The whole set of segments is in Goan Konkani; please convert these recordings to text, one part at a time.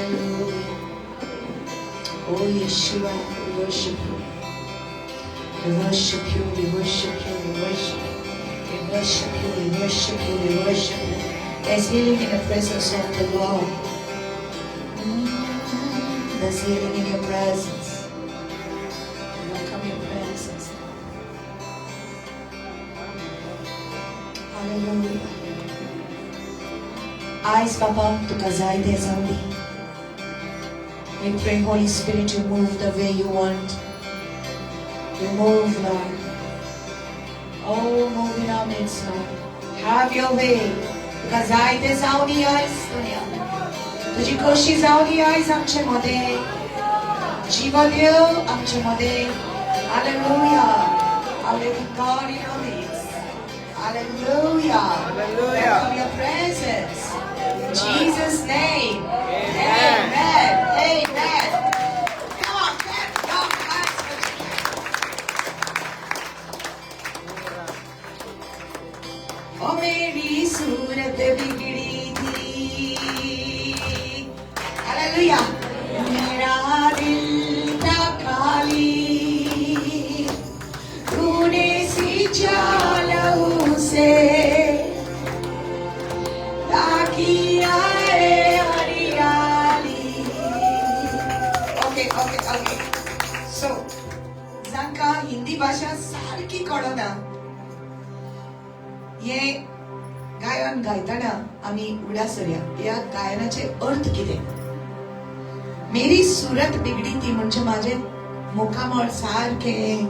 Hallelujah. Oh Yeshua, we worship you. We worship you, we worship you, we worship you. We worship you, we worship you, we worship you. There's healing in the presence of the Lord. There's healing in your presence. We welcome your presence. Hallelujah. आयज बाबा तुका जाय तें जावं दी. We pray, Holy Spirit, you move the way you want. You move, Lord. Oh, move in our midst, Lord. Have your way. तुका जाय तें जावं दी आयज दुनिया. तुजी खोशी जावं दी आयज आमचे मदें. जीव देव आमचे मदें. Hallelujah. Our living God in our midst. Hallelujah. Hallelujah. Welcome your presence. In Jesus' name. Amen. Amen. Come on, clap your hands for Jesus. ओ मेरी सूरत बिगड़ी थी. हालेलुया. मेरा दिल था खाली, तूने सींचा लहू से ताकि आए हरियाली. Okay okay okay. सो जांकां हिंदी भाशा सारकी कळना, हे गायन गायतना आमी उडास करुया ह्या गायनाचे अर्थ कितें. मेरी सूरत बिगडी ती म्हणजे माझे मुखामळ सारकें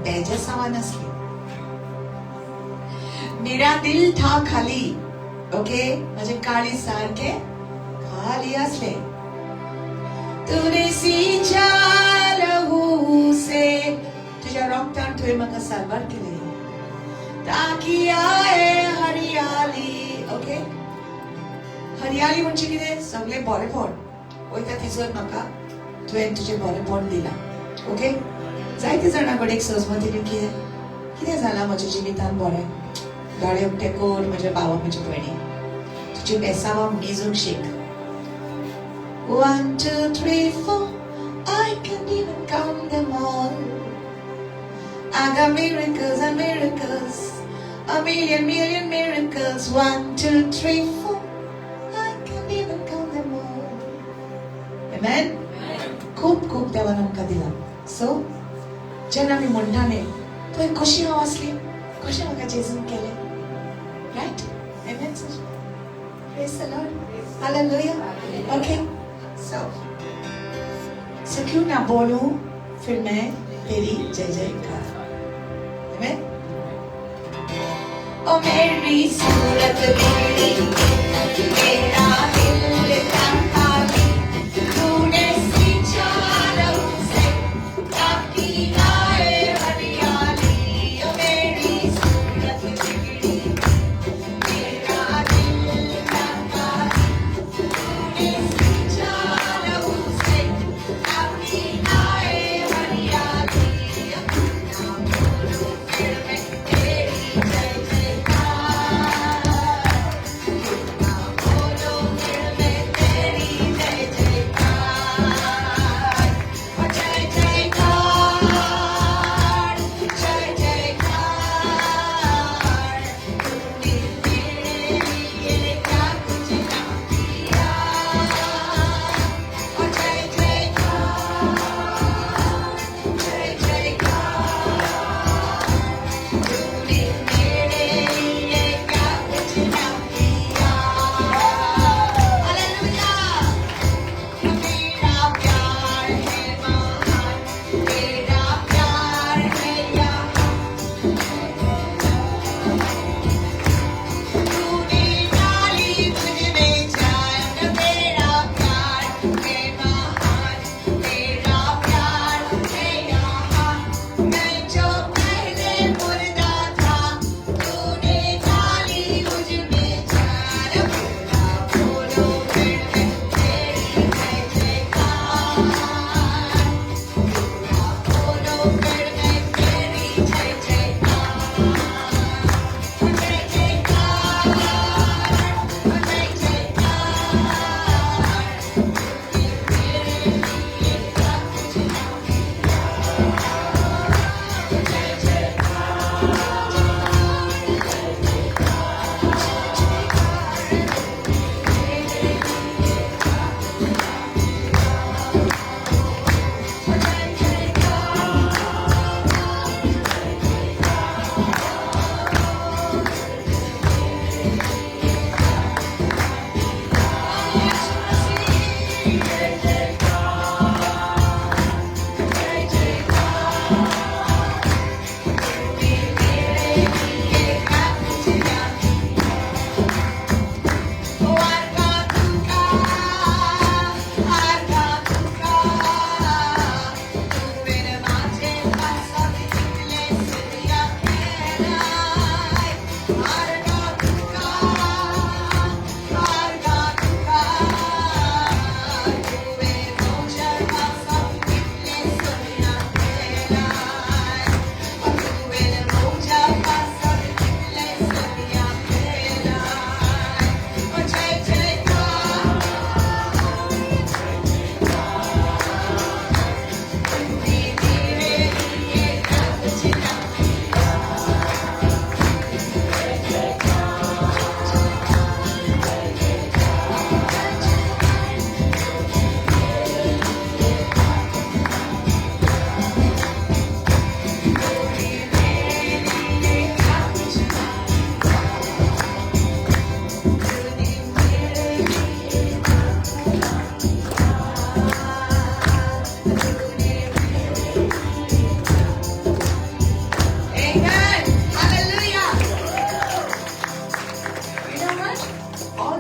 बेजासावान आसलें. मेरा दिल था खाली, ओके, माझे काळीज सारकें खाली आसलें. तूने सींचा लहू से, तुझ्या रक्तान तुवें म्हाका साल्वार केलें, ताकी आए हरियाली. ओके, हरियाली म्हणजे कितें? सगळें बरेपण वयता थंयसर म्हाका तुवें तुजें बरेपण दिलां. ओके, जायते जाणां कडेन एक सजमत येयली कितें कितें जालां म्हज्या जिवितान बरें. दोळे उक्ते कर म्हज्या भावा म्हज्या भयणी, तुजी बेसांवां मेजूंक शीक. 1 2 3 4, I can't even count them all. I got miracles and miracles, a million million miracles. 1 2 3 4, I can't even count them all. Amen. खूब खूब देवान आमकां दिलां. सो जेन्ना आमी म्हणटा न्ही, पळय कशी हांव आसली, कशें म्हाका जेजून केलें. Right? Amen, sister? Praise the Lord. Hallelujah. Okay. So क्यों ना बोलूं फिर मैं तेरी जय जयकार. Amen. ओ मेरी सूरत बिगड़ी, मेरा दिल था खाली, तूने सींचा लहू से ताकि आए हरियाली. ओ मेरी सूरत बिगड़ी, मेरा दिल था खाली, तूने सींचा लहू से ताकि आए हरियाली. ना बोलूं फिर मैं तेरी जय जयकार, ना बोलूं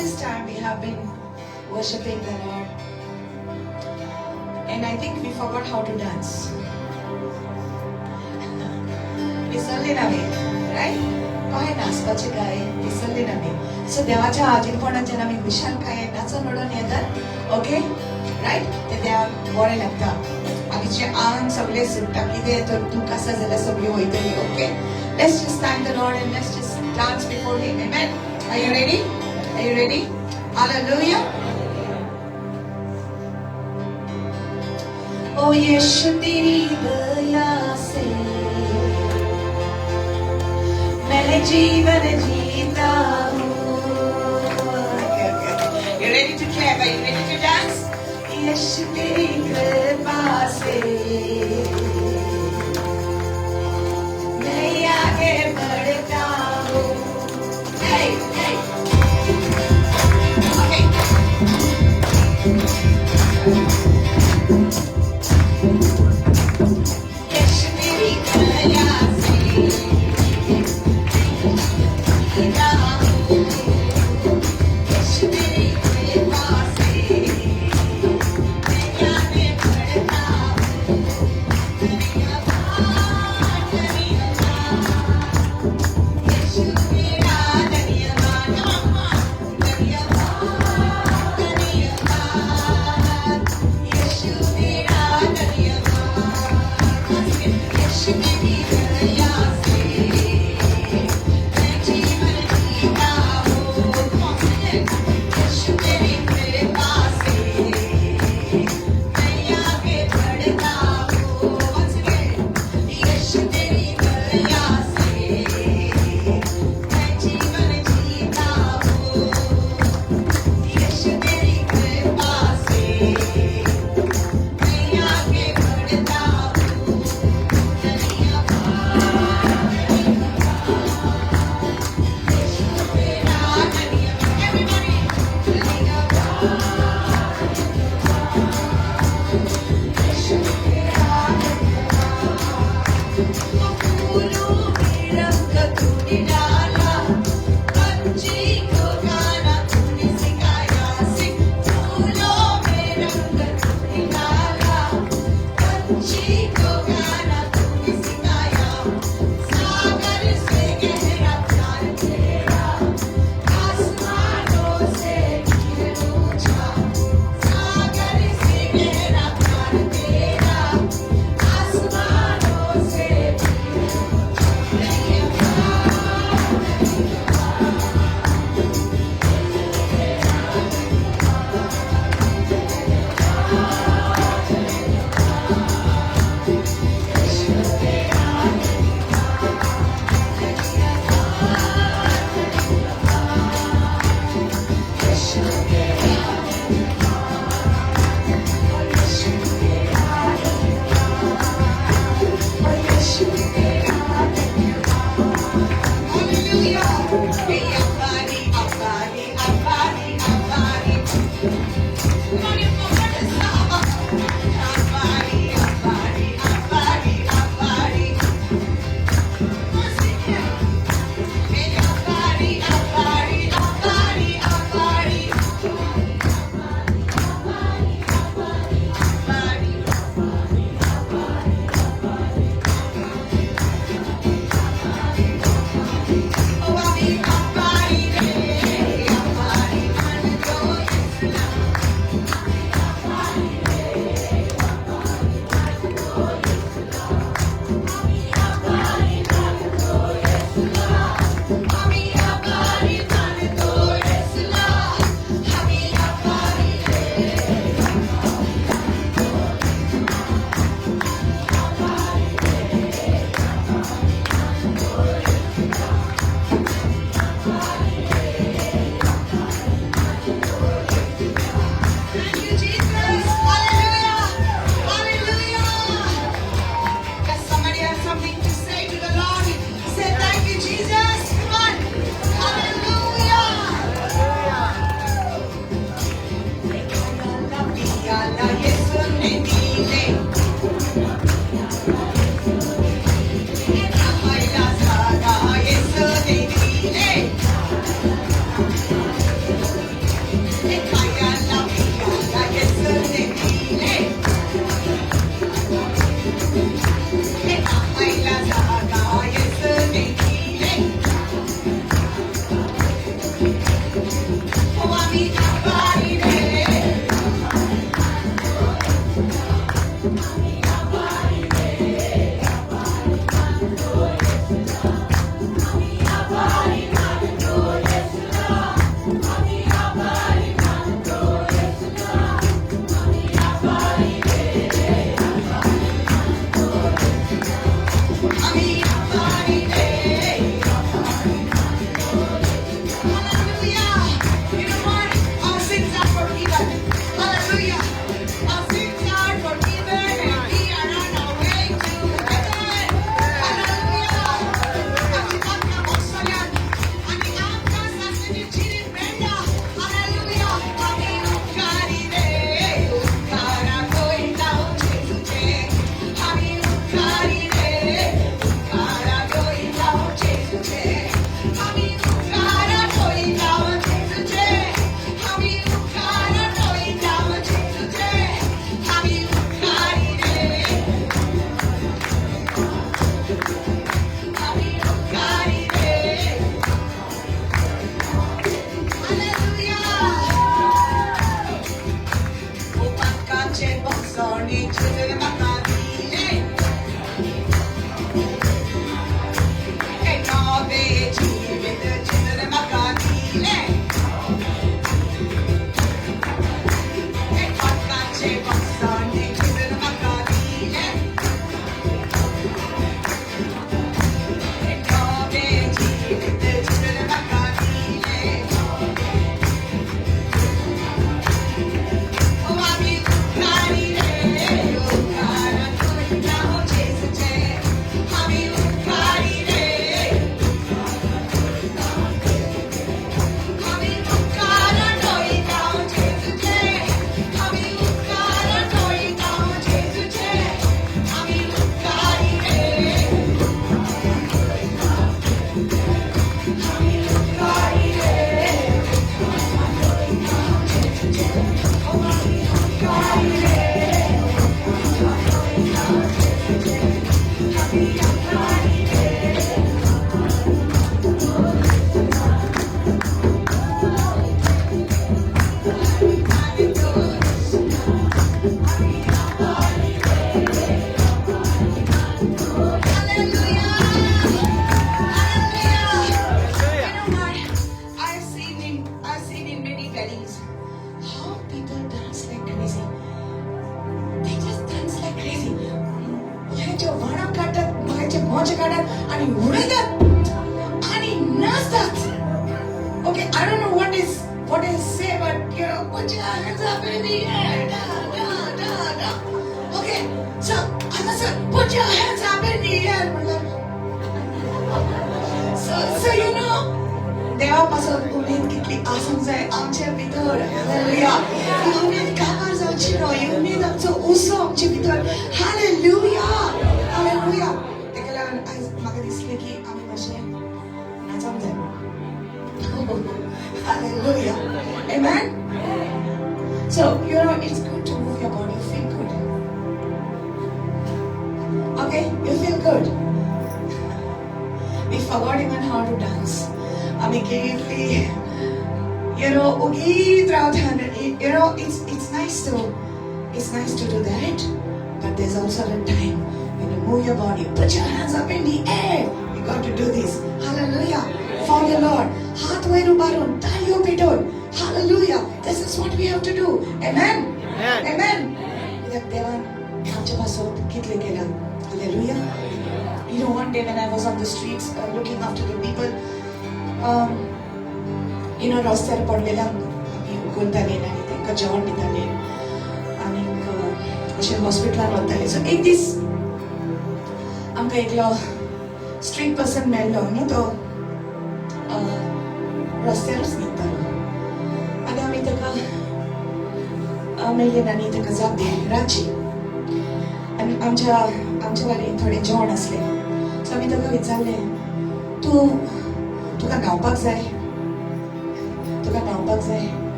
this time we have been worshiping the Lord. And I think we forgot how to dance. विसरले ना मी, रायट? कशें नाचपाचें काय विसरले ना मी. सो देवाच्या हाजीरपणान जेन्ना आमी खुशालकायेन नाचून उडोवन येतात, ओके, रायट, ते देवाक बरें लागता. आमचें आंग सगळें सुट्टा, कितें तर दूख आसा जाल्यार सगळीं वयतली. Okay, let's just thank the Lord and let's just dance before him. Amen. Are you ready? Are you ready? Hallelujah. ओ यीशु तेरी दया से मैं जीवन जीता हूँ. Okay, okay. You ready to clap? Are you ready to dance? यीशु तेरी कृपा से मैं आगे बढ़ता हूँ. Hey, hey. Okay. यीशु तेरी दया से जीता हूँ. यीशु तेरी कृपा से मैं आगे बढ़ता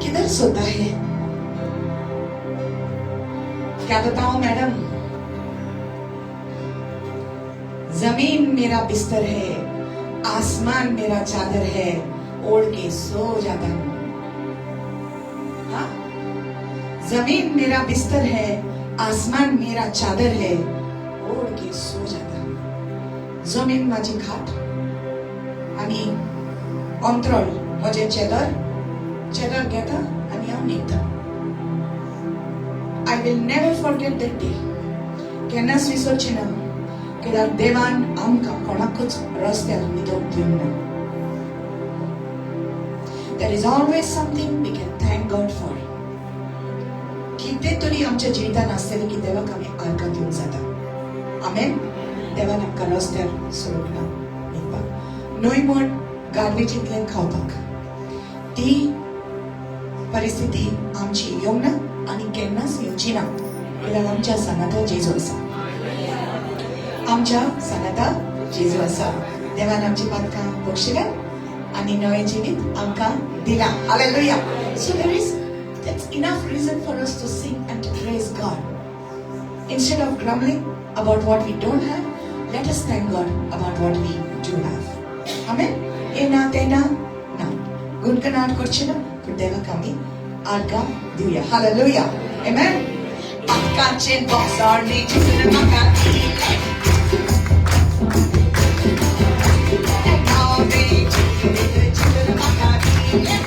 किधर सोता है? क्या बताऊं मैडम, जमीन मेरा बिस्तर है, आसमान मेरा चादर है, ओढ़ के सो जाता हूं। हाँ, जमीन मेरा बिस्तर है, आसमान मेरा चादर है, ओढ़ के सो जाता हूं। जमीन माझी खाट आणि अंतरळ म्हजें चेदर, चेदर घेता आनी हांव न्हिदता। I will never forget that day. केन्नाच विसरचें ना, कित्याक देवान आमकां कोणाकूच रस्त्यार न्हिदोवंक दिवंक ना। There is always something we can thank God for. कितें तरी आमच्या जिवितान आसतलें की देवाक आमी आर्गां दिवंक जाता। आमेन। देवान आमकां रस्त्यार सोडूंक ना न्हिदपाक, न्हय म्हूण गार्बेजींतल्यान खावपाक। ती परिस्थिती आमची येवंक ना आनी केन्नाच येवची ना, कित्याक आमच्या सांगाता जेजू आसा, आमच्या सांगाता जेजू आसा। देवान आमची पातकां बक्षिल्या आनी नवें जिवीत आमकां दिलां। Hallelujah. So there is that's enough reason for us to sing and to praise God. Instead of grumbling about what we don't have, let us thank God about what we do have. Amen. ए ना ते ना ना गुणगणाट करचे ना, पूण देवाक आमी आर्गां दिवया। हालेलुया। आमेन। पातकाचें बोगसाणें जेजून म्हाका दिलें, नवें जिवीत जेजून म्हाका दिलें,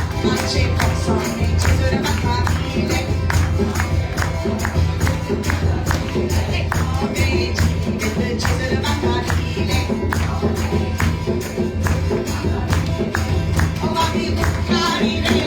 पातकाचें बोगसाणें जेजून म्हाका दिलें, नवें जिवीत जेजून म्हाका दिलें। आमी उपकारी रे,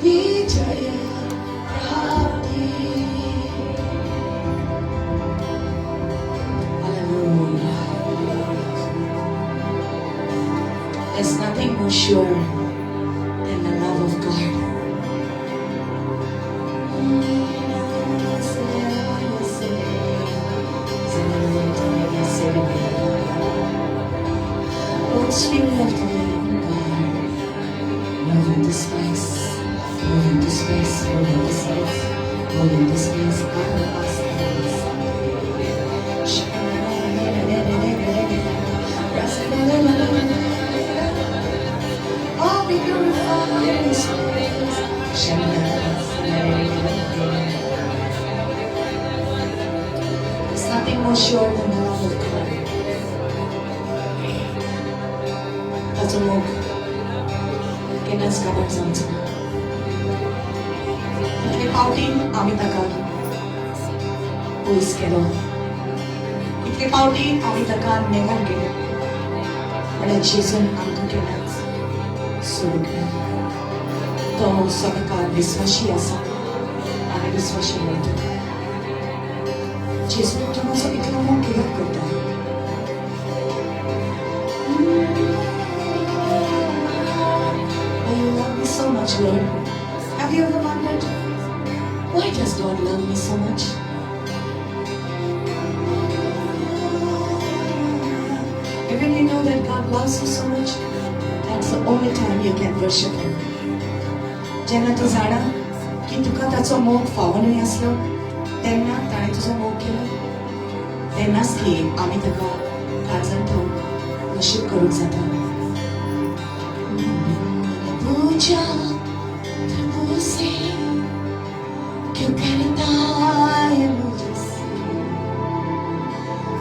Vijay. sure than the love of God. Oh, Spirit of the living God, move in this place, move in this place, move in this place, move in this place. Oh, be glorified in this place. There's nothing more sure than the love of God. ताचो मोग केन्नाच काबार जावचो ना. कितले फावटी आमी ताका पयस केलो, कितले फावटी आमी ताका नेगार केलो, म्हणल्यार जेजून आमकां केन्नाच सोडूंक ना. तो सदांकाळ विस्वाशी आसा आनी विस्वाशी उरता. जेजू तो म्हजो इतलो मोग कित्याक करता? Why you love me so much, Lord? Have you ever wondered, why does God love me so much? And when you know that God loves you so much, that's the only time you can worship Him. जेन्ना तूं जाणा की तुका ताचो मोग फावो न्हय आसलो, तेन्ना ताणें तुजो मोग केलो, तेन्नाच की आमी ताका काळजान थावन वर्शीप करूंक जाता. पूजा प्रभु से क्यों करता है मुझसे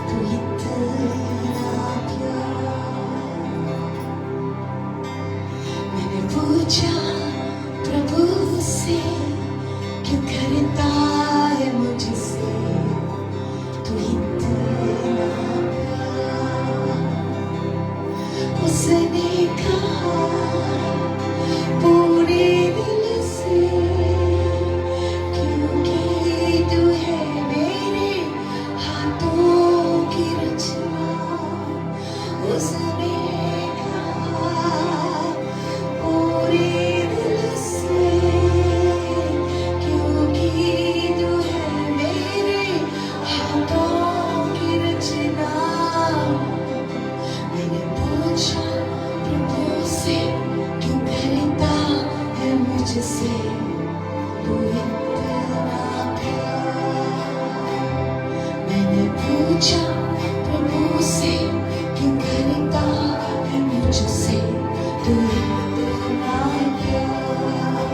तू इतना प्यार. मैंने पूछा प्रभु से क्यों करता है मुझसे तू इतना प्यार. उसने कहा पूरे दिल से, क्योंकि तू है मेरे हाथों की रचना. उसने कहा पूरे दिल से, क्योंकि तू है मेरे हाथों की रचना. मैंने पूछा प्रभु से क्यों करता है मुझसे तू इतना प्यार. मैंने पूछा प्रभु से क्यों करता है मुझसे तू इतना प्यार.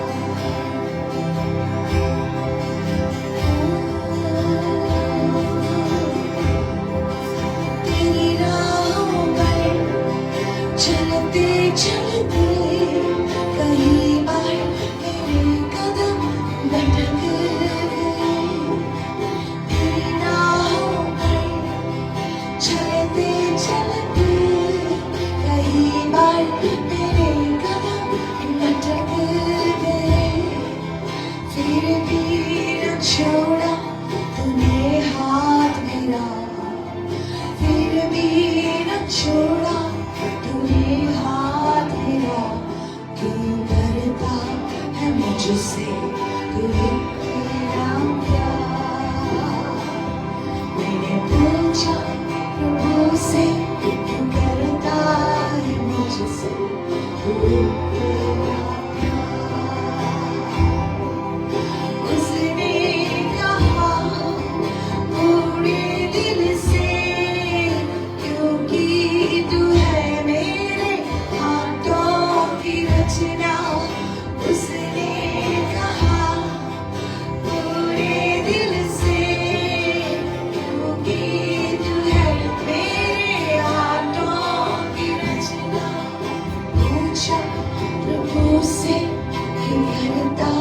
तेरी राहों पर चलते चलते कई बार मेरे कदम भटक गए. तेरी राहों पर चलते चलते कई बार मेरे कदम भटक गए. फिर भी न छोड़ा तूने हाथ मेरा, फिर भी न छोड़ा तूने हाथ मेरा. क्यों करता है मुझसे तू इतना प्यार. मैंने पूछा प्रभु से क्यों करता है मुझसे तू इतना प्यार. उसने कहा पूरे दिल से, क्योंकि तू है मेरे हाथों की रचना. उसने कहा पूरे दिल से, क्योंकि तू है मेरे हाथों की रचना. पूछा प्रभु से क्यों करता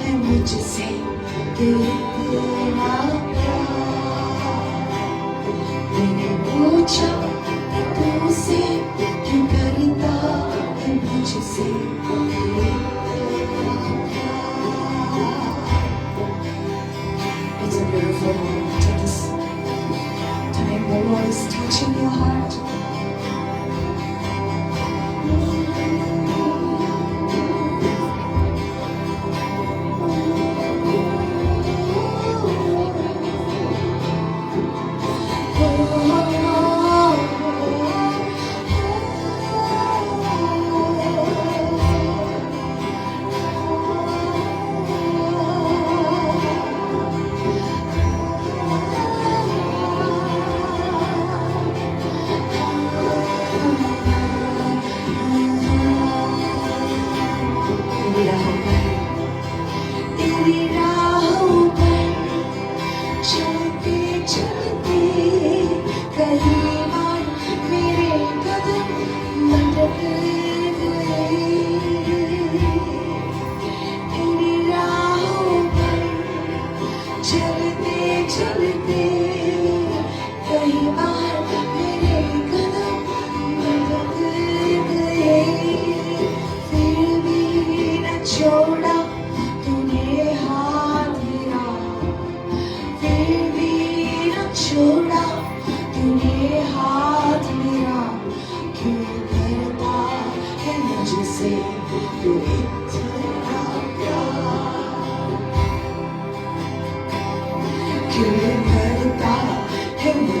है मुझसे तू इतना प्यार. मैंने पूछा प्रभु से क्यों करता है मुझसे तू इतना प्यार. It's a beautiful moment at this time. The Lord is touching your heart.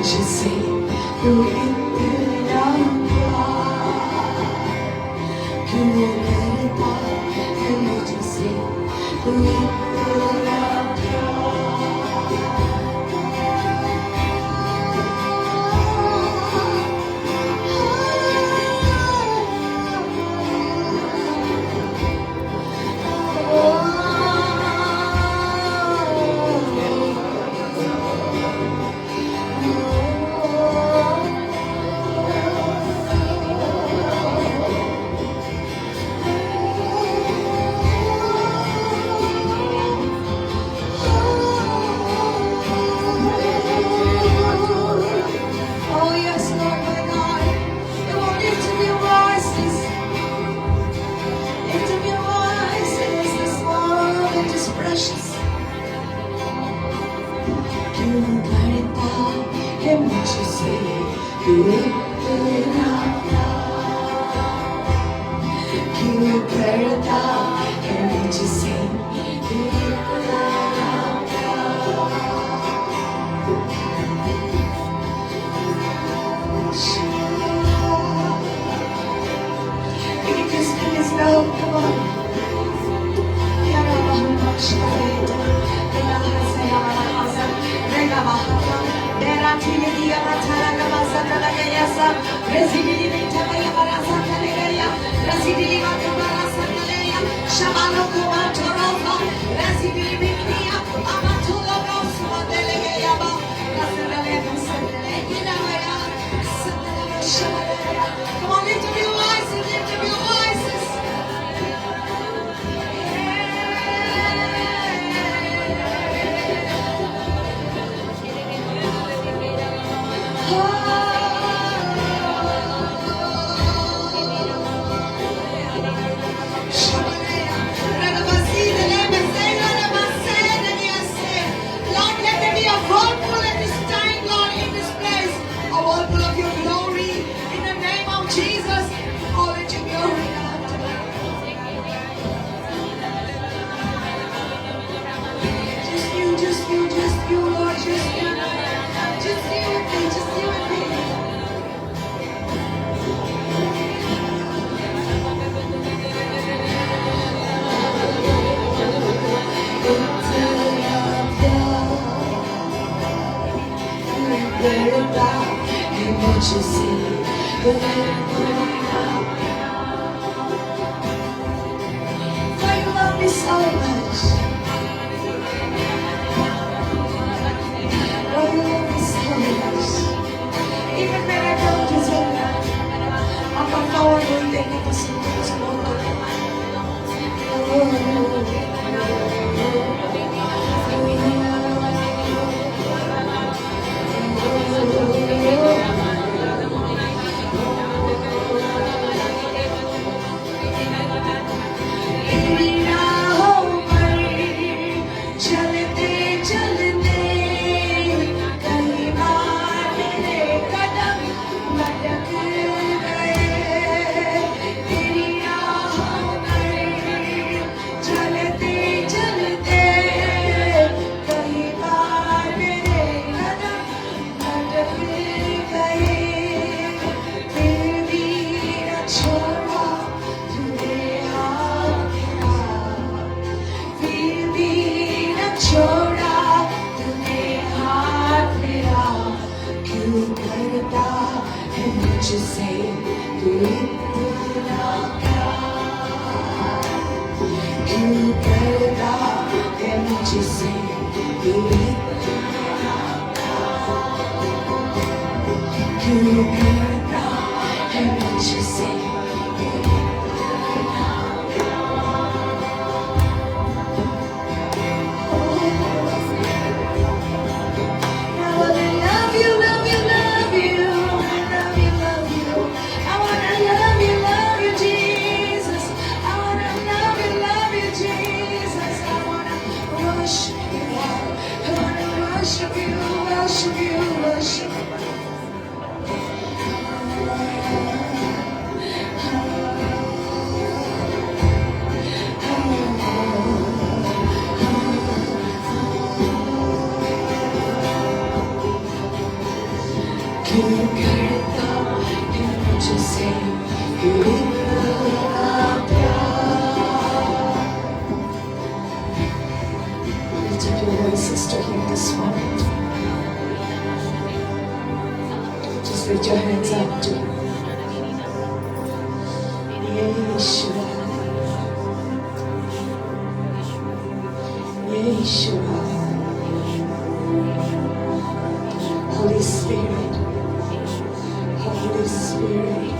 मुझसे तू इतना प्यार, क्यों करता है मुझसे तू इतना प्यार। Oh yes, Lord my God. We want lift up your voices. Lift up your voices. This moment is precious. क्यों करता है मुझसे तू इतना प्यार, क्यों करता है मुझसे तू इतना प्यार। Can you just feel his love? Come on. Come on, lift up your voices, lift up your voices. Lord, let there be a whirlpool at this time, Lord, in this place. A whirlpool of your glory. In the name of Jesus, all let your glory, God. Just you, just you, just you, Lord, just you. Just you and me, just you and me. इतना प्यार करता है मुझसे तू इतना Why you love me so much? Why you love me so much? Even when I don't deserve it. म्हाका फावो न्हय तेन्ना पसून तुजो मोग करता. तेरी राहों पर चलते चलते कई बार मेरे कदम भटक गए। तेरी राहों पर चलते चलते कई बार मेरे कदम भटक गए। फिर भी न छोड़ा तूने हाथ मेरा, फिर भी न छोड़ा तूने हाथ मेरा। क्यों करता है मुझसे तू इतना प्यार, क्यों करता है मुझसे तू इतना प्यार, क्यों करता है मुझसे तू इतना I wanna love you, love you, love you. I love you, love you. I wanna love you, Jesus. I wanna love you, Jesus. I wanna worship you, Lord. voices to Him this moment. Just lift your hands up to Him. Yeshua. Yeshua. Holy Spirit. Holy Spirit.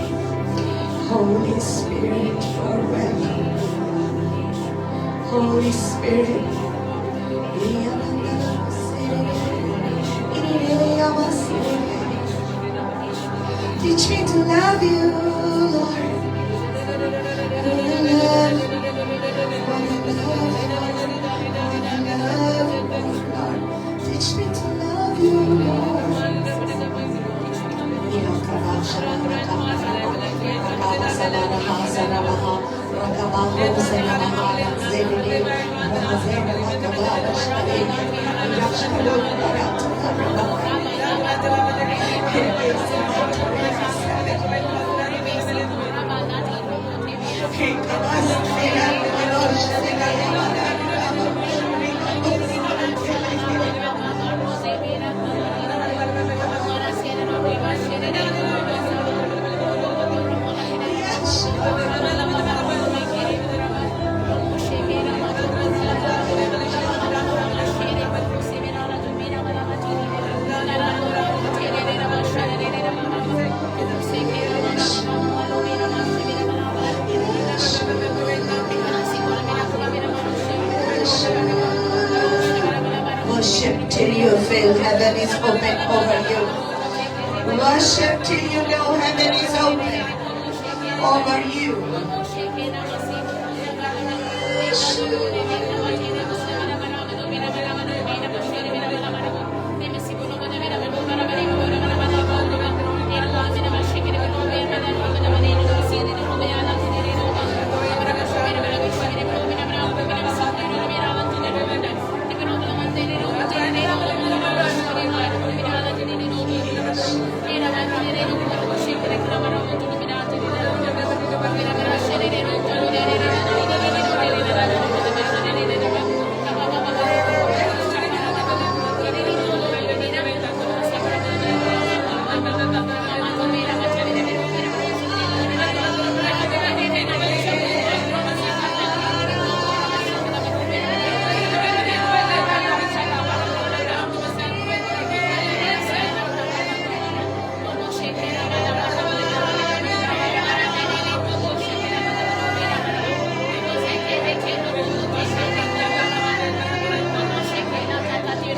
Holy Spirit, you are welcome. Holy Spirit. Teach me to love you, Lord. Wanna love, wanna love, wanna love you, Lord. Teach me to love you, Lord. Worship till you feel heaven is open over you. Worship till you know heaven is open over you.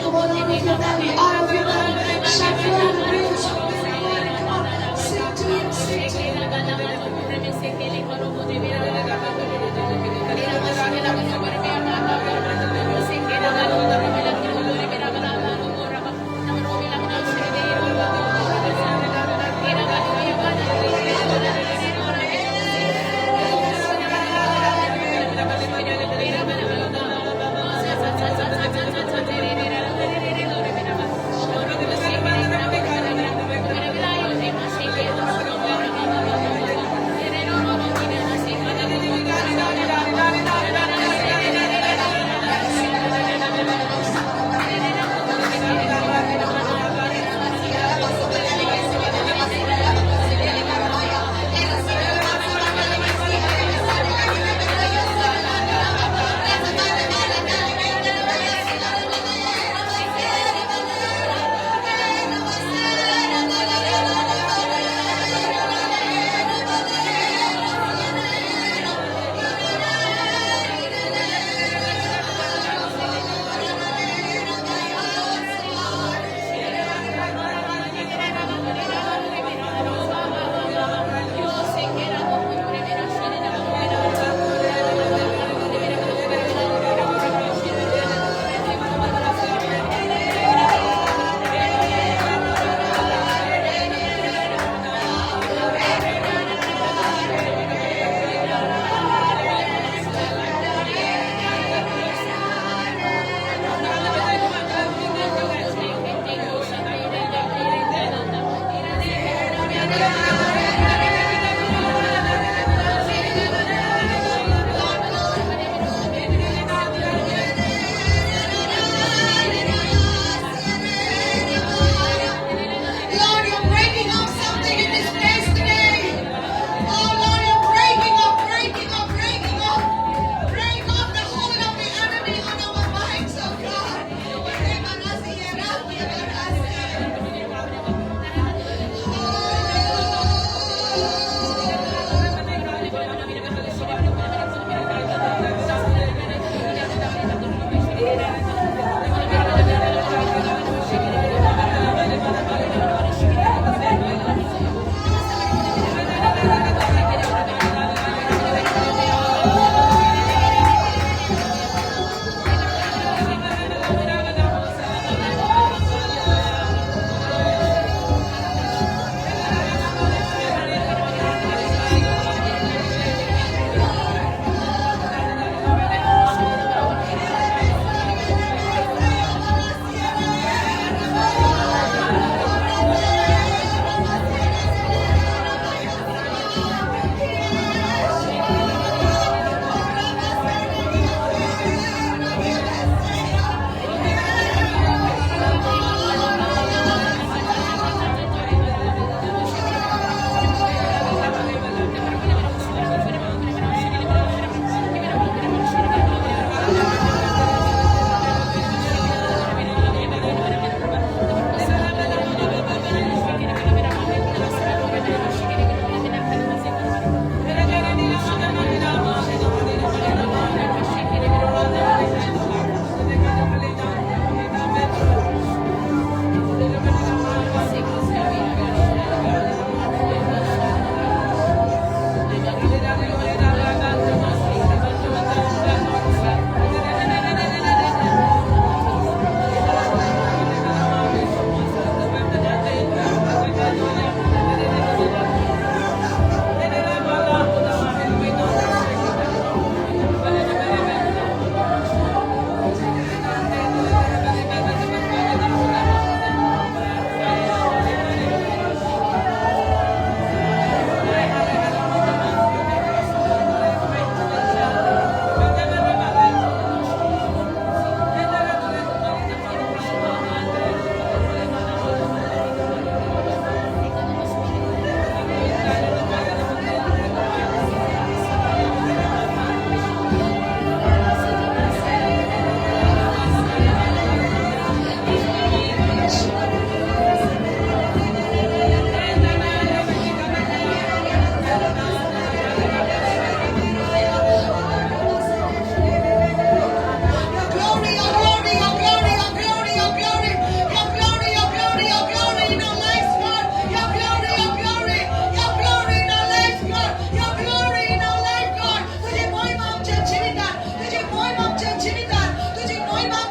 Come on, out of your belly, out of your belly, shall flow the rivers of living water. Come on, sing to Him, sing to Him.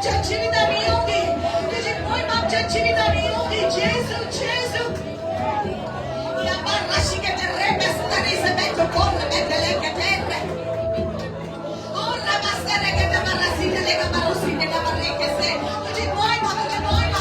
आमच्या जिवितान येवंदी, तुजी मोहीम आमच्या जिवितान येवंदी. जेजू, जेजू. तुझी मोहीम, तुझी मोहीम.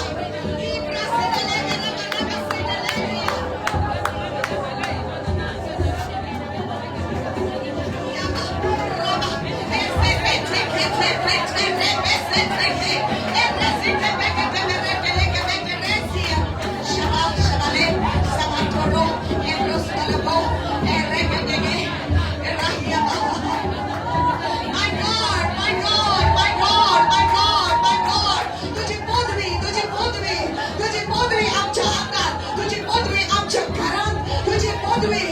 My God, my God, my God, my God, my God. तुझी पदवी, तुझी पदवी, तुझी पदवी आमच्या अंगात, तुझी पदवी आमच्या घरात, तुझी पदवी,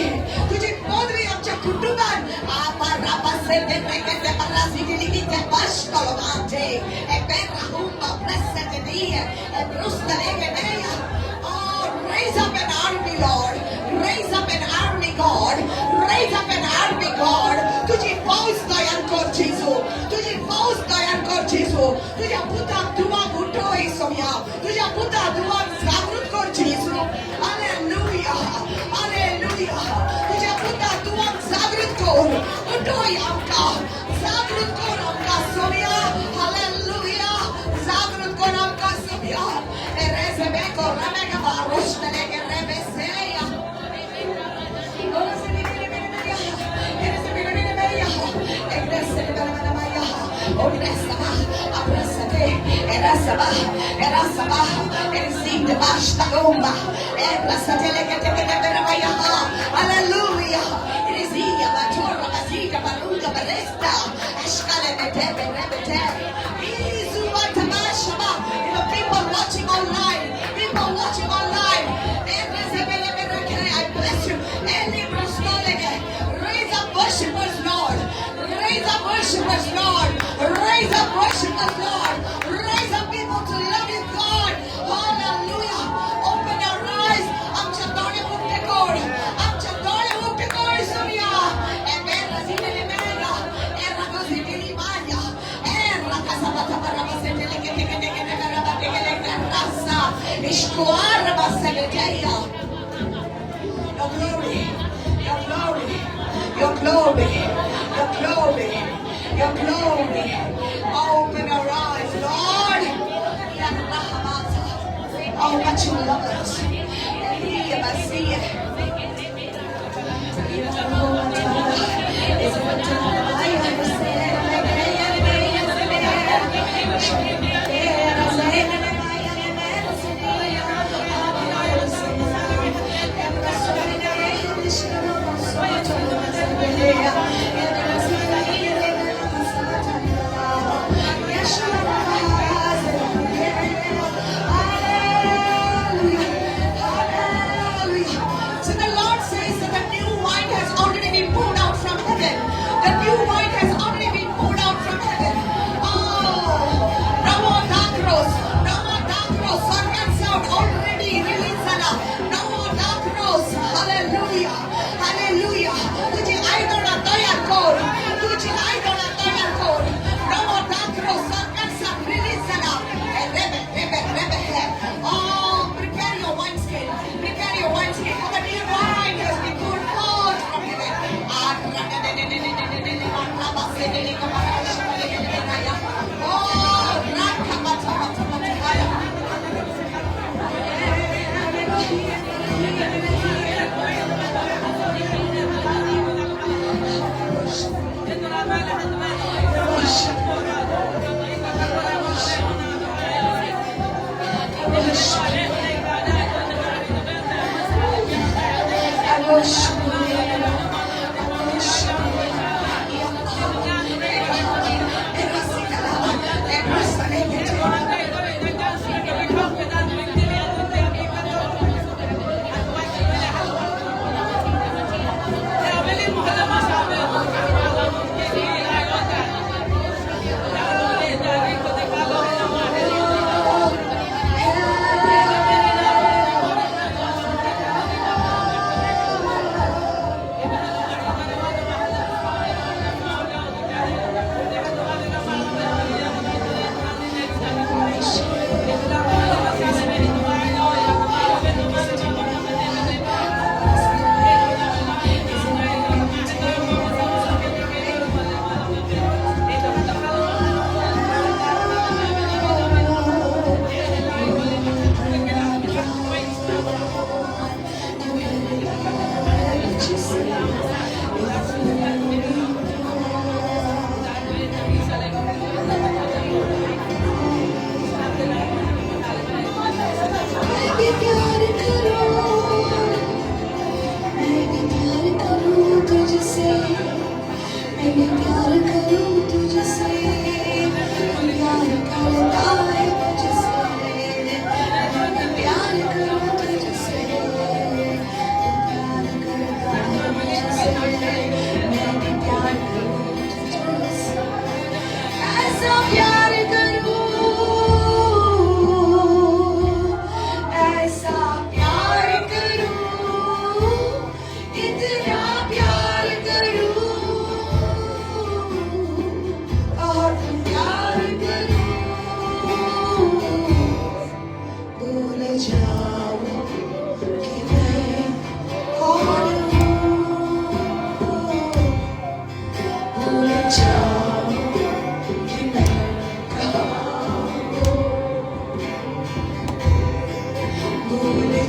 तुझी पदवी आमच्या कुटुंबात. आपा रापा सेते रेकेते परासिटी लिखिते पाशतोलोमाते e perra humba pressete die e brusta lege meia. Oh, raise up an army, Lord. Raise up an army, God. Raise up an army, God. तुझी फौज तयार कर जेजू, तुझी फौज तयार कर जेजू. तुझ्या पुताक धुवाक उठोय सोया, तुझ्या पुता धुवाक जागृत कर जेजू. Hallelujah, hallelujah. तुझ्या पुता धुवाक जागृत कर, उठोय आमकां, जागृत कर आमकां सोया. हालेलुया. जागृत कर आमकां soya. Erezebeko ramega barushtelege rebeseya. Hallelujah. It is he, Batora, Basita, Baruga, Baresta, Ashkale, Metebe, Rebete. The people watching online, people watching online. I bless you. Raise up worshipers, Lord. Raise up worshipers, Lord. Raise up worshipers, Lord. Raise up people to love you, God. Hallelujah. Open our eyes. आमच्या दोळे उक्ते कर, आमच्या दोळे उक्ते कर सूर्या. Your glory, your glory, your glory, your glory, your glory. Open our eyes, Lord. Oh, but you love us.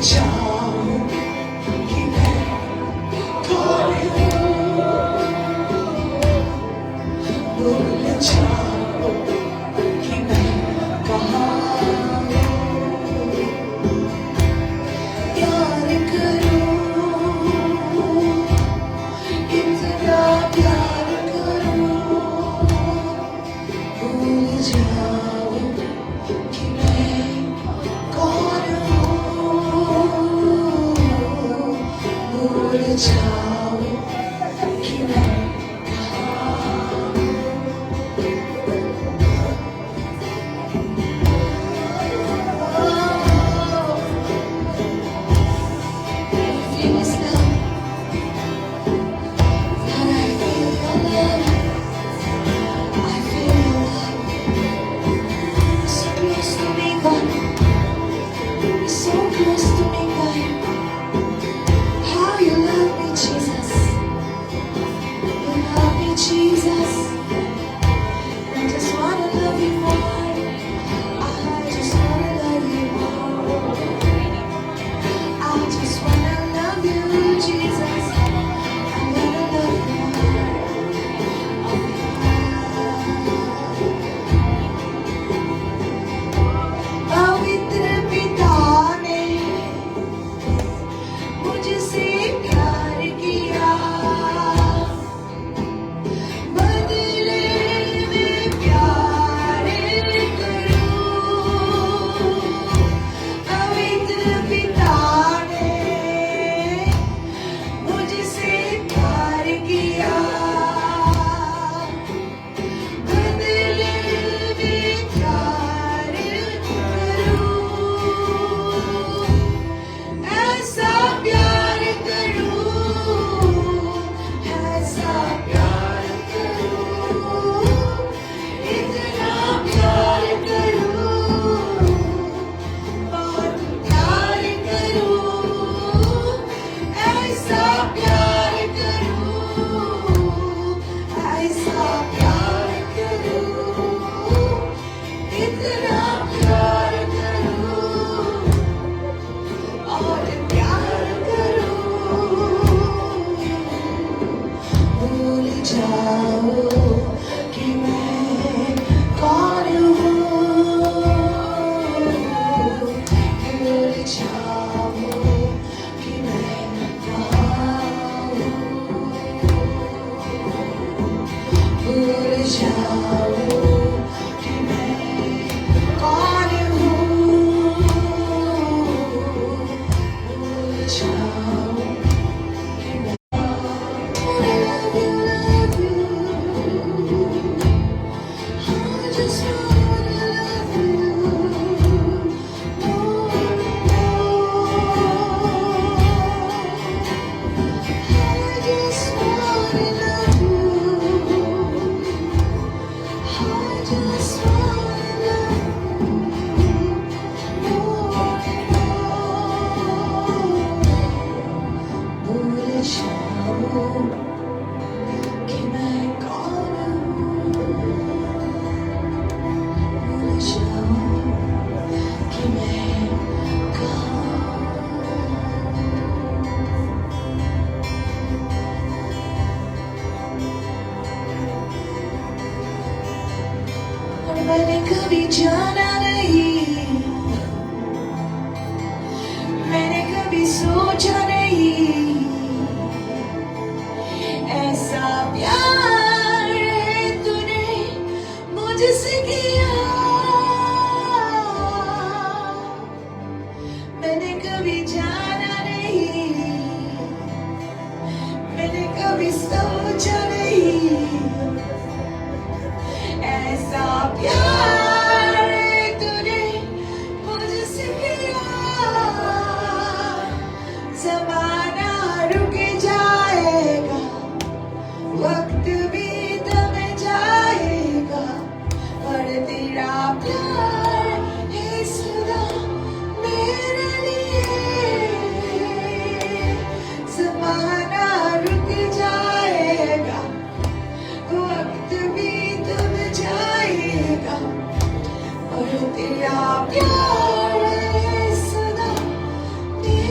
जाऊं कि मैं कौन हूँ, भूल जाऊं कि मैं कहाँ हूँ। प्यार करूं, इतना प्यार करूं, भूल जाऊं कि मैं कौन हूँ, भूल जाऊं कि मैं कहाँ हूँ। Oh, I feel His love. Lord, I feel Your love. I feel Your love. So close to me, God. You're so close to me, God. How You love me, Jesus. You love me, Jesus. I just wanna love You more. I just wanna love You more. I just wanna love You, Jesus. I wanna love You more. पवित्र पिता ने मुझसे प्यार किया, बदले में प्यार करूं। पवित्र पिता ने मुझसे प्यार किया, बदले में प्यार करूं। ऐसा प्यार करूं, ऐसा प्यार करूं, इतना प्यार करूं, बहुत प्यार करूं, ऐसा प्यार करूं, ऐसा प्यार करूं, इतना प्यार करूं और प्यार करूं। भूल जाओ कि मैं कौन हूँ, भूल जाओ कि मैं कहाँ हूँ, भूल जाओ कि मैं कौन हूँ, भूल जाओ कि मैं love you, love you. I just wanna love you more and more. I just wanna love you. I just wanna love you more and more. भूल जाऊं कि मैं कौन हूँ, भूल जाऊं कि मैं कहाँ हूँ। और मैंने कभी जाना नहीं, मैंने कभी सोचा नहीं, ऐसा प्यार है तूने मुझसे किया। मैंने कभी जाना नहीं, मैंने कभी सोचा नहीं, ऐसा प्यार है तूने मुझसे किया। जमाना रुक जाएगा, वक्त भी थम जाएगा, पर तेरा प्यार है सदा मेरे लिए। जमाना रुक जाएगा, वक्त भी थम जाएगा, और तेरा प्यार है सदा मेरे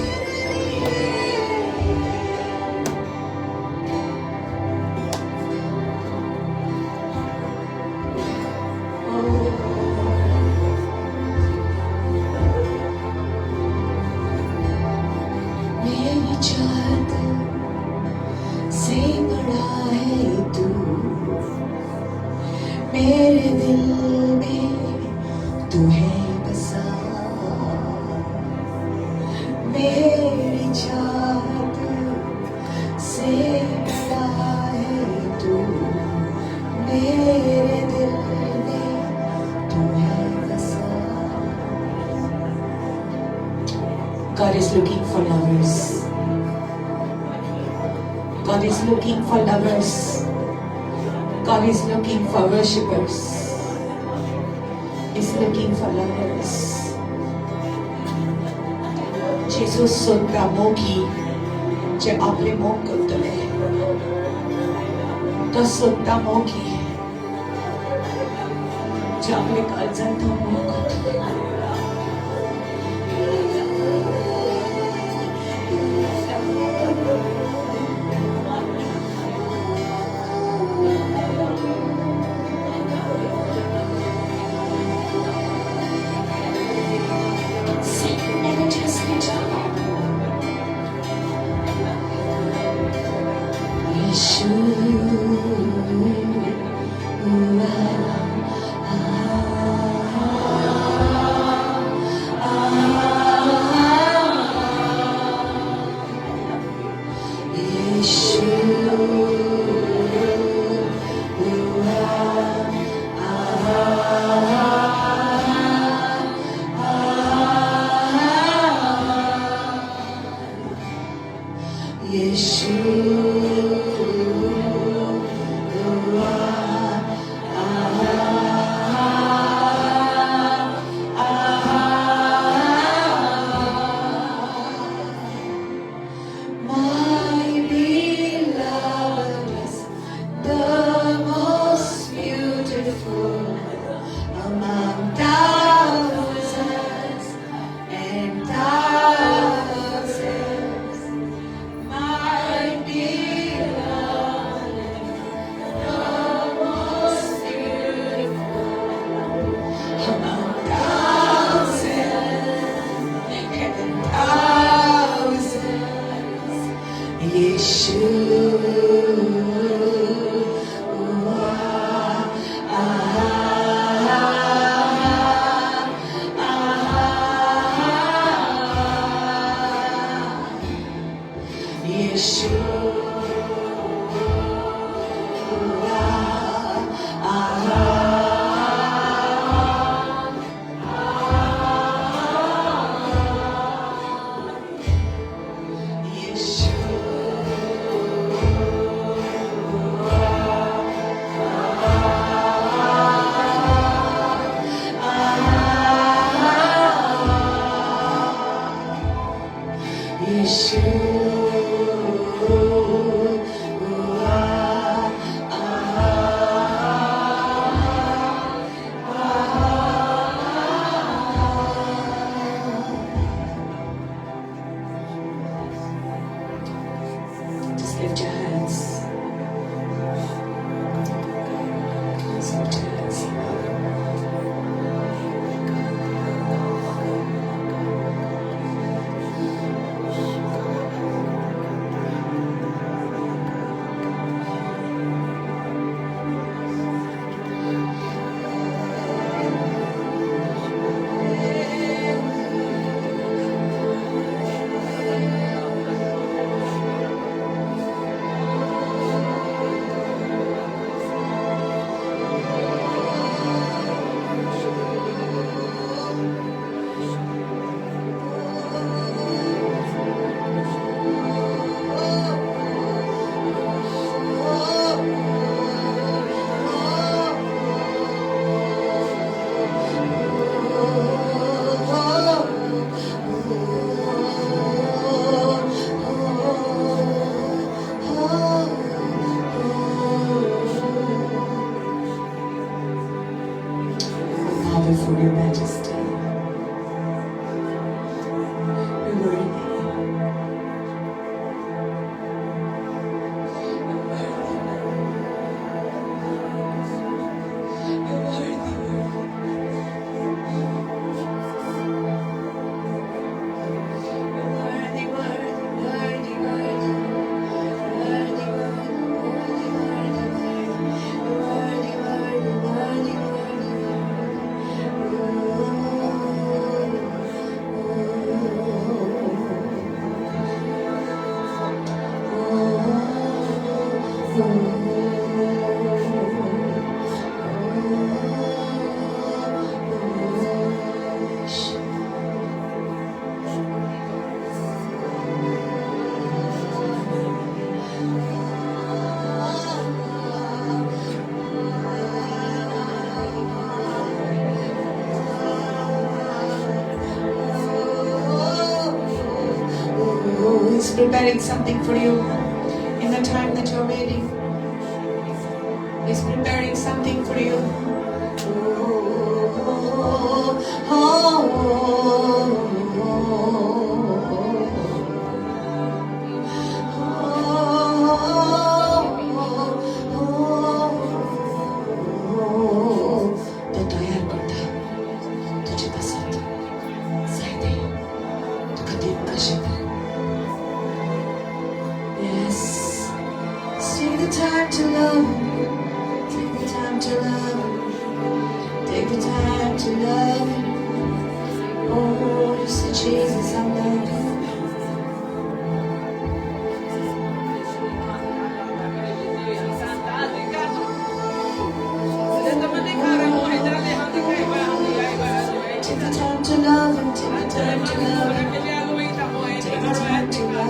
तू है बसा, मेरी चाहत से बड़ा है तू, मेरे दिल में तू है बसा। God is looking for lovers. God is looking for lovers. God is looking for worshippers. He's looking for lovers. Jesus सोदता मोगी जे आपले मोग करतले. तो सोदता मोगी जे आपले काळजान तो मोग करतले. Sing melodiously to Him. My beloved is the most beautiful among thousands and thousands. My beloved is the most beautiful among thousands and thousands. Yeshua, ah, ah, ah, Yeshua, ah, Just lift your hands. Just lift your hands. Bow before your majesty. You're worthy. You're worthy. You're worthy, worthy. You're worthy, worthy, worthy, worthy. Worthy, worthy, worthy, worthy, worthy. You're worthy, worthy, worthy, worthy, worthy. preparing something for you in the time that you're waiting. He's preparing something for you. Oh, oh, oh, oh, ते तयार करता तुजे पासत जायते तुका दिवपाक शकता. Yes. Take the time to love Him. Take the time to love Him. Take the time to love Him. Oh, you say, Jesus, I love you. Take the time to love Him. Take the time to love Him. Take the time to love Him.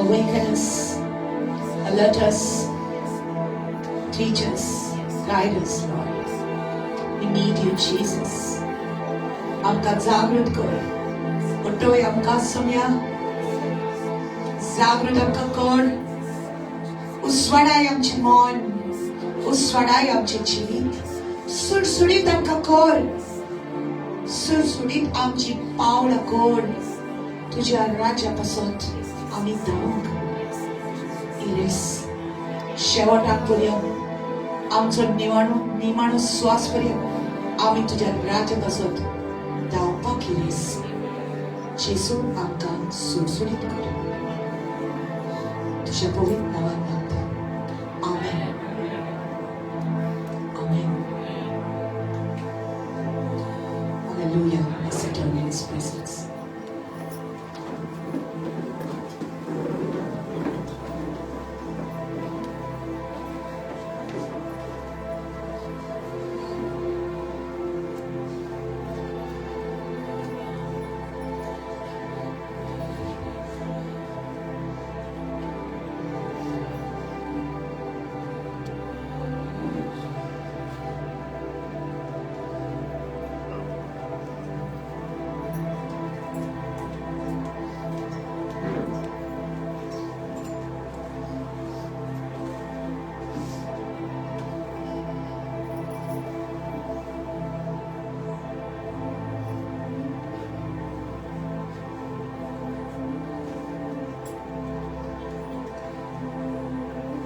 Awaken us, alert us, teach us, guide us, Lord. We need you, Jesus. आमकां जागृत कर, उठोय आमकां सोम्या, जागृत आमकां कर. उसवाडाय आमचें मन, उसवाडाय आमचें जिवीत, सुडसुडीत आमकां कर, सुडसुडीत आमची पावलां कर. तुज्या राज्या पासत आमी धांवंक इरेस. शेवटाक पर्यंत, आमचो निमाणो निमाणो स्वास पर्यंत आमी तुज्या राज्या पासत धांवपाक इरेस. जेजू, आमकां सुडसुडीत कर. तुज्या पवित्र नांवान मागता, आमेन, आमेन. Hallelujah. Let's sit down in His presence.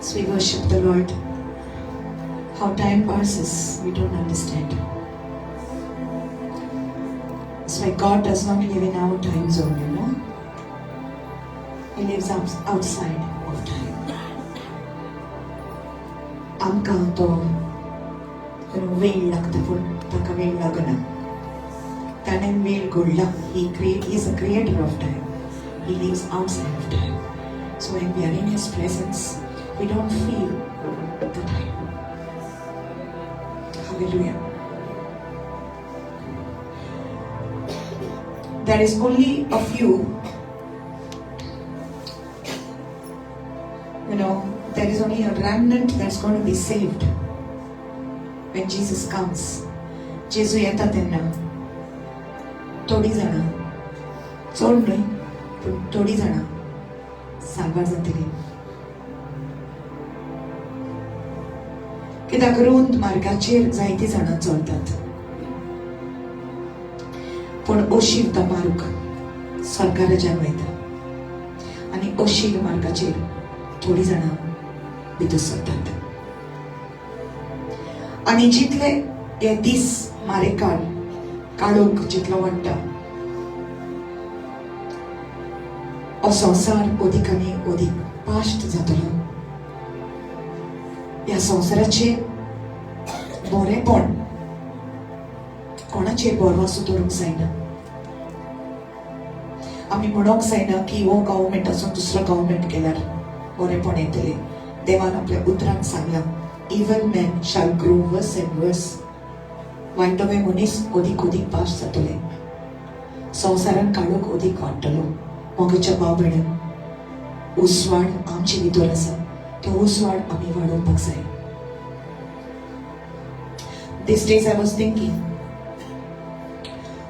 As we worship the Lord, how time passes, we don't understand. It's like God does not live in our time zone. He lives outside of time. आमकां तो वेळ लागता, पूण ताका वेळ लागना. ताणें वेळ घडला. He is a creator of time. He lives outside of time. So when we are in His presence, we don't feel the time. Hallelujah. There is only a few, there is only a remnant that's going to be saved when Jesus comes. जेजू येता तेन्ना थोडी जाणां, चड न्हय पूण थोडी जाणां साल्वार जातली, कित्याक रुंद मार्गाचेर जायतीं जाणां चलतात, पूण अशीर तो मार्ग स्वर्गाराज्यान वयता आनी अशीर मार्गाचेर थोडी जाणां भितर सरतात. आनी जितले हे दीस मारेकार काळोख जितलो वाडटा, हो संवसार अदीक आनी अदीक पाश्ट जातलो. ह्या संवसाराचेर बरेंपण कोणाचेर भरवंसो दवरूंक जायना. आमी म्हणोंक जायना की हो गव्हर्मेंट आसून दुसरो गव्हर्मेंट गेल्यार बरेंपण येतलें. देवान आपल्या उतरान सांगलां, "Evil men shall grow worse and worse." वायटवे मनीस अदीक अदीक पाश जातले. संवसारान काळोख अदीक वाडटलो. मोगाच्या भाव भयण, उजवाड आमचे भितर आसा, तो उजवाड आमी वाडोवपाक जाय. These days I was thinking,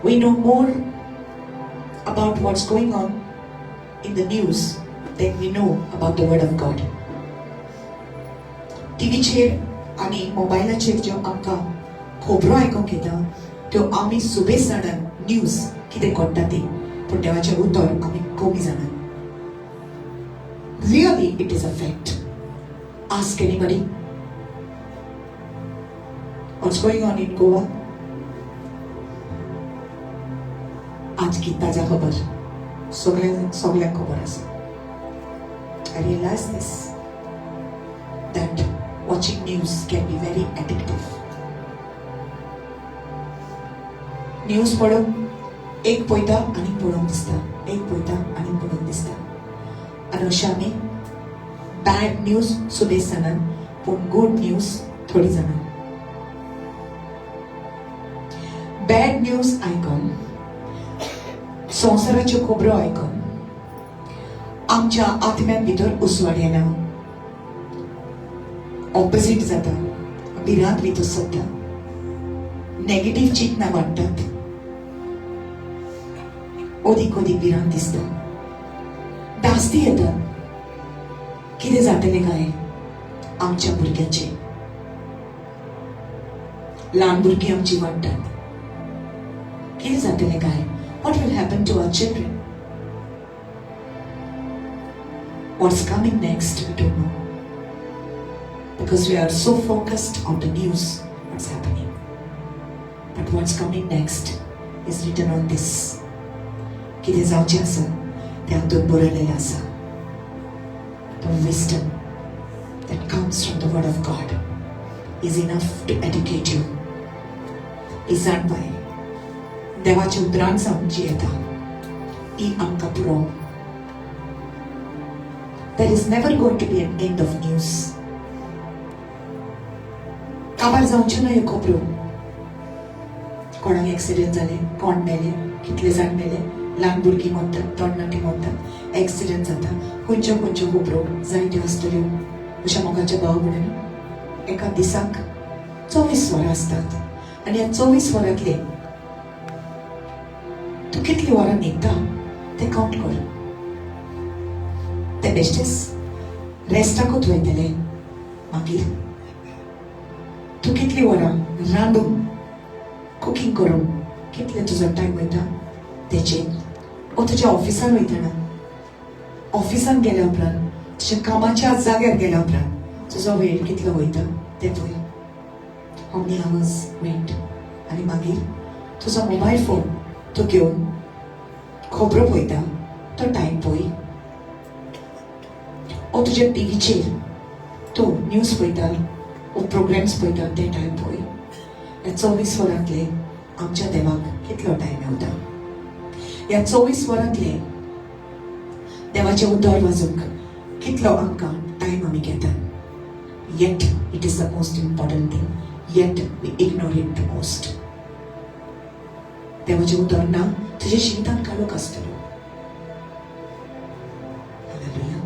we know more about what's going on in the news than we know about the Word of God. टीव्हीचेर आनी मोबायलाचेर ज्यो आमकां खबरो आयकूंक येता त्यो आमी सुबेज जाणात, न्यूज कितें घडटा ती, पूण देवाचें उतर आमी कमी जाणात. Really, it is a fact. Ask anybody what's going on in Goa. आज की ताजा खबर सगळ्यांक सगळ्यांक खबर आसा. I realize this, that watching news can be very addictive. News पळोवंक, एक पळयता आनी पळोवंक दिसता, एक पळयता आनी पळोवंक दिसता. आनी अशें आमी बॅड न्यूज सुबेज जाणात, पूण गूड न्यूज थोडी जाणात. बॅड न्यूज आयकून, संवसाराच्यो खबरो आयकून आमच्या आत्म्यान भितर उसवाड येना, ऑपोजीट जाता, भिरांत भितर सरता, नेगेटीव चिंतना वाडटात, अदीक अदीक भिरांत दिसता, धास्ती येता, कितें जातलें काय आमच्या भुरग्याचें. ल्हान भुरगीं आमची वाडटात, कितें जातलें काय, what will happen to our children, what's coming next we don't know, because we are so focused on the news, what's happening, but what's coming next is written on this. कितें जावचें आसा तें हातूंत बरयलेलें आसा. The wisdom that comes from the word of God is enough to educate you. ही जाणवाय देवाच्या उतरान सावन जी येता ही आमकां पुरो. There is never going to be an end of news. काबार जावच्यो ना ह्यो खबरो. कोणाक एक्सिडेंट जाले, कोण मेले, कितले जाण मेले, ल्हान भुरगीं मरतात, तरणाटीं मरतात, एक्सिडेंट जाता, खंयच्यो खंयच्यो खबरो जायत्यो आसतल्यो. अशें मोगाच्या भाव म्हणून एका दिसाक 24 वरां आसतात आनी ह्या 24 वरांतले तूं कितली वरां न्हिदता तें कावंट कर. ते बेश्टेच रेस्टाकूच वयतले. मागीर तूं कितली वरां रांदून कुकींग करून कितले तुजो टायम वयता तेचेर, ओ तुज्या ऑफिसान वयतना, ऑफिसान गेल्या उपरांत तुज्या कामाच्या जाग्यार गेल्या उपरांत तुजो वेळ कितलो वयता तें पळय. How many hours went. आनी मागीर तुजो मोबायल फोन तूं घेवन खबरो पळयता तो टायम पळय, ओ तुज्या टिवीचेर तूं न्यूज पळयता ओ प्रोग्राम्स पळयता ते टायम पळय. ह्या 24 वरांतले आमच्या देवाक कितलो टायम मेवता? ह्या 24 वरांतले देवाचें उतर वाजूंक कितलो आमकां टायम आमी घेतात? Yet it is the most important thing, yet we ignore it the most. देवाचें उतर ना तुज्या जिवितांत काळोख आसतलो. हालेलुया.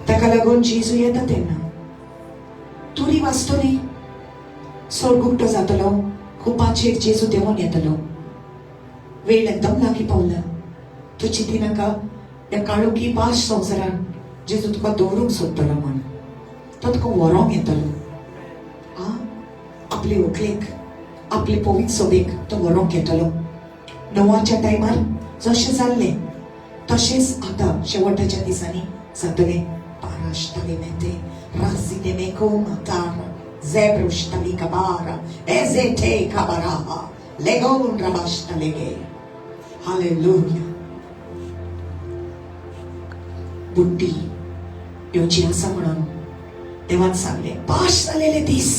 ताका लागून जेजू येता तेन्ना तुरी वाचतली, स्वर्ग उक्तो जातलो, कुपाचेर जेजू देंवोन येतलो. वेळ एकदम लागीं पावला. तूं चिंती नाका ह्या काळोखी पाश संवसारान जेजू तुका दवरूंक सोदतलो म्हण, तो तुका व्हरोंक येतलो. आ आपले व्हंकलेक, आपले पवित्र सभेक तो व्हरोंक येतलो. नोवाच्या टायमार जशें जाल्लें तशेंच आतां शेवटाच्या दिसांनी जातलें. Parashtalimete, rasidemeko matara, zebrushtali kabara, ezete kabaraha, legon rabashtalege. Hallelujah. बुड्डी येवची आसा म्हणून देवान सांगलें. पाश जालेले दीस.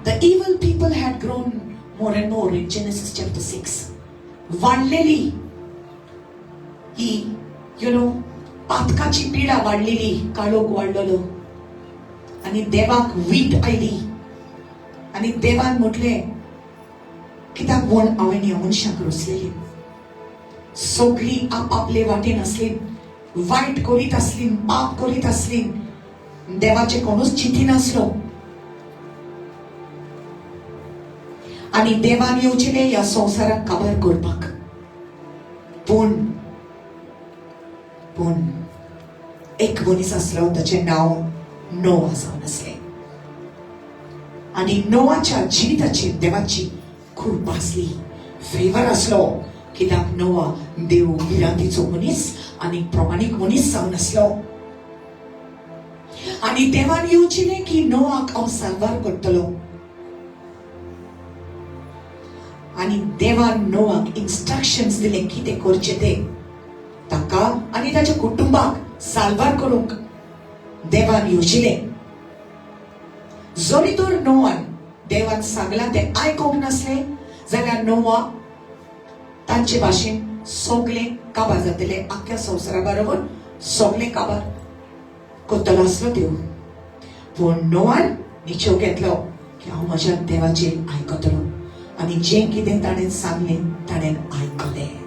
The evil people had grown more and more in Genesis chapter 6. वाडलेली ही पातकाची पिडा वाडलेली, काळोख वाडलेलो आनी देवाक वीट आयली आनी देवान म्हटलें, कित्याक म्हूण हांवें ह्या मनशाक रचलेली? सगळीं आपापले वाटेन आसली, वायट करीत आसली, पाप करीत आसली, देवाचे कोणूच चिंतिनासलो. आनी देवान येवचेले ह्या संवसाराक काबार करपाक. पूण पूण एक मनीस आसलो, ताचें नांव नोवा जावन आसलें आनी नोवाच्या जिविताचेर देवाची कृपा आसली, फेवर आसलो. कित्याक नोवा देव भिरांतीचो मनीस आनी प्रमाणीक मनीस जावन आसलो. आनी देवान येवचेलें की नोवाक हांव साल्वार करतलो. आनी देवान नोवाक इन्स्ट्रक्शन्स दिले कितें करचें तें, ताका आनी ताच्या कुटुंबाक साल्वार करूंक देवान येवजिलें. जरी तर नोवान देवान सांगलां तें आयकूंक नासलें जाल्यार नोवा तांचे भाशेन सगळें काबार जातलें, आख्ख्या संवसारा बरोबर सगळें काबार करतलो आसलो देव. पूण नोवान निश्चय घेतलो की हांव म्हज्या देवाचें आयकतलो आनी जें कितें ताणें सांगलें ताणें आयकलें.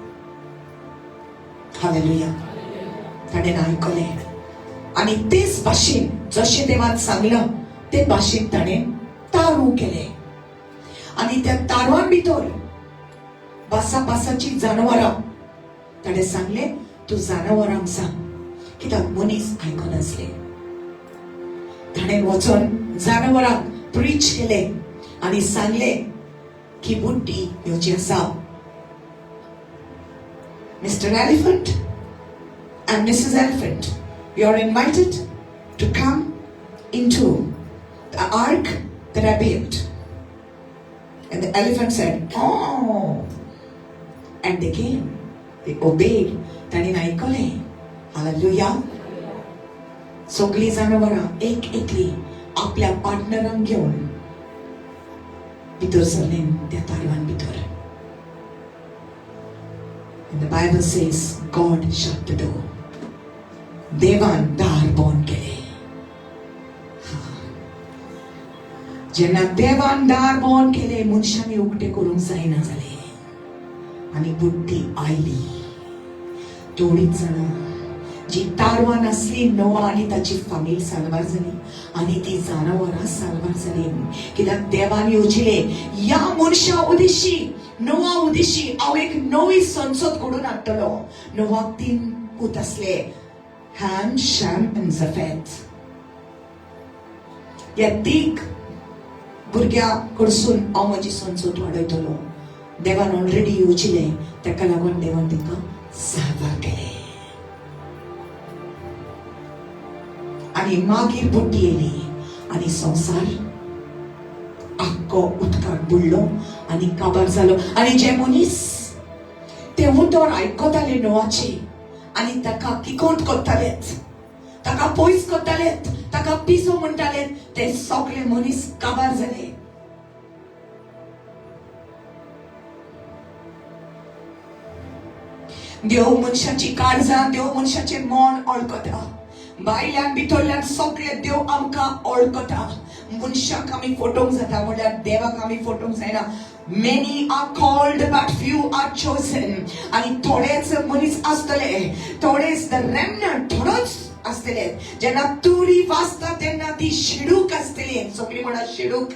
हालेलुया. ताणें आयकलें आनी तेच भाशेन जशें देवान सांगलां ते भाशेन ताणें तारू केलें आनी त्या तारवान भितर बासा बासाची जनावरां ताणें सांगलें, तूं जनावरांक सांग, कित्याक मनीस आयकनासले. ताणें वचोन जनावरांक प्रीच केलें आनी सांगलें की बुड्डी येवची आसा. Mister Elephant and Mrs. Elephant, you are invited to come into the ark that I built. And the elephant said, "Oh." And they came. They obeyed. तांणी आयकलें. हालेलुया. सगळीं जनावरां एक एकली आपल्या पार्टनरांक घेवन भितर सरले त्या तारवान भितर. And the Bible says, God shut the door. देवान दार बंद केले. जेन्ना देवान दार बंद केले, मनशांनी उक्ते करूंक जायना जाले आनी बुद्धी आयली. थोडीच जाणां जी तारवान आसली, नोआ आनी ताची फामील साल्वार जाली आनी ती जनावरां साल्वार जाली, कित्याक देवान येवजिले, ह्या मनशा उदेशी, नोआ उदेशी हांव एक नवी संसद घडोवन हाडटलो. नोवाक तीन पूत आसले, हॅम, शॅम आनी जफेत. ह्या तीग भुरग्या कडसून हांव म्हजी संसद वाडयतलो. देवान ऑलरेडी येवजिलें, ताका लागून देवान तांकां साल्वार केले. आनी मागीर बुड्डी येयली आनी संवसार आख्खो उदकाक बुडलो आनी काबार जालो. आनी जे मनीस ते उतर आयकताले नोआचे आनी ताका किकोंत करतालेत, ताका पयस करतालेत, ताका पिसो म्हणटाले, ते सगळे मनीस काबार जाले. देव मनशाची काळजां, देव मनशाचें मन वळखता. भायल्यान भितरल्यान सगळे देव आमकां वळखता. मनशाक आमी फटोवंक जाता, म्हणल्यार देवाक आमी फटोवंक जायना. Many are called but few are chosen. आनी थोडेच मनीस आसतले, थोडेच, the remnant थोडोच आसतले. जेन्ना तुरी वाजता तेन्ना ती शिडूक आसतली. सगळी म्हणा, शिडूक.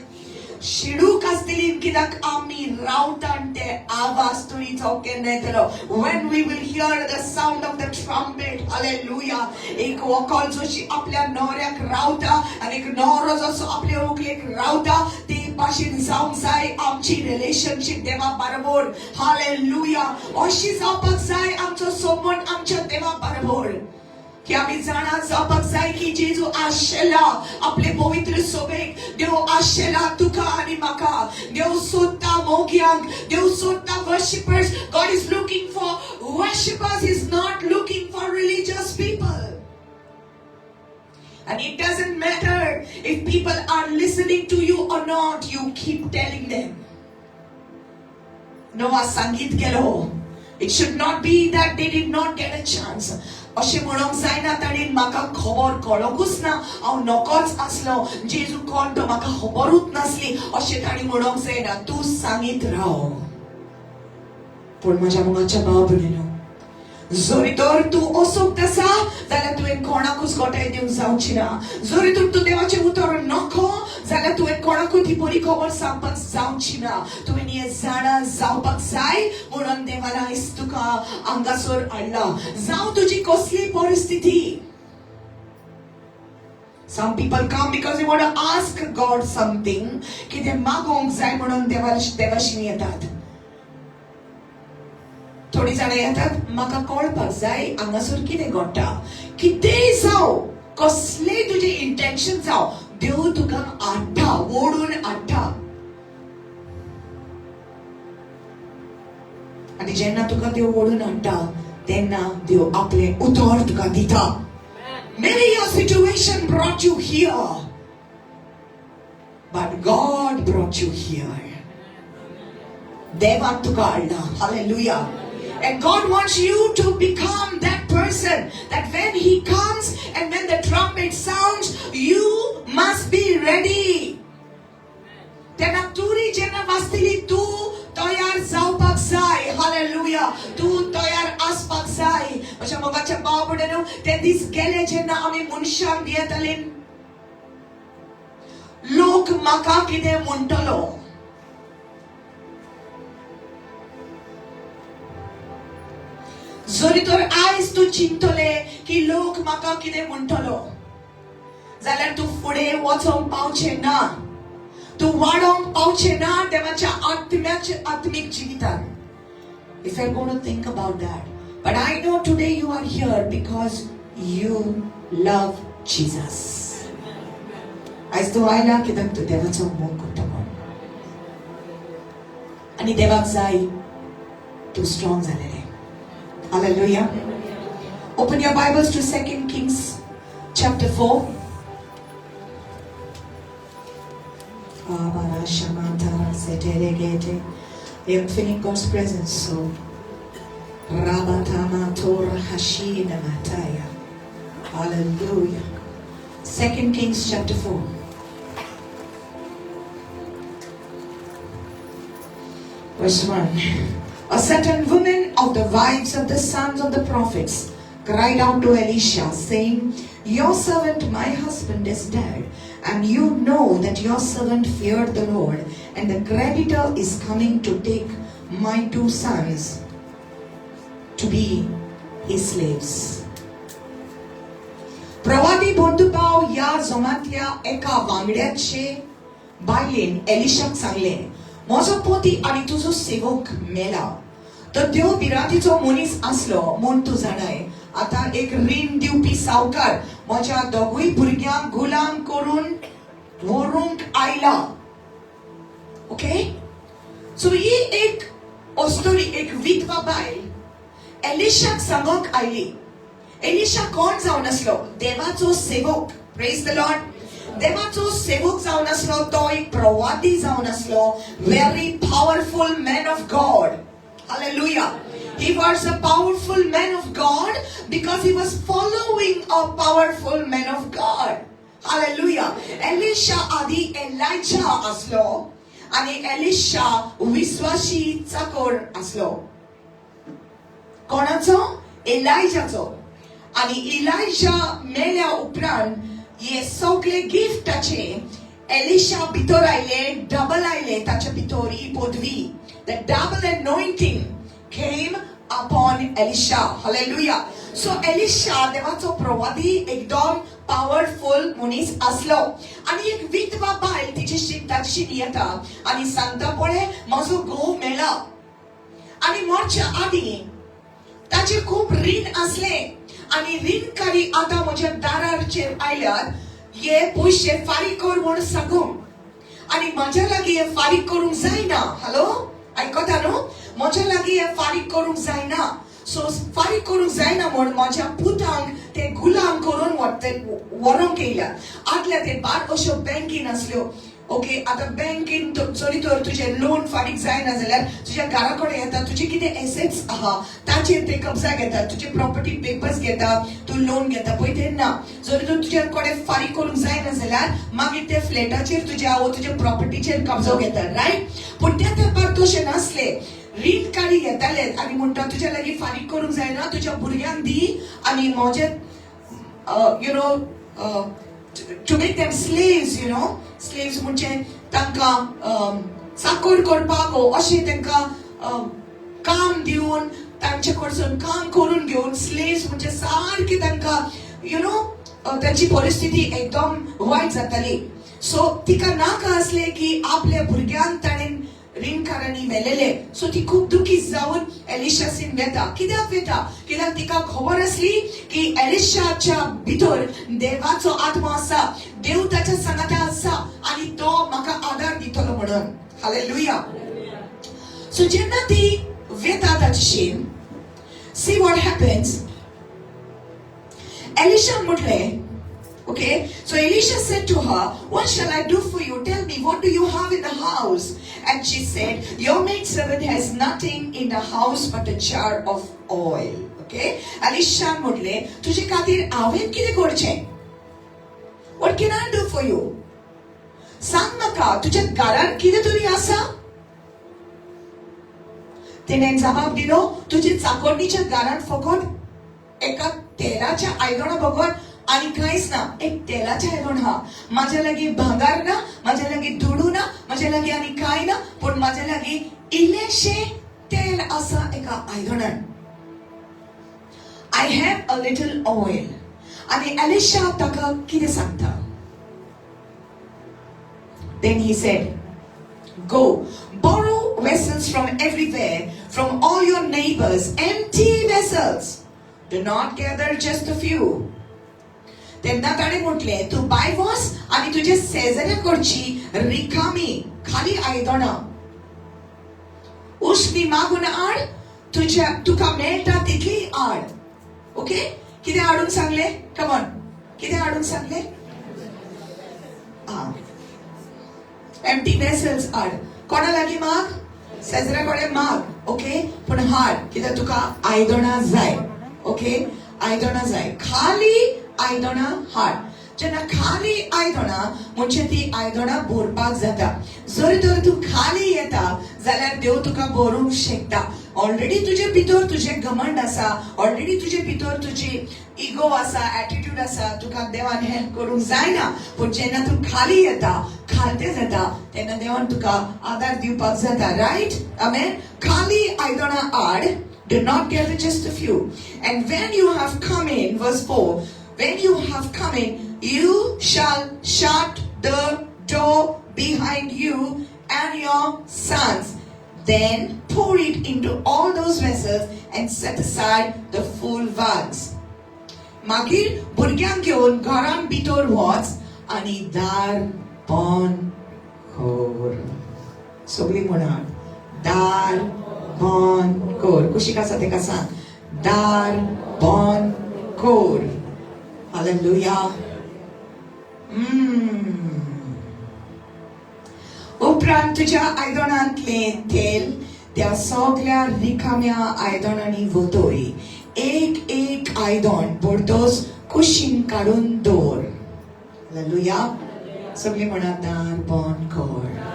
शिडूक आसतली, कित्याक आमी रावता ते आवाज तुरीचो केन्ना येतलो? When we will hear the sound of the trumpet. Hallelujah. एक व्हंकल जशी आपल्या न्हवऱ्याक रावता आनी एक न्हवरो जसो आपल्या व्हंकलेक रावता, ते भाशेन जावंक जाय आमची रिलेशनशीप देवा बरोबर. हालेलुया. अशी जावपाक जाय आमचो संबंद आमच्या देवा बरोबर की आमी जाणा जावपाक जाय की जेजू आशेला आपले पवित्र सभेक. देव आशेला तुका आनी म्हाका. देव सोदता मोग्यांक, देव सोदता worshippers. God is looking for worshippers, is not looking for religious people. And it doesn't matter if people are listening to you or not, you keep telling them. Noah सांगीत गेलो. It should not be that they did not get a chance. अशें म्हणूंक जायना, ताणें म्हाका खबर कळोंकूच ना, हांव नकोच आसलो, जेजू कोण तो म्हाका खबरूच नासली, अशें तांणी म्हणूंक जायना. तूं सांगीत राव. पूण म्हज्या मोगाच्या भाव भयणीनो, जरी तर तूं असोक्त आसा जाल्यार तुवें कोणाकूच गोठाय दिवंक जावची ना. जरी तर तूं देवाचें उतर नको जाल्यार तुवें कोणाकूच ती बरी खबर सांगपाक जावची ना. तुवें हें जाणा जावपाक जाय म्हणून देवान आयज तुका हांगासर हाडला. जावं तुजी कसली परिस्थिती. Some people come because they want to ask God something. कितें मागोवंक जाय म्हणून देवा देवाशी येतात. थोडी जाणां येतात, म्हाका कळपाक जाय हांगासर कितें घडटा. कितेंय जावं, कसलेय तुजें इंटेन्शन जावं, देव तुका हाडटा, ओडून हाडटा. आनी जेन्ना तुका देव ओडून हाडटा तेन्ना देव आपलें उतर तुका दिता. Maybe your situation brought you here, but God brought you here. देवान तुका हाडला. Hallelujah. And God wants you to become that person that when He comes and when the trumpet sounds, you must be ready. तेन्ना तुरी जेन्ना वाजतली तूं तयार जावपाक जाय. हालेलुया. तूं तयार आसपाक जाय. म्हज्या मोगाच्या भाव भयणांनो, ते दीस गेले जेन्ना आमी मनशांक भियेताले. लोक म्हाका कितें म्हणटलो. जरी तर आयज तूं चिंतले की लोक म्हाका कितें म्हणटलो, जाल्यार तूं फुडें वचोंक पावचें ना, तूं वाडोवंक पावचें ना देवाच्या आत्म्याच्या आत्मीक जिवितान. If you gonna think about that. But I know today you are here because you love Jesus. आयज तूं आयला कित्याक तूं देवाचो मोग करता म्हण, आनी देवाक जाय तूं strong जालेलें. Hallelujah. Open your Bibles to 2 Kings chapter 4. I am feeling God's presence. So, Hallelujah. 2 Kings chapter 4. Verse 1. A certain woman of the wives of the sons of the prophets cried out to Elisha, saying, Your servant, my husband, is dead, and you know that your servant feared the Lord, and the creditor is coming to take my 2 sons to be his slaves. प्रवादी बंधुभाव ह्या जमांतल्या एका वांगड्याचे बायलेन एलिशाक सांगलें, म्हजो पती आनी तुजो सेवक मेला, तर देव भिरांतीचो मनीस आसलो म्हूण तूं जाणाय. आतां एक रीण दिवपी सावकार म्हज्या दोगूय भुरग्यांक गुलाम करून व्हरूंक आयला. ओके, सो ही एक अस्तुरी, एक विधवा बायल एलिशाक सांगूंक आयली. एलिशा कोण जावन आसलो? देवाचो सेवक. Praise the Lord. देवाचो सेवक जावन आसलो, तो एक प्रवादी जावन आसलो. Very powerful man of God. Hallelujah. He was a powerful man of God because he was following a powerful man of God. Hallelujah. Elisha आदी एलायजा आसलो आनी एलिशा विश्वासी चाकर आसलो. कोणाचो? एलायजाचो. आनी इलायजा मेल्या उपरांत हे सगळे गिफ्टाचे एलिशा भितर आयले, डबल आयले ताच्या भितर ही पदवी. The double anointing came upon Elisha. Hallelujah. So Elisha देवाचो प्रवादी एकदम पावरफुल मनीस आसलो. आनी एक विधवा बायल तिची ताची येता आनी सांगता, पळय म्हजो घोव मेला आनी मरच्या आदीं ताचे खूब रीण आसले आनी रीणकारी आतां म्हज्या दाराचेर आयल्यात, हे पयशे फारीक कर म्हूण सांगूंक, आनी म्हज्या लागीं हे फारीक करूंक जायना. हॅलो, आयकता न्हू? म्हज्या लागीं हे फारीक करूंक जायना. सो फारीक करूंक जायना म्हूण म्हज्या पुतांक ते गुलाम करून व्हरूंक येयल्यात. आदल्या तेंपार अश्यो बँकीन आसल्यो. ओके, आतां बँकेन जरी तर तुजें लोन फारीक जायना जाल्यार तुज्या घरा कडेन येता, तुजे कितें एसेट्स आहा ताचेर ते कब्जा घेता, तुजे प्रॉपर्टी पेपर्स घेता, तूं लोन घेता पळय तेन्ना. जरी तर तुज्या कडेन फारीक करूंक जायना जाल्यार मागीर ते फ्लॅटाचेर तुज्या वो तुज्या प्रॉपर्टीचेर कब्जो घेता, रायट? पूण त्या तेंपार तशें नासलें. रीणकारी घेताले आनी म्हणटा तुज्या लागीं फारीक करूंक जायना, तुज्या भुरग्यांक दी आनी म्हजें you know to make them slaves, you know, slaves म्हणजे तांकां चाकर करपाक अशें तांकां काम दिवन तांचे कडसून काम करून घेवन. स्लेव्स म्हणजे सारकी तांकां you know तांची परिस्थिती एकदम वायट जाताली. सो तिका नाका आसलें की आपल्या भुरग्यांक ताणें रीणकारांनी व्हेलेले. सो ती खूब दुखी जावन एलिशासीन वेता. कित्याक वेता? कित्याक तिका खबर आसली की एलिशाच्या भितर देवाचो आत्मो आसा, देव ताच्या सांगाता आसा आनी तो म्हाका आदार दितलो म्हणून. हालेलुया. सो जेन्ना ती वेता ताच्याशीन, सी what happens. एलिशान म्हटलें, Okay, so Elisha said to her, What shall I do for you? Tell me, what do you have in the house? And she said, Your maidservant has nothing in the house but a jar of oil. Okay, Elisha म्हटले, तुजे खातीर हांवें कितें करचें? What can I do for you? सांग म्हाका, तुज्या घरान कितें तरी आसा? तिणें जबाब दिलो, तुजे चाकोरणीच्या घरान फकत एका तेलाच्या आयदोणा बगर आनी कांयच ना. एक तेलाचें आयदण आहा. म्हाज्या लागीं भांगर ना, म्हाज्या लागीं दुडू ना, म्हाज्या लागीं आनी कांय ना, पूण म्हाज्या लागीं इल्लेशें तेल आसा एका आयदणान. I have a little oil. आनी एलिशा ताका कितें सांगता? Then he said, "Go, borrow vessels from everywhere, from all your neighbors, empty vessels. Do not gather just a few." तेन्ना ताणें म्हटलें, तूं भायर वच आनी तुजे शेजाऱ्या कडची रिकामी खाली आयदणां उसणी मागून हाड, तुज्या तुका मेळटा तितली हाड. ओके, कितें हाडूंक सांगलें? कमॉन, कितें हाडूंक सांगलें? आं, एम्प्टी वेसल्स हाड. कोणा लागीं माग? शेजऱ्या कडेन माग. ओके, पूण हाड, कित्याक तुका आयदणां जाय. ओके, आयदणां जाय, खाली आयदणां हाड. जेन्ना खाली आयदणां म्हणजे ती आयदणां भरपाक जाता. जर तर तूं खाली येता जाल्यार देव तुका भरूंक शकता. ऑलरेडी तुजे भितर तुजें घमंड आसा, ऑलरेडी तुजे भितर तुजी इगो आसा, एटिट्यूड आसा, तुका देवान हेल्प करूंक जायना. पूण जेन्ना तूं खाली येता, खालते जाता, तेन्ना देवान तुका आदार दिवपाक जाता. रायट, आमेन. खाली आयदणां हाड. Do not gather just a few. And when you have come in, verse 4, when you have come in, you shall shut the door behind you and your sons. Then pour it into all those vessels and set aside the full ones. मागीर भुरग्यांक घेवन घरान भितर वच आनी दार बंद कर. सगळीं म्हणात, दार बंद कर. कुशीक आसा तेका सांग, दार बंद कर. हालेलुया. उपरांत तुज्या आयदणांतलें तेल त्या सगळ्या रिकाम्या आयदणांनी वतय. एक एक आयदण भरतच कुशीन काडून दवर. हालेलुया. सगळीं म्हणा, दार बंद कर.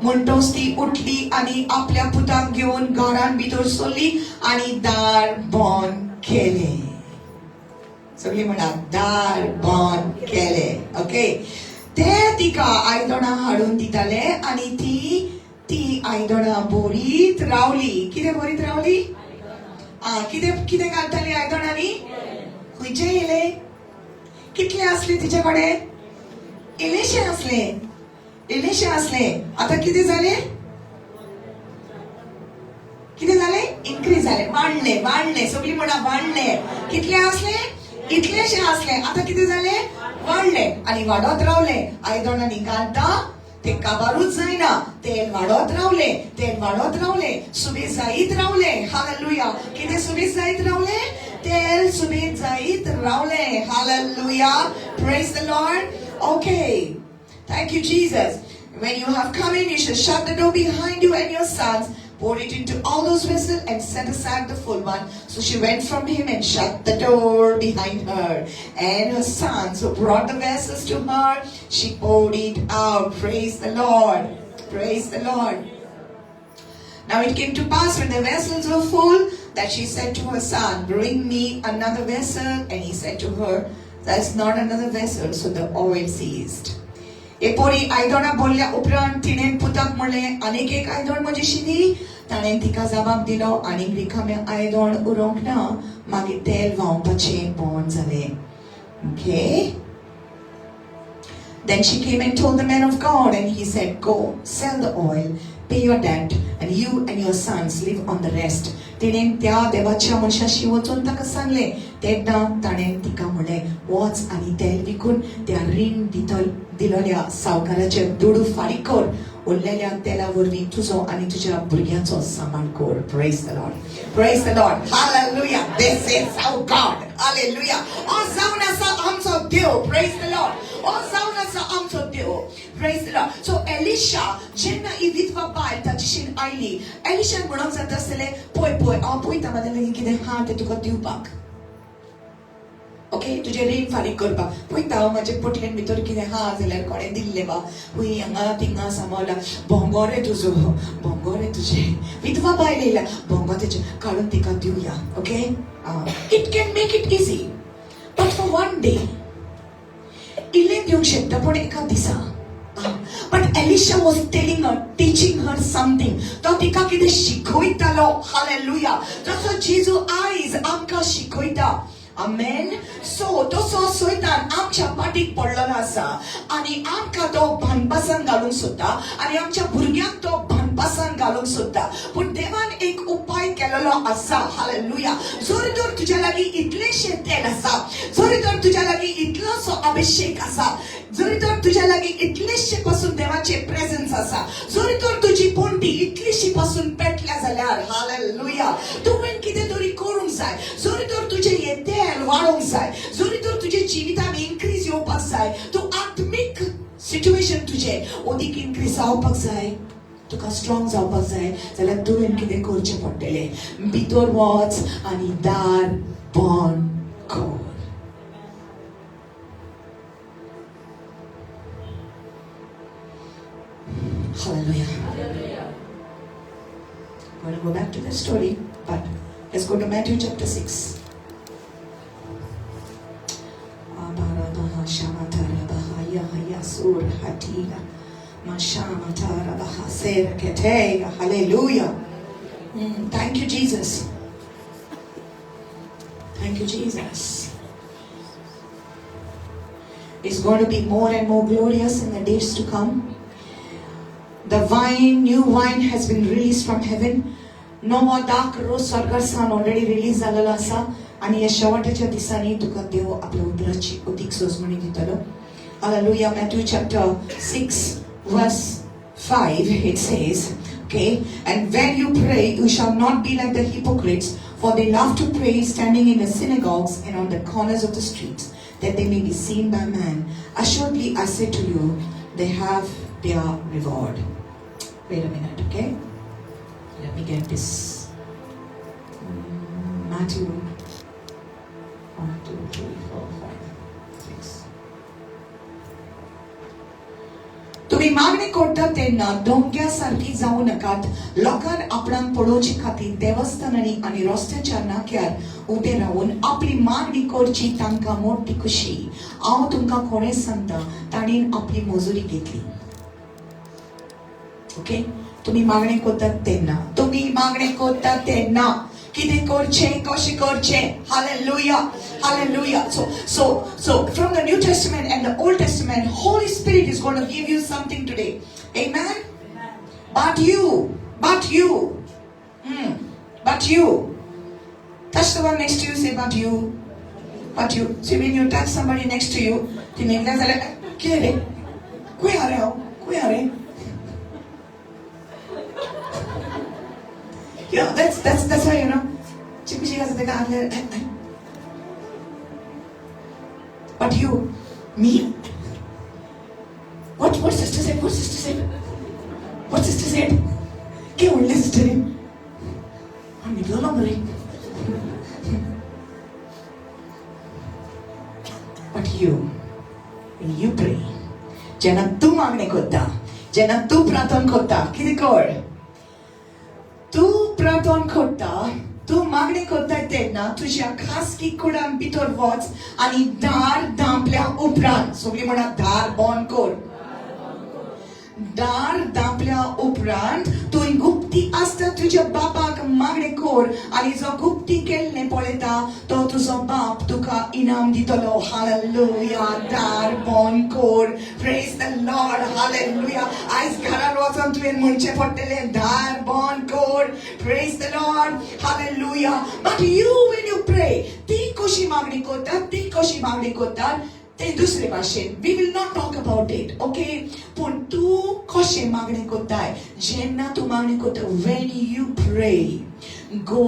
म्हणटोच ती उठली आनी आपल्या पुताक घेवन घरान भितर सरली आनी दार बंद केलें. सगळीं म्हणा, दार बंद केलें. ओके, ते तिका आयदणां हाडून दिताले आनी ती ती आयदणां भरीत रावली. कितें भरीत रावली? आ, कितें कितें घालताली आयदणांनी? खंयचे येयले? कितले आसले तिचे कडेन? इल्लेशे आसले, इल्लेशे आसले. आतां कितें जालें? कितें जालें? इन्क्रीज जालें, वाडले, वाडले. सगळीं म्हणा, वाडले. कितले आसले? इतलेशे आसले. आतां कितें जालें? वाडले आनी वाडत रावले. आयदणांनी घालता ते काबारूच जायना. तेल वाडत रावले, तेल वाडत रावले, सुबेज जायत रावले. हालेलुया. कितें सुबेज जायत रावले? तेल सुबेज जायत रावले. Hallelujah. Praise the Lord. Okay. Thank you, Jesus. When you have come in, you shall shut the door behind you and your sons, pour it into all those vessels, and set aside the full one. So she went from him and shut the door behind her. And her sons who brought the vessels to her, she poured it out. Praise the Lord. Praise the Lord. Now it came to pass when the vessels were full that she said to her son, "Bring me another vessel." And he said to her, "There is not another vessel." So the oil ceased. एपोरी आयदणां भरल्या उपरांत तिणें पुताक म्हणलें, आनीक एक आयदण म्हजेशी दी. ताणें तिका जबाब दिलो, आनीक रिकामें आयदण उरोंक ना. मागीर तेल व्हांवपाचें बंद जालें. Okay. Then she came and told the man of God, and he said, "Go, sell the oil, pay your debt, and you and your sons live on the rest." तिणें त्या देवाच्या मनशाशी वचून ताका सांगलें. तेन्ना ताणें तिका म्हणलें, वच आनी तेल विकून त्या रीण दितल दिलोल्या सावकाराचे दुडू फारीक कर. उरलेल्या तेला वरवीं तुजो आनी तुज्या भुरग्यांचो सांबाळ कर. Praise the Lord. Praise the Lord. Hallelujah. This is our God. Hallelujah. ओ जावन आसा आमचो देव. Praise the Lord. ओ जावन आसा आमचो देव. Praise the Lord. So Elisha जेन्ना ही विधवा बायल ताचेशीन आयली, एलिशान म्हणूंक जाता आसतलें, पळय पळय, हांव पळयता म्हाज्या लागीं कितें आहा तें तुका दिवपाक. ओके, तुजें रीण फारीक करपाक. पळयता हांव म्हाजे पोटलेन भितर कितें आहा जाल्यार कोणें दिल्लें बा, हुंय हांगा थिंगा सांबावला, भोंगो रे तुजो, भोंगो रे तुजें, विधवा बायल येयल्या, भोंगो तेजें काडून तिका दिवया. Okay, it can make it easy but for one day. इल्लें दिवंक शकता पूण एका दिसा. But Elisha was telling her, teaching her something. तो तिका कितें शिकयतालो. हालेलुया. जसो जेजू आयज आमकां शिकयता. आमेन. सो तसो सैतान आमच्या पाटीक पडलेलो आसा आनी आमकां तो भानपासान घालूंक सोदता आनी आमच्या भुरग्यांक तो भानपासान घालूंक सोदता. पूण देवान एक उपाय केलेलो आसा. हालेलुया. जर तर तुज्या लागीं इतलेंशें तेल आसा, जर तर तुज्या लागीं इतलोसो अभिशेक आसा, जरी तर तुज्या लागीं इतलेशे पासून देवाचे प्रेझन्स आसा, जरी तर तुजी पणटी इतलीशी पासून पेटल्या जाल्यार, हालेलुया, तुवें कितें तरी करूंक जाय. जरी तर तुजें हें तेल वाडोवंक जाय, जरी तर तुज्या जिवितान इन्क्रीज येवपाक जाय, तूं आत्मीक सिट्युएशन तुजें अदीक इन्क्रीज जावपाक जाय, तुका स्ट्रॉंग जावपाक जाय जाल्यार तुवें कितें करचें पडटलें. भितर वच आनी दार बंद कर. Hallelujah. Hallelujah. I'm going to go back to the story, but let's go to Matthew chapter 6. Hallelujah. Thank you, Jesus. Thank you, Jesus. It's going to be more and more glorious in the days to come. The wine, new wine has been released from heaven. नवो दाक रोस स्वर्गार सावन ऑलरेडी रिलीज जालेलो आसा आनी ह्या शेवटाच्या दिसांनी तुका देव आपल्या उतराची अदीक सोजमणी दितलो. Hallelujah. Matthew chapter 6 verse 5, it says, okay, and when you pray, you shall not be like the hypocrites, for they love to pray standing in the synagogues and on the corners of the streets, that they may be seen by man. Assuredly, I say to you, they have their reward. Wait a minute, okay? Let me get this. Matthew 1, 2, 3, 4, 5, 6. तुम्ही मागणी करता तेन्ना दोंग्या सारकी जावं नाकात. लोकांक आपणाक पळोवचे खातीर देवस्थानांनी आनी रस्त्याच्या नाक्यार उबे रावन आपली मागणी करची तांकां मोटी खुशी. हांव तुमकां खरेंच सांगता, तांणी आपली मजुरी घेतली. ओके, तुम्ही मागणी करतात तेन्ना, तुम्ही मागणी करतात तेन्ना कितें करचें, कशें करचें. Hallelujah, hallelujah. So from the New Testament and the Old Testament, Holy Spirit is going to give you something today. Amen. But you, but you, but you. Touch the one next to you, say, but you, but you. See, when you touch somebody next to you, ती नेमल्या जाल्यार कितें रे, खंय हा रे हांव, खंय हा रे? You know, that's how you know. But you, me? What sister said? What sister said? What sister said? K म्हणलें सिस्टरीन? हांव न्हिदलों मरे. But you, when you pray, जेन्ना तूं मागणें करता, जेन्ना तूं प्रार्थना करता, कितें कर? तूं प्रार्थना करता, तूं मागणें करता तेन्ना तुज्या खासगी कुडान भितर वच आनी दार धांपल्या उपरांत, सगळीं म्हणा दार बंद कर. दार धांपल्या उपरांत तूं गुप्ती आसता तुज्या बापाक मागणें कर आनी जो गुप्ती केल्लें पळयता तो तुजो बाप तुका इनाम दितलो. हालेलुया. दार बंद कर. Praise the Lord. Hallelujah. आयज घरान वचोन तुवें म्हणचें पडटलें, दार बंद कर. Praise the Lord. Hallelujah. But you, when you pray, ती कशी मागणी करतात, ती कशी मागणी करतात ते दुसरे भाशेन, we will not talk about it, okay? पूण तूं कशें मागणें करताय, जेन्ना तूं मागणी करता, when you pray, go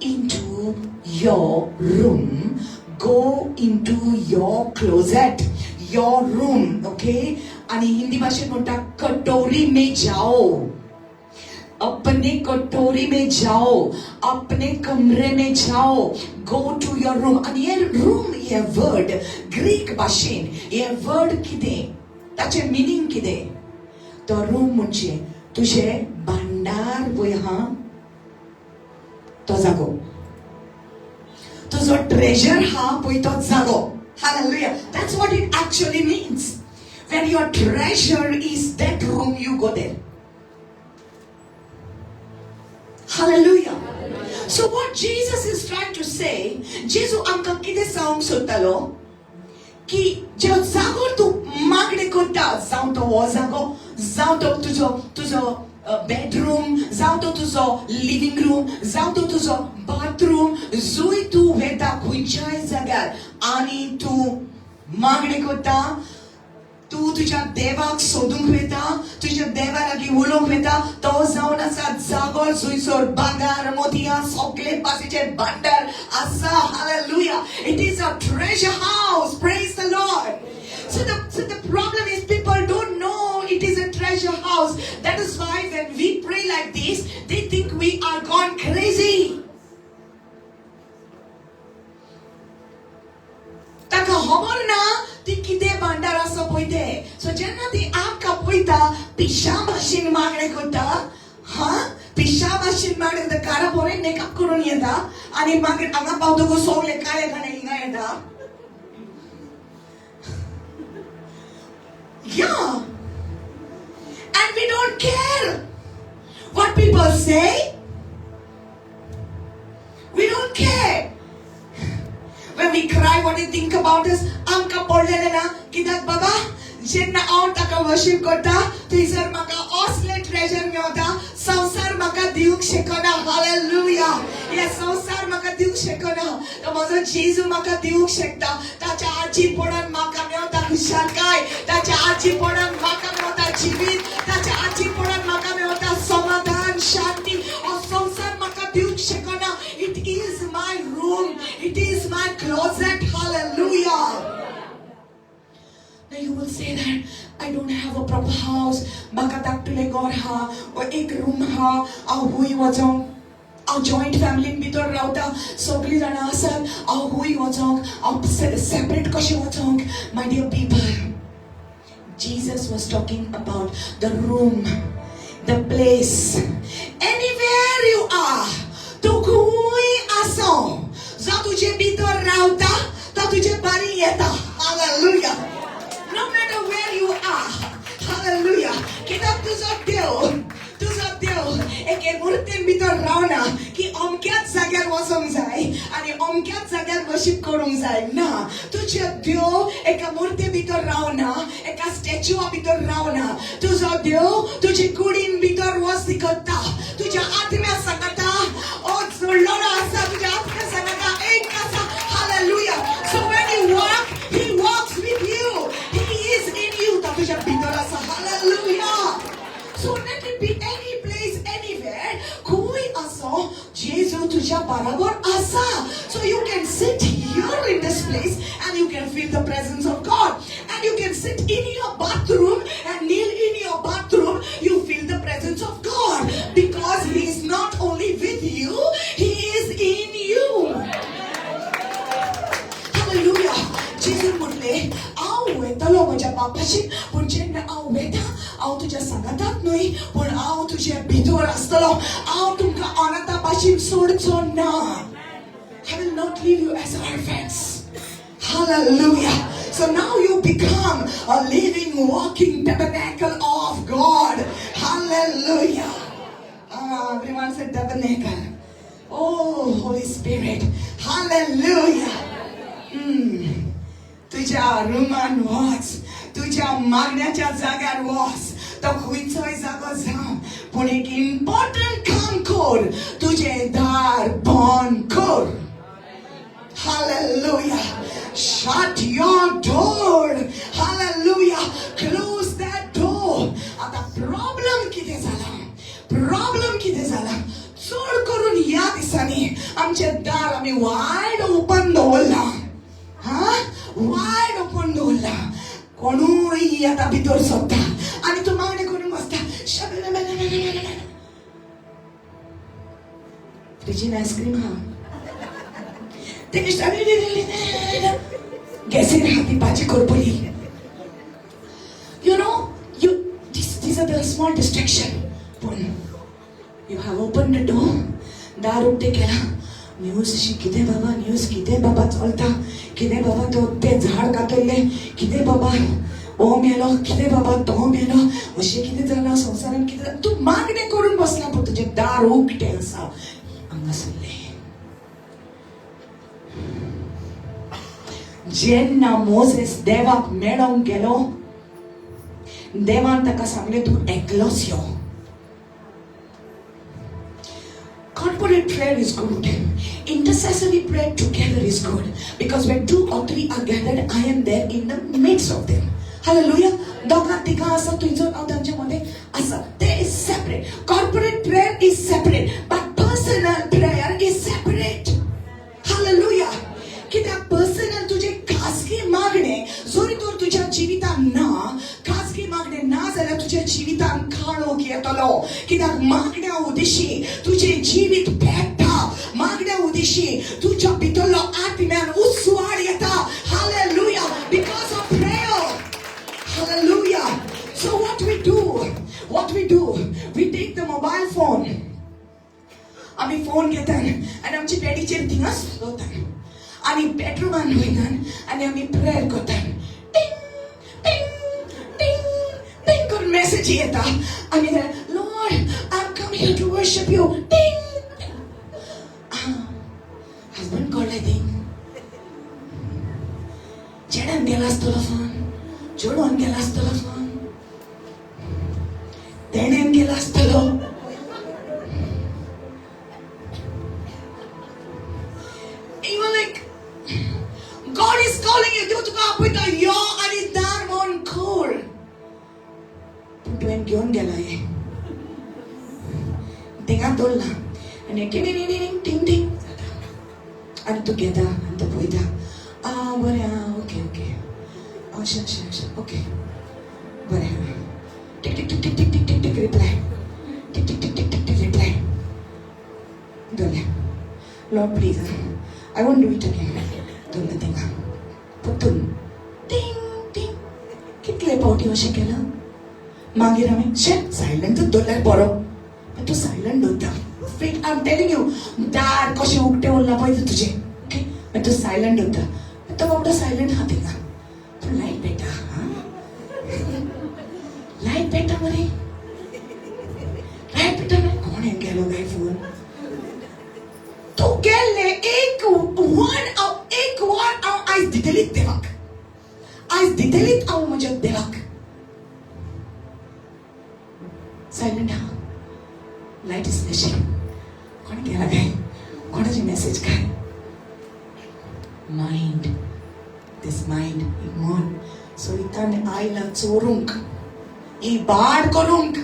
into your room, go into your closet, your room, okay? आनी हिंदी भाशेन म्हणटा, कटोरी में जाओ. अपने कटोरी में जाओ, अपने कमरे में जाओ, गो टू your room. आनी हे रूम हे वर्ड ग्रीक भाशेन हे वर्ड कितें, ताचें मिनींग कितें? तो रूम म्हणजे तुजें भांडार पळय हा तो जागो, तुजो ट्रेजर हा पळय तो जागो. Hallelujah. That's what it actually means. When your treasure is that room, you go there. Hallelujah. So what Jesus is trying to say, जेजू आमकां कितें सांगूंक सोदतालो की जो जागो तूं मागणें करता, जावं तो हो जागो, जावं तो तुजो तुजो बेडरूम, जावं तो तुजो लिवींग रूम, जावं तो तुजो बाथरूम, जंय तूं वेता खंयच्याय जाग्यार आनी तूं मागणें करता, तूं तुज्या देवाक सोदूंक वता, तुज्या देवा लागीं उलोवंक वता, तो जावन आसा जागो जंयसर भांगर मोतयां सगळे भाशेचे भांडार आसा. Hallelujah. It is a treasure house. Praise the Lord. So the problem is people don't know it is a treasure house. That is why when we pray like this, they think we are gone crazy. ताका खबर ना ती कितें भांडार आसा पळय तें. सो जेन्ना ती आमकां पळयता पिशा भाशेन मागणें करता, हा पिशा भाशेन मागणें करता, कारा बरें मेकअप करून येता आनी मागीर हांगा पावतकूच सगळे काळे काळे हिंगा येता. Yeah. And we don't care what people say. We don't care. When we cry, what they think about us. आमकां पडलेलें ना कित्याक बाबा, जेन्ना हांव ताका वर्शीप करता थंयसर म्हाका असलें ट्रेजर मेवता, संवसार म्हाका दिवंक शकना. हालेलुया. हे संवसार म्हाका दिवंक शकना, तो म्हजो जेजू म्हाका दिवंक शकता. ताच्या आजीपणान म्हाका मेवता खुशालकाय, ताच्या आजीपणान म्हाका मेवता जिवीत, ताच्या आजीपणान म्हाका मेवता समाधान, शांती. हो संवसार म्हाका दिवंक शकना. It is my room, it is my closet. Hallelujah. Now you will say that I don't have a proper house. म्हाका धाकटुलें घर हा, वा एक रूम हा, हांव हूंय वचोंक, हांव जॉयंट फॅमिलीन भितर रावता, सगळीं जाणां आसात, हांव हूंय वचोंक, हांव सेपरेट कशें वचोंक? My dear people, Jesus was talking about the room, the place. Anywhere you are, तूं खंय आसो, जो तुजे भितर रावता तो तुजे बारी येता. Hallelujah. No matter where you are, hallelujah. कित्याक तुजो देव, तुजो देव एके मुर्तीन भितर रावना की अमक्याच जाग्यार वचोंक जाय आनी अमक्याच जाग्यार वर्शीप करूंक जाय. ना, तुजो देव एका मुर्ती भितर रावना, एका स्टॅच्युआ भितर रावना. तुजो देव तुजे कुडीन भितर वस्ती करता, तुज्या आत्म्या सांगता, ओ जोडलेलो आसा, तुज्या आत्म्या सांगता एक आसा. Hallelujah. So when you walk, he walks with you. He is in you. तो तुज्या भितर आसा. Hallelujah. So let it be any place, anywhere. खंय आसो, जेजू तुज्या बराबर आसा. So you can sit here in this place and you can feel the presence of God. And you can sit in your bathroom and kneel in your bathroom. You feel the presence of God because He is not only with you, He is in you. Hallelujah. जेजून म्हटलें, हांव वयतलो म्हज्या बापाशी, पूण जेन्ना हांव वयता हांव तुज्या सांगाताक न्हय, पूण हांव तुजे भितर आसतलो. हांव तुमकां अनाथा भाशेन सोडचो ना. I will not leave you as orphans. Hallelujah. So now you become a living, walking tabernacle of God. Hallelujah. Everyone said tabernacle. Oh, Holy Spirit. Hallelujah. तुझ्या रुमान वच, तुझ्या मागण्याच्या जाग्यार वच, तो खंयचोय जागो जावं, पूण एक इम्पॉर्टंट काम कर, तुजें दार बंद कर. Hallelujah. Shut your door. Hallelujah. Close that door. आता प्रॉब्लेम कितें जाला? प्रॉब्लेम कितें जाला? चड करून ह्या दिसांनी आमचें दार आमी वायड ओपन दवरलां. हा, वायड ओपन दवरलां. कोणूय आतां भितर सोदता आनी तूं मागणें करूंक बसता. फ्रिजीन आयस्क्रीम आहा, ते गॅसीर आहा ती भाजी करपली. You know, you these are the small distraction. पूण you have open the door, दार उक्तें केलां. न्यूज अशी कितें बाबा, न्यूज कितें बाबा चलता, कितें बाबा तो तें झाड कातरलें, कितें बाबा हो मेलो, कितें बाबा तो मेलो, अशें कितें जालां संवसारान, कितें तूं मागणें करून बसला, पूण तुजें दार उक्तें आसा हांगासरलें. जेन्ना मोजेस देवाक मेळोंक गेलो, देवान ताका सांगलें तूं एकलोच यो. Corporate prayer is good. Intercessory prayer together is good. Because when 2 or 3 are gathered, I am there in the midst of them. Hallelujah. दोगां तिगां आसा थंयसर हांव तांचे मदें आसा. ते is separate. Corporate prayer is separate, but personal prayer is separate. Hallelujah. कित्याक पर्सनल तुजें खाजगी मागणें जरी तर तुज्या जिवितान ना, खाजगी मागणें ना जाल्यार तुज्या जिवितान काळोख येतलो. कित्याक मागण्या उदेशी तुजें जिवीत पेट्टा, मागण्या उदेशी तुज्या भितरलो आत्म्यान उजवाड येता. Hallelujah. Because of prayer. Hallelujah. So what we do, what we do, we take the mobile phone. आमी फोन घेतात आनी आमची बेडीचेर थिंगाच दवरतात आनी बेडरुमान वयतात आनी आमी प्रेयर करतात. टिंग टिंग टिंग टिंग करून मॅसेज येता आनी Lord, I am come here to worship you. Ting. Husband कळ्ळें थिंग चेड्यान गेला आसतलो फोन, चेडवान गेला आसतलो फोन, तेणेन गेला आसतलो. You are like, God is calling you. देव तुका आपयता यो आनी दार बंद कर. पूण तुवें घेवन गेला हें थिंगा दवरलां आनी टिंग टिंग टिंग टिंग जाता आनी तूं घेता आनी तूं पळयता. आं बरें, आं ओके ओके, अशें अशें अशें, ओके बरें. टिक टिक टिक टिक टिक टिक टिक टिक रिप्लाय, टिक टिक टिक टिक टिक टिक रिप्लाय दवरलें. Lord please, I won't do it again. दवरलें थिंगा परतून टिंग टिंग. कितले पावटी अशें केलां. मागीर हांवें शे सायलंटूच दवरल्यार बरो, पण तूं सायलंट दवरता. Fit, I am telling you, दार कशें उक्तें उरलां पळय तुजें. ओके, मागीर तूं सायलंट दवरता. तो बाबडो सायलंट आहा थिंगा, पूण लायट पेट्टा. आं लायट पेट्टा मरे, लायट पेट्टा. कोण गेलो काय फोन? तूं गेल्ले एक वन हांव, एक वर हांव आयज दितलीच देवाक, आयज दितलीच हांव म्हज्या देवाक. सायलंट आहा, लायट आसलेशी. कोण गेला काय, कोणाची मॅसेज काय? मायंड, this mind, मन सैतान आयला चोरूंक, ही बाड करूंक,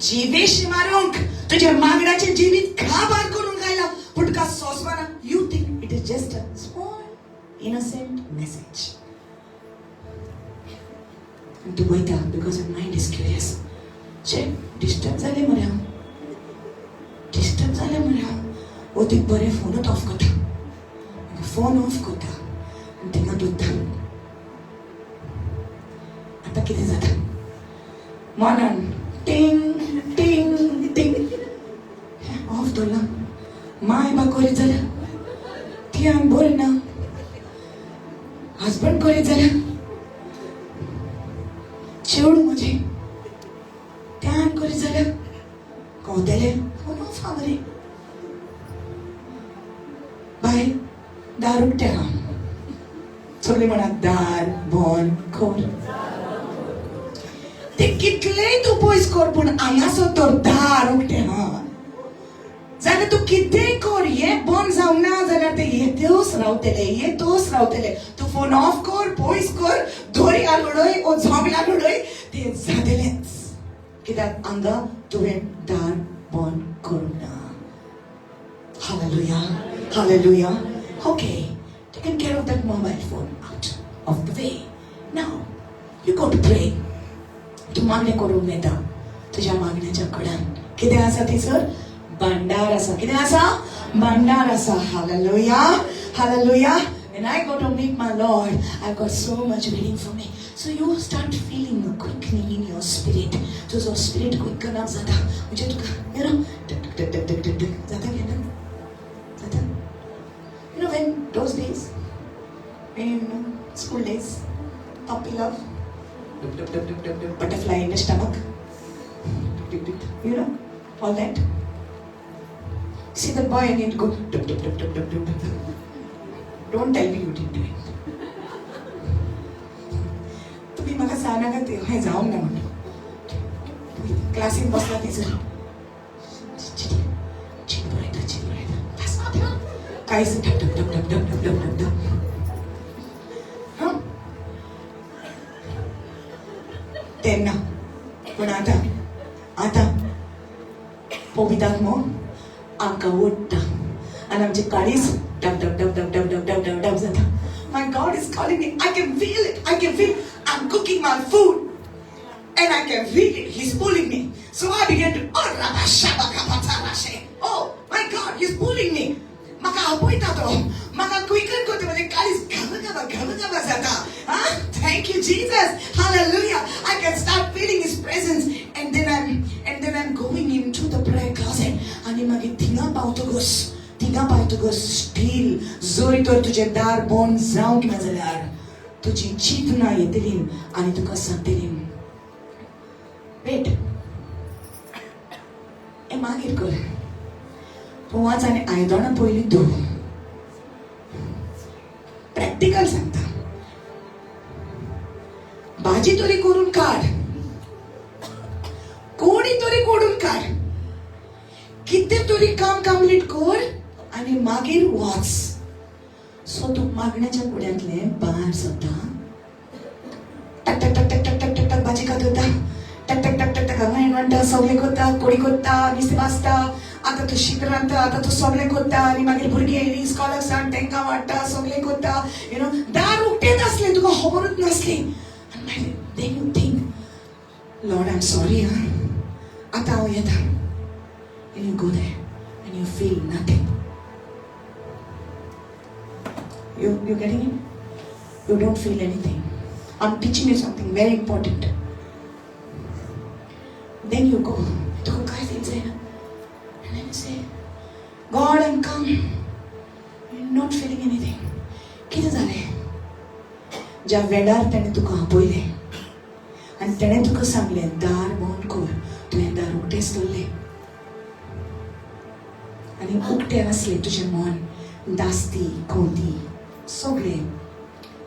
जिवेश मारूंक, तुझ्या मागण्याचें जिवीत काबार करूंक आयला. पूण तुका सोंसपाना. You think it is just a small innocent message. आनी तूं वयता because your mind is curious. शे डिस्टर्ब जालें मरे हांव, डिस्टर्ब जालें मरे हांव. वतीक बरें फोनूच ऑफ करता, फोन ऑफ करता आनी थिंगा दवरता. आतां कितें जाता मनान टिंग टिंग टिंग. ऑफ दवरला. माय बा करीत जाल्यार ती हांव बरें ना, हजबंड करीत जाल्यार चेडूं म्हजें त्यान करीत जाल्यार कवतलें. फोन ऑफ आहा मरे बाय, दार उक्तें आहा. सगळीं म्हणा दार बंद कर. ते कितलेय तूं पयस कर, पूण हांगासर तर दार उक्तें आहा जाल्यार तूं कितेंय कर, हें बंद जावंक ना जाल्यार ते येतच रावतले, येतच रावतले. तूं फोन ऑफ कर, पयस कर, दर्यार उडय ओ जोंगलान उडय, ते जातलेच. कित्याक हांगा तुवें दार बंद करूंक ना. Hallelujah, hallelujah. Okay, taken care of that mobile phone out of the way. Now you go to pray. तूं मागणें करूंक वता. तुज्या मागण्याच्या कडान कितें आसा थंयसर? भांडार आसा. कितें आसा? भांडार आसा. Hallelujah, hallelujah. When I go to meet my Lord, I've got so much waiting for me. So you start feeling a quickening in your spirit. तुजो spirit quicken up जाता. म्हणजे तुका, टक टक टक टक टक टक जाता केन्ना? जाता? You know when those days, when you know, school days, puppy love, dub, dub, dub, dub, dub, dub, butterfly in the stomach, dub, dub, dub, you know, all that. See the boy and it go dub, dub, dub, dub, dub, dub, dub. Don't tell me you didn't do it. तुम्ही म्हाका सांगनाका ते हें जावंक ना म्हणून. क्लासीन बसला तिचो चीट बरयता, चीट बरयता, कांयच ढप ढप ढप ढप ढप ढप ढप ढप. हां, तेन्ना. पूण आतां आतां पोविताक मो आमकां ओडटा आनी आमचे काळीज डब डब डब डब डब डब डब डब डब जाता. My God is calling me. I can feel it. I can feel I'm cooking my food. And I can feel it. He's pulling me. So I began to, oh, oh my God, he's pulling me. म्हाका आपयता तो, म्हाका क्विकन करता. म्हणजे काळीज घम घम घम घम जाता. Thank you, Jesus. Hallelujah. I can start feeling his presence. And then I'm going into the prayer closet. आनी मागीर थिंगा पावतकच, थिंगा पावतकच स्टील जरी तर तुजें दार बंद जावंक ना जाल्यार तुजी चिंतना येतली आनी तुका सांगतली, वेट, हें मागीर कर, तूं वच आनी आयदनां पयलीं धू. प्रॅक्टिकल सांगता, भाजी तरी करून काड, कोणी तरी कोडून काड, कितें तरी काम कंप्लीट कर आनी मागीर वच. सो तूं मागण्याच्या कुड्यांतलें भायर सरता, टक टक टक टक टक टक टक टक भाजी कातरता, टक टक टक टक टक हांगा म्हणटा, सगळें करता, कोडी करता, नुस्तें भाजता. आतां तूं शीत रांदता, आतां तूं सगळें करता. आनी मागीर भुरगीं येयलीं इस्कॉलाक सावन, तांकां वाडटा, सगळें करता. You know, दार उक्तेंच आसलें, तुका खबरूच नासली. आनी मागीर then you think, Lord, I am sorry, आं, आतां हांव येता. And you go there and you feel nothing. You getting it? You don't feel anything. I'm teaching you something very important. Then you go. तुका काय फील जायना. And then you say, God, I'm come. You're not feeling anything. कितें जालें? ज्या वेळार तेणें तुका आपयलें आनी तेणें तुका सांगलें दार बंद कर, तुवें दार उक्तेंच दवरलें आनी उक्तें आसलें तुजें मन. दास्ती कोती सगळें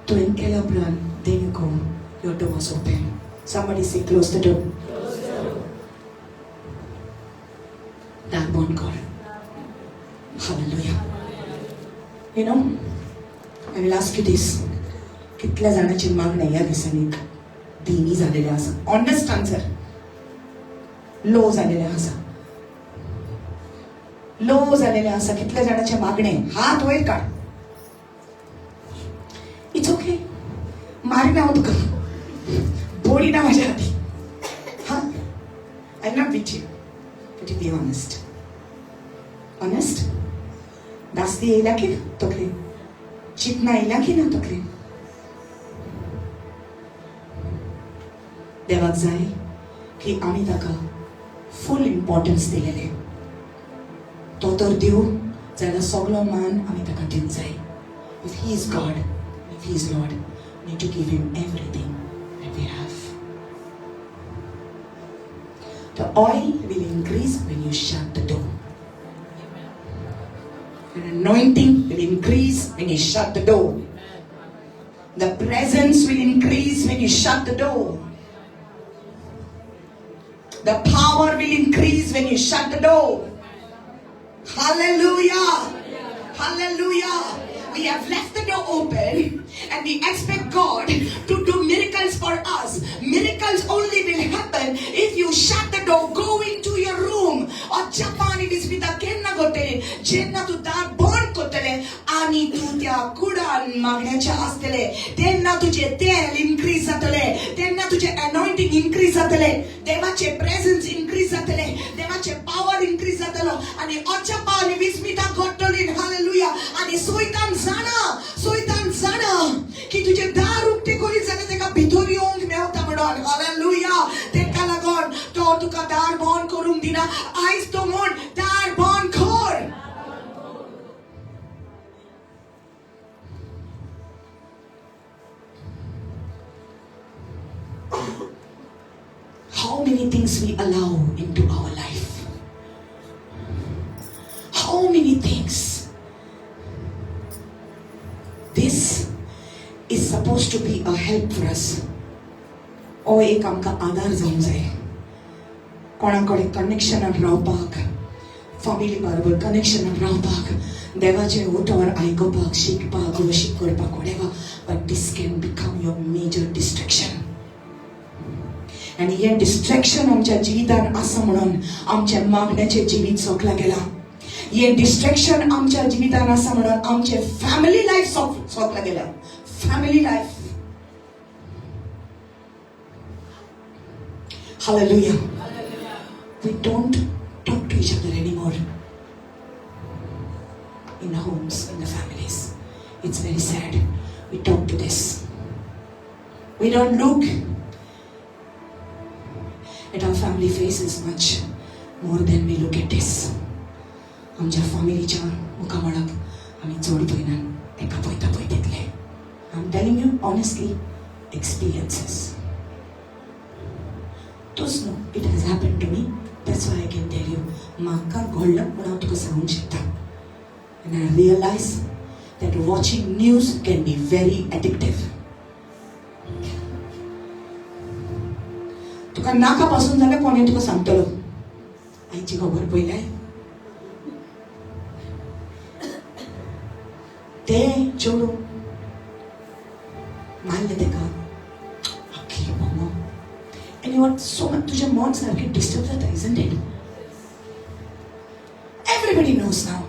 तुवें केल्या उपरांत then you go, your door was open. Somebody say, close the door. दार बंद कर. Hallelujah. You know, I will ask you this. कितल्या जाणांची मागणें ह्या दिसांनी धीमी जालेलें आसा? Honest answer. लो जालेलें आसा, लो जालेलें आसा कितल्या जाणांचें मागणें? हात वयर काड. It's okay, मारिना हांव तुका, बोडी ना म्हाज्या हाती. हा, I not beat you, but you be honest, honest. दास्ती येयल्या की तकलेन? चिंतना येयल्या की ना तकलेन? देवाक जाय की आमी ताका फूल इम्पॉर्टन्स दिलेलें. तो तर दिव जाल्यार सगलो मान आमी ताका दिवंक जाय. If he is God, if he is Lord, need to give him everything that we have. The oil will increase when you shut the door. The anointing will increase when you shut the door. The presence will increase when you shut the door. The power will increase when you shut the door. Hallelujah. Hallelujah. We have left the door open and we expect God to do miracles for us. Miracles only will happen if you shut the door, go into your room. और जपानी डिस्पिता केन्ना करतले? जेन्ना तूं दार बंद करतले आनी तूं त्या कुडान मागण्याचे आसतले, तेन्ना तुजें तेल इनक्रीज जातले, तेन्ना तुजें अनॉयंटींग इनक्रीज जातले, देवाचे प्रेझन्स इनक्रीज जातले. देवाचे देवाचे पावर इन्क्रीज जातलो आनी अचपा आनी विस्मिता घडटली. हालेलुया. आनी सोयतान जाणा, सोयतान जाणा की तुजें दार उक्तें करीत जाल्यार तेका भितर येवंक मेवता म्हणून. हालेलुया. तेका लागून तो तुका दार बंद करूंक दिना. आयज तो म्हण दार बंद कर. How many things we allow into our life? How many things? This is supposed to be a help for us. हो एक आमकां आदार जावंक जाय कोणा कडेन कनेक्शनान रावपाक, फॅमिली बरोबर कनेक्शनान रावपाक, देवाचें उतर आयकुपाक, शिकपाक, वर्शीप करपाक, whatever. But this can become your major distraction. आनी हें डिस्ट्रेक्शन आमच्या जिवितान आसा म्हणून आमच्या मागण्याचें जिवीत सोंपला गेलां. हें डिस्ट्रेक्शन आमच्या जिवितान आसा म्हणून आमचें फॅमिली लायफ सोंपला गेलां. Family life. Hallelujah. We don't talk to each other anymore in the homes, in the families. It's very sad. We talk to this. We don't look at our family faces much more than we look at this. आमच्या फॅमिलीच्या मुखामळाक आमी चड पळयनात, एका पळयता पळय तितले. I am telling you honestly, experiences. तोच न्हू, it has happen to me, that's why I can tell you. म्हाका घडलं म्हूण हांव तुका सांगूंक शकता. And I realize that watching news can be very addictive. तुका नाका पासून जाल्यार कोणें तुका सांगतलो आयची खबर पळयल्यार ते चेडूं मारलें तेका आख्खी भोंगो. And you are so much, तुजें मन सारकें डिस्टर्ब जाता, isn't it? Everybody knows now.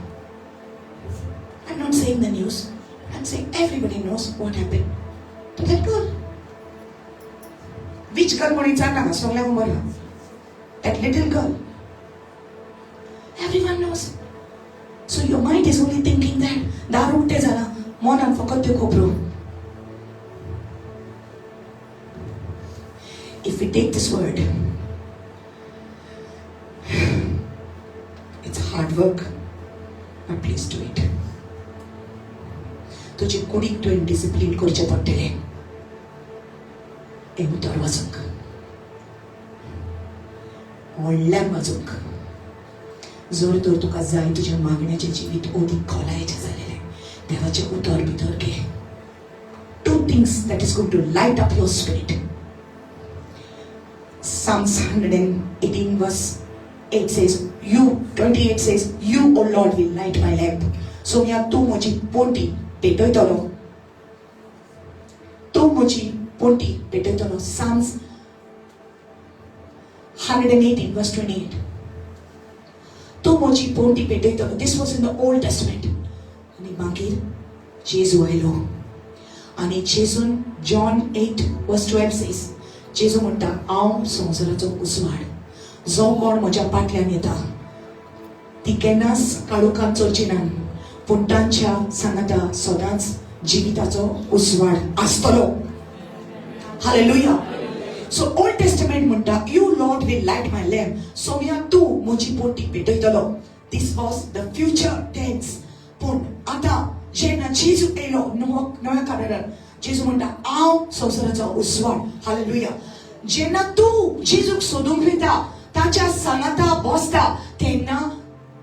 I'm not saying the news. I'm saying everybody knows what happened to that girl. Which girl म्हणून विचार नाका, सगळ्यांक खबर आहा. That little girl. Everyone knows. So your mind is only thinking that दार उक्तें जालां, मनान फकत त्यो खबरो. If we take this word, it's hard work, but please do it. तुजे कुडीक तुवें डिसिप्लीन करचें पडटलें हें उतर वाचूंक, व्हडल्यान वाचूंक. जर तर तुका जाय तुज्या मागण्याचें जिवीत अदीक खोलायेचें जालेलें, देवाचें उतर भितर घे. Two things that is going to light up your spirit. Psalms 118 verse 8 says, you, 28 says, you, O Lord, will light my lamp. सोम्या तूं म्हजी पोंटी पेटयतलो, तूं म्हजी पोंटी पेटयतलो. Psalms 118 verse 28. तूं म्हजी Ponty पेटयतलो. This was in the Old Testament. आनी मागीर जेजू आयलो आनी जेजून John 8 verse 12 says, जेजू म्हणटा, हांव संवसाराचो उजवाड, जो कोण म्हज्या फाटल्यान येता ती केन्नाच काळोखान चलची ना, पूण तांच्या सांगाता सदांच जिविताचो उजवाड आसतलो. हालेलुया. सो ओल्ड टेस्टमेंट म्हणटा, you Lord will light my lamp. सोम्या तूं म्हजी पोटी पेटयतलो. This was the future tense. पूण आतां जेन्ना जेजू येयलो नव्या करारान, जेजू म्हणटा, हांव संवसाराचो उजवाड. हालेलुया. जेन्ना तूं जेजूक सोदूंक वयता, ताच्या सांगाता बसता, तेन्ना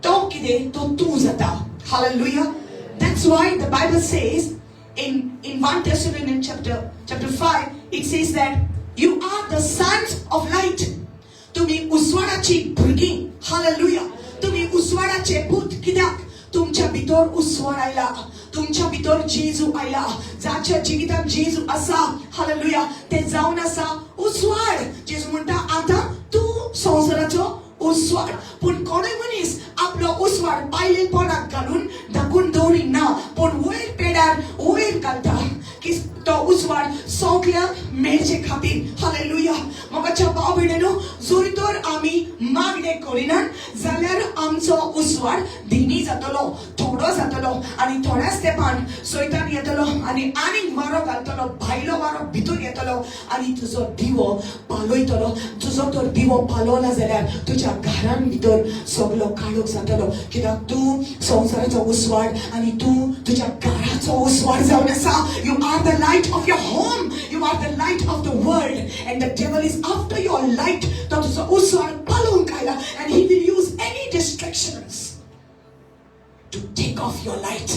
तो कितें, तो तूं जाता. Hallelujah. That's why the Bible says in 1 Thessalonians chapter 5, it says that you are the sons of light. तुम्ही उजवाडाची भुरगीं. हालेलुया. तुम्ही उजवाडाचे पूत. कित्याक? तुमच्या भितर उजवाड आयला, तुमच्या भितर जेजू आयला. जाच्या जिवितान जेजू आसा, हालेलुया, ते जावन आसा उजवाड. जेजू म्हणटा, आतां तूं संवसाराचो उजवाड. पूण कोणूय मनीस आपलो उजवाड बायले पोणाक घालून धाकून दवरिना, पूण वयर पेडार वयर घालता की तो उजवाड सगळ्यांक मेळचे खातीर. हालेलुया. मोगाच्या भाव भयणीनो, जर तर आमी मागणे करिनात जाल्यार आमचो उजवाड धिमी जातलो, थोडो जातलो आनी थोड्याच तेंपान सैतान येतलो आनी आनीक वारो घालतलो, भायलो वारो भितर येतलो आनी तुजो दिवो पालयतलो. तुजो तर दिवो पालवला जाल्यार तुज्या घरान भितर सगलो काळोख जातलो, कित्याक तूं संवसाराचो उजवाड आनी तूं तुज्या घराचो उजवाड जावन आसा. You are the light of your home, you are the light of the world, and the devil is after your light. तो तुजो उजवाड पालोवंक आयला and he will use any distractions to take off your light.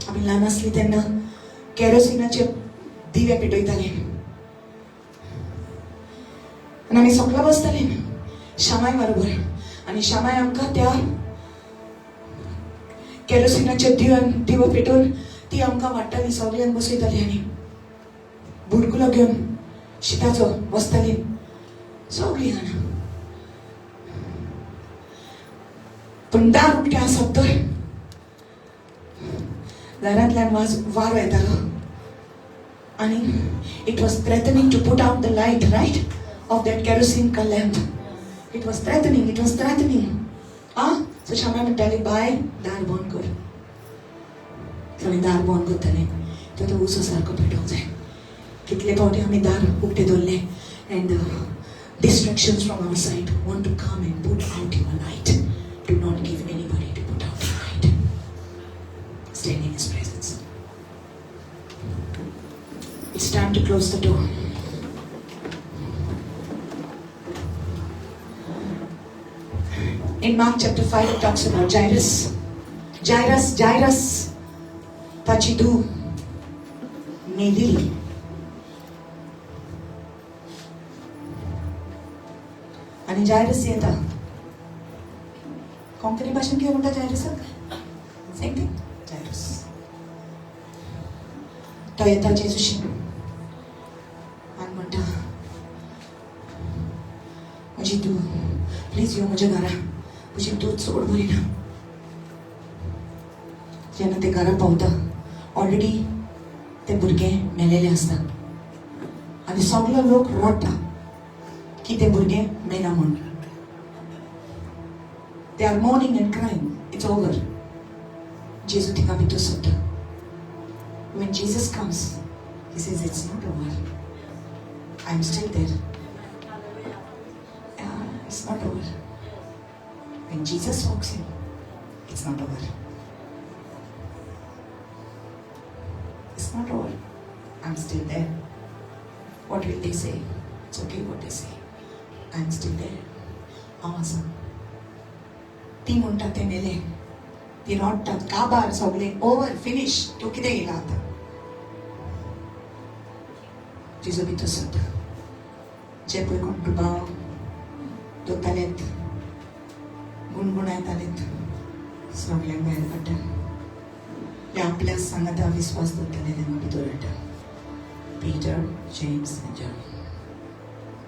आमी ल्हान आसली तेन्ना केरोसिनाचे दिवे पेटयताले आनी आमी सगळा बसताले शामाय बरोबर आनी शामाय आमकां त्या केरोसिनाचे दिवो पेटोवन ती आमकां वाडटाली, सगळ्यांक बसयताली आनी बुडकुलो घेवन शिताचो बसताली सगळीं जाणां. पूण दार उकतें आसप तर दारांतल्यान वारो येतालो आनी it was threatening to put out the light, right, of that kerosene lamp. It was threatening, it was threatening. So Shama म्हणटाली, बाय दार बंद कर. आमी दार बंद करताले तो तो उजो सारको पेटोवंक जाय. कितले फावटी आमी दार उकते दवरले and distractions from our side want to come and put out your light. Do not give anybody to put out your light. Stand in His presence. It's time to close the door. In Mark chapter 5, it talks about Jairus. Jairus, ताची धूव मेली. आनी जायरस येता. कोंकणी भाशेन कितें म्हणटा जायरसाक? Same thing, जायरस. तो येता जेजूशी आनी म्हणटा, म्हजी धूव प्लीज यो म्हज्या घरा, म्हजी धूव चड बरी ना. जेन्ना ते घरा पावता ऑलरेडी ते भुरगें मेलेलें आसता आनी सगलो लोक रडटा की ते भुरगें मेला म्हूण. They are mourning and crying. It's over. जेजू थिंगा भितर सरता. When Jesus comes, he says, it's not over. I'm still there. It's not over. When Jesus walks in, it's not over. It's not over. I'm still there. What will they say? It's okay what they say. I'm still there. हांव आसा. ती म्हणटा ते मेले, ती रडटात, काबार सगळे ओवर फिनीश, तूं कितें येयला आतां? जेजू भितर सरता. जे पळय कोण दुबाव दवरतालेत, गुणगुणायतालेत, सगळ्यांक भायर काडटा. ते आपल्या सांगाता विस्वास दवरताले तेंकां भितर हाडटा. पीटर, जेम्स आनी जॉन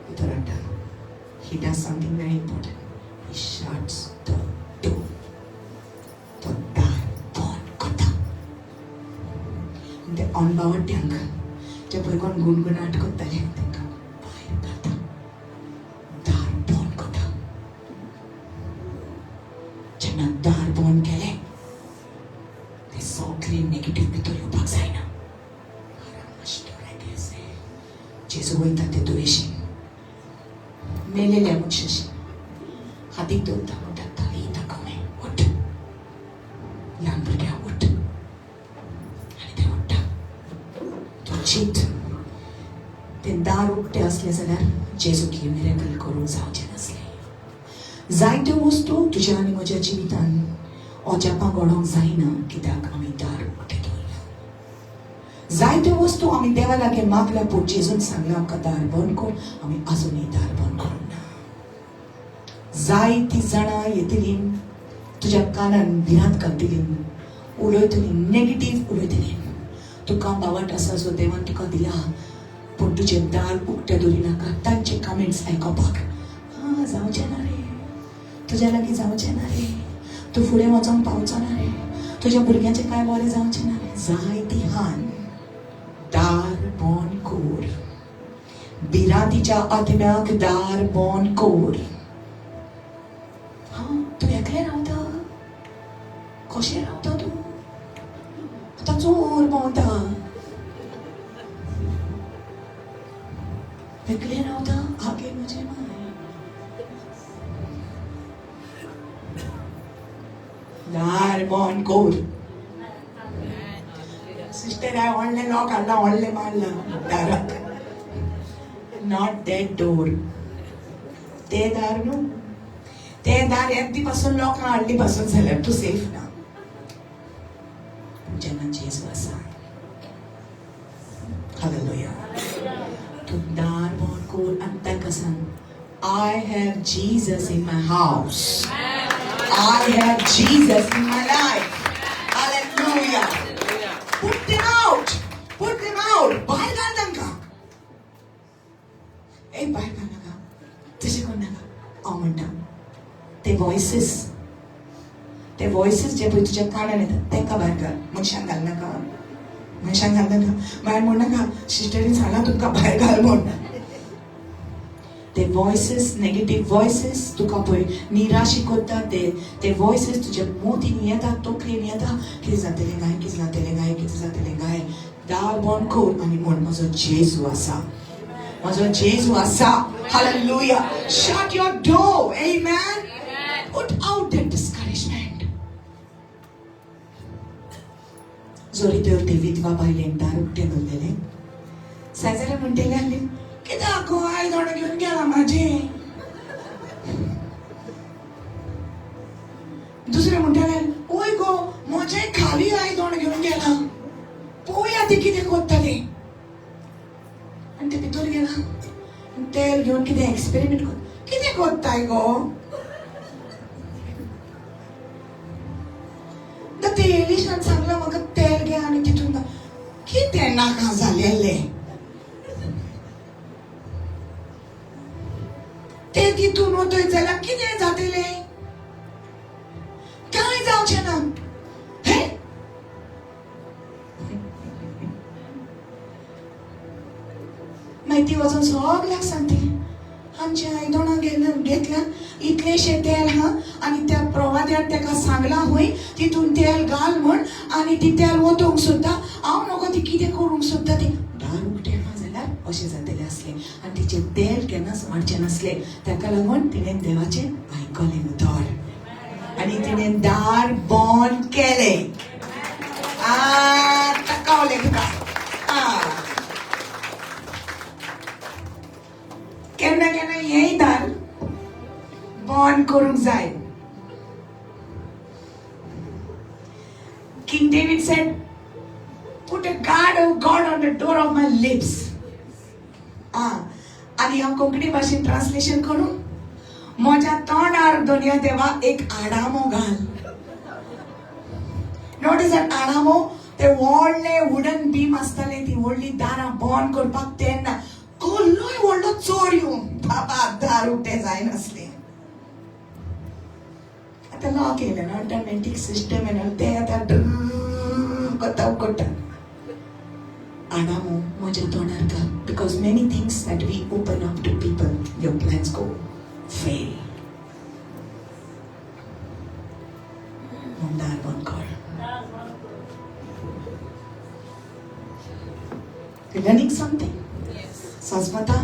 भितर हाडटा. He does something very important. He shuts the door. तो दार बंद करता. ते अनबावट्यांक जे पळय कोण गुणगुणाट करताले तेंकां भायर घालता, दार बंद करता. जेन्ना दार बंद केलें ते सगळे नेगेटीव भितर येवपाक जायना. जेजू वयता ते दुयेंशी मेलेल्या मनशाशी हातीक दवरता, म्हणटा ताली दाखोवं, उठ ल्हान भुरग्या उठ. आनी ते उठ्ठा. तूं चीत, तें दार उकतें आसलें जाल्यार जेजू की मिरेकल करूंक जावचें नासलें. जायत्यो वस्तू तुज्या आनी म्हज्या जिवितान अजापां घडोवंक जायना कित्याक आमी दार उकतें दवरलां. जायत्यो वस्तू आमी देवा लागीं मागल्या पूण जेजून सांगलां आमकां दार बंद कर, आमी आजुनूय दार बंद करूंक ना. जायतीं जाणां येतलीं तुज्या कानान भिरांत घालतलीं, उलयतलीं, नेगेटीव उलयतलीं. तुका बावट आसा जो देवान तुका दिला, पूण तुजें दार उकतें दवरिनाका तांचे कमेंट्स आयकोपाक. आं जावचें ना रे, तुज्या लागीं जावचें ना रे, तूं फुडें वचोंक पावचो ना रे, तुज्या भुरग्यांचें कांय बरें जावचें ना. जायती हान दार बंद कोर, भिरांतीच्या आत्म्याक दार बंद कोर. हां, तूं एकलें रावता? कशें रावता तूं? आतां चोर भोंवता, एकलें रावता? आगे म्हजें माय, दार बंद कोर. सिस्टर, हांवें व्हडलें लॉक हाडलां, व्हडलें मारलां दाराक. Not that door, ते दार न्हू, ते दार एकदी पासून लोकां हाडली पासून जाल्यार तूं सेफ ना. जेन्ना जेजू आसा, हालेलुया, तूं दार बंद कोर आनी ताका सांग, I have Jesus in my house. I have Jesus in my life. Hallelujah. Put them out. Put them out. भायर घाल तांकां. ए, भायर घाल नाका, तशें करूं नाका. हांव म्हणटा, ते वॉयसीस, ते वॉयसीस जे पळय तुज्या कानान येतात तांकां भायर घाल. मनशांक घाल नाका, मनशांक घाल नाका. भायर म्हण नाका, सिस्टरीन सांगलां तुमकां भायर घाल म्हण. ते वॉयसीस, नेगेटीव वॉयसीस तुका पळय निराशी करता. ते ते वॉयसीस तुज्या मोतीन येता, तकलेन येता, कितें जातलें काय, कितें जातलें काय, कितें जातलें काय. दार बंद कर आनी म्हण, म्हजो जेजू आसा, म्हजो जेजू आसा. Hallelujah. Shut your door. Amen. Put out that discouragement. जोरी तर ते विधवा बायलेन दार उक्तें दवरलेलें, शेजारी म्हणटले आसले, कित्याक गो आयदोण घेवन गेला म्हाजें? दुसरें म्हणटाले, ओय गो, म्हजें खाली आयदोण घेवन गेला, पळोवया ती कितें करता तें. आनी ते भितर गेला, तेल घेवन कितें एक्सपेरिमेंट कर, कितें करताय गो? ते एलिशान सांगलां म्हाका तेल घे आनी तितून कितें नाका जालेलें ते तितून वतय जाल्यार कितें जातलें? कांय जावचें ना. हे, मागीर ती वचून सगल्याक सांगतली, आमच्या आयदोणां घेतल्या, इतलेशें तेल हा, आनी त्या प्रवाद्यान ताका सांगलां खंय तितून तेल घाल म्हण, आनी ती तेल वतूंक सोदता, हांव नको ती कितें करूंक सोदता ती. दार उक्तें आहा जाल्यार अशें जातलें आसलें आनी तिचें तेल केन्नाच वाडचें नासलें. ताका लागून तिणें देवाचें आयकलें उतर आनी तिणें दार बंद केलें. आतां कळ्ळें तुका? केन्ना केन्ना हेंय दार बंद करूंक जाय. King David said, "Put a guard of God on the door of my lips." आनी हांव कोंकणी भाशेन ट्रान्सलेशन करूं, म्हज्या तोंडार दोनया देवा एक आडामो घाल. नोटीस that आडामो, ते व्हडले वुडन बीम आसताले, ती व्हडली दारां बंद करपाक. तेन्ना कोल्लोय व्हडलो चोर येवन बाबा दार उक्तें जायनासलें. आतां लॉक येयलें, ऑटोमॅटीक सिस्टम येयलें, ते आतां करता उकडटा. आडामो म्हज्या तोंडार घाल, because many things that we open up to people, your plans go fail. म्हूण दार बंद कर. You learning something? सजमता,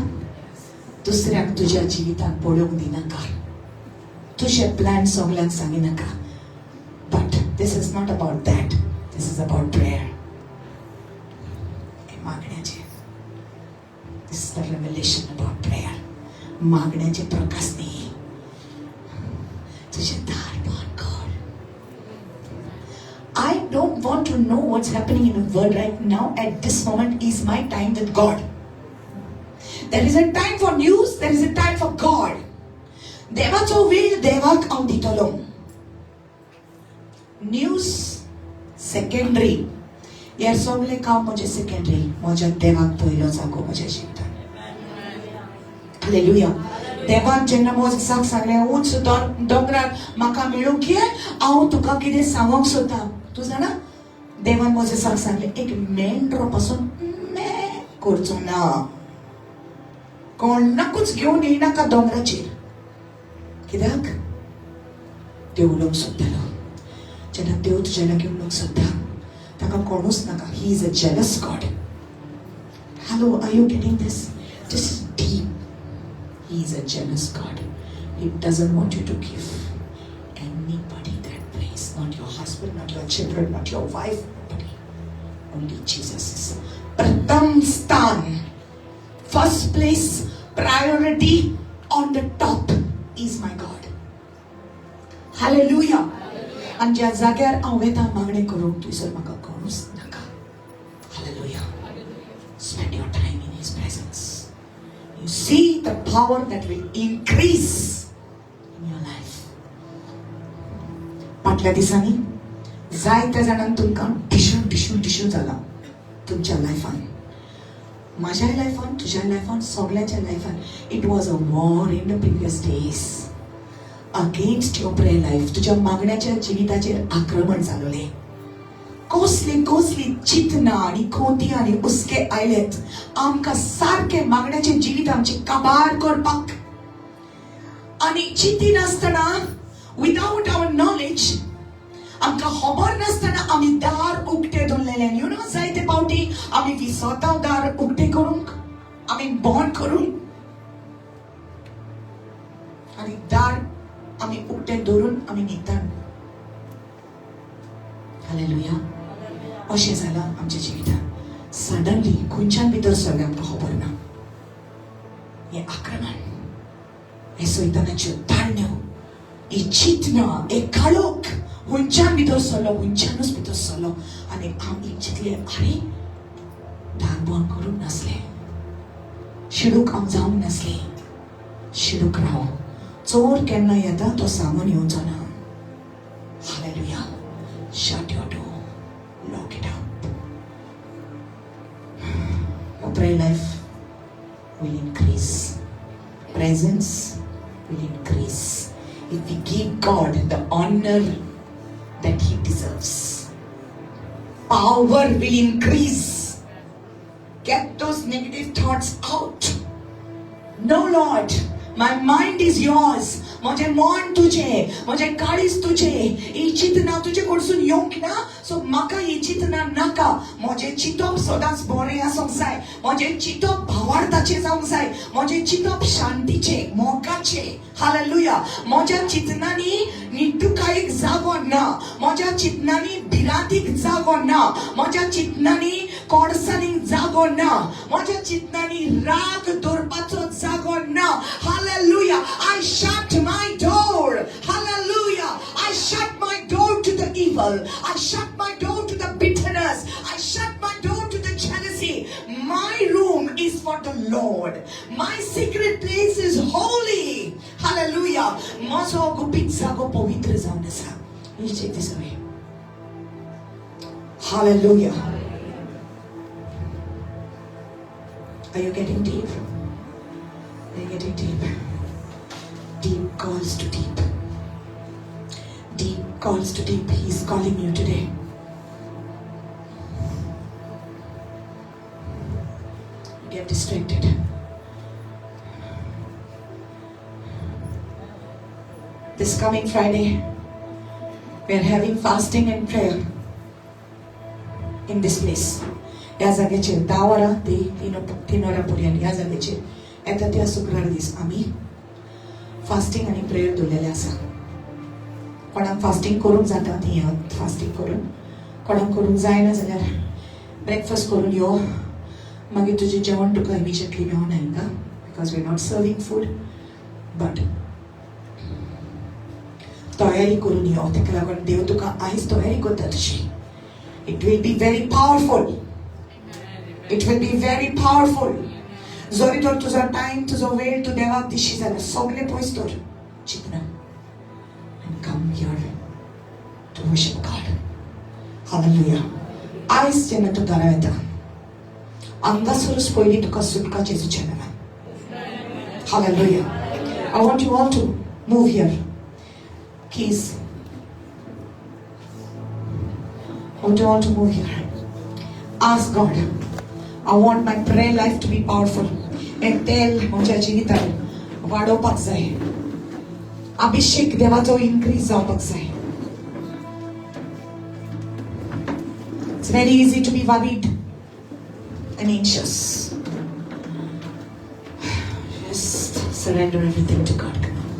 दुसऱ्याक तुज्या जिविताक पळोवंक दिनाका, तुजे प्लॅन सगल्यांक सांगिनाका. But this is not about that, this is about prayer, मागण्याचे. This is the revelation about prayer. मागण्याचे Prakash न्ही. तुझे दार बंद कर. I don't want to know what's happening in the world right now. At this moment is my time with God. There is a time for news, there is a time for God. देवाचो वेळ देवाक हांव दितलो. News secondary. हे सगळे काम म्हजें सेकंडरी. म्हज्या देवाक पयलो जागो म्हज्या जिवितान. हालेलुया. देवान जेन्ना मोजेसाक सांगलें उंच दोंगरार म्हाका मेळूंक ये, हांव तुका कितें सांगूंक सोदता. तूं जाणा, देवान मोजेसाक सांगलें एक मेंढरो पासून मे करचो ना, कोणाकूच घेवन येयनाका दोंगराचेर. कित्याक? देव उलोवंक सोदतालो. जेन्ना देव तुज्या लागीं उलोवंक सोदता ताका कोणूच नाका. He is a jealous God. Hello, are you getting this? This is deep. He is a jealous God. He doesn't want you to give anybody that place. Not your husband, not your children, not your wife, nobody. Only Jesus is pratham sthan. First place, priority on the top is my God. Hallelujah. आनी ज्या जाग्यार हांव वेता मागणें करूंक थंयसर म्हाका कोणूच नाका. Hallelujah. Spend your time in His presence. You see the power that will increase in your life. फाटल्या दिसांनी जायत्या जाणांक तुमकां टिशू टिशू टिशू जाला तुमच्या लायफान, म्हाज्याय लायफान, तुज्या लायफान, सगळ्यांच्या लायफान. It was a war in the previous days against your prayer life. तुज्या मागण्याच्या जिविताचेर आक्रमण जालोलें. कसली कसली चिंतना आनी खोती आनी हुस्के आयलेत आमकां सारकें मागण्याचें जिवीत आमचें काबार करपाक. आनी चिंतिनासतना, विदाउट our knowledge, आमकां खबर नासतना आमी दार उक्तें दवरलेलें. You know, जायते पावटी आमी विसरता दार उक्तें करूंक, आमी बंद करूंक, आनी दार आमी उक्तें दवरून आमी न्हिदता. हालेलुया. अशें जालां आमच्या जिवितांत. सडनली खंयच्यान भितर सरलें आमकां खबर ना. हें आक्रमण, हे सैतानाच्यो ताळण्यो, ही चिंतना, हे काळोख खंयच्यान भितर सरलो, खंयच्यानूच भितर सरलो. आनी आमी चिंतले, आरे दार बंद करूंक नासलें, शिडूक हांव जावंक नासलें. शिडूक राव. चोर केन्ना येता तो सांगून येवचो ना. Hallelujah. Shut your door. Lock it up. Your prayer life will increase. Presence will increase. If we give God the honor that He deserves, power will increase. Get those negative thoughts out. No, Lord, my mind is yours. म्हजें मन तुजें, म्हजें काळीज तुजें. ही चिंतना तुजे कडसून येवंक ना, सो म्हाका ही चिंतना नाका. म्हजें चिंतप सदांच बरें आसूंक जाय. म्हजें चिंतप भावार्थाचें जावंक जाय. म्हजें चिंतप शांतीचें, मोगाचें. हालेलुया. म्हज्या चिंतनांनी निटुकायेक जागो ना. म्हज्या चिंतनांनी भिरांतीक जागो ना. म्हज्या चिंतनांनी कोडसाणीक जागो ना. म्हज्या चिंतनांनी राग दवरपाचो जागो ना. Hallelujah. I shut my door. Hallelujah. I shut my door to the evil. I shut my door to the bitterness. I shut my door to the jealousy. My room is for the Lord. My secret place is holy. Hallelujah. म्हजो गुपीत जागो पवित्र जावन आसा. You take this away. Hallelujah. Are you getting deep? Are you getting deep? Deep calls to deep. Deep calls to deep. He's calling you today. You get distracted. This coming Friday, we are having fasting and prayer in this place. ह्या जाग्याचेर 10 वरां ते 3 वरां पर्यंत ह्या जाग्याचेर येता त्या शुक्रार दीस आमी फास्टींग आनी प्रेयर दवरलेलें आसा. कोणाक फास्टींग करूंक जाता ती येवप फास्टींग करून, कोणाक करूंक जायना जाल्यार ब्रेकफास्ट करून यो, मागीर तुजें जेवण तुका इमिजिएटली मेळना हांकां, because we are not serving food, but तयारी करून यो. ताका लागून देव तुका आयज तयारी करता तुजी. It will be very powerful. It will be very powerful. जरी तर तुजो टायम, तुजो वेळ तूं देवाक दिशी जाल्यार सगळे पयस दवर चिंतना and come here to worship God. Hallelujah. आयज जेन्ना तूं घरा येता हांगासरूच पयलीं तुका सुटका जेजूच्या नांवान. Hallelujah. I want you all to move here. Keys. I want you all to move here. Ask God, I want my prayer life to be powerful. हें तेल म्हज्या जिवितान वाडोवपाक जाय. अभिषेक देवाचो इन्क्रीज जावपाक जाय. It's very easy to be worried and anxious. Just surrender everything to God. Come on.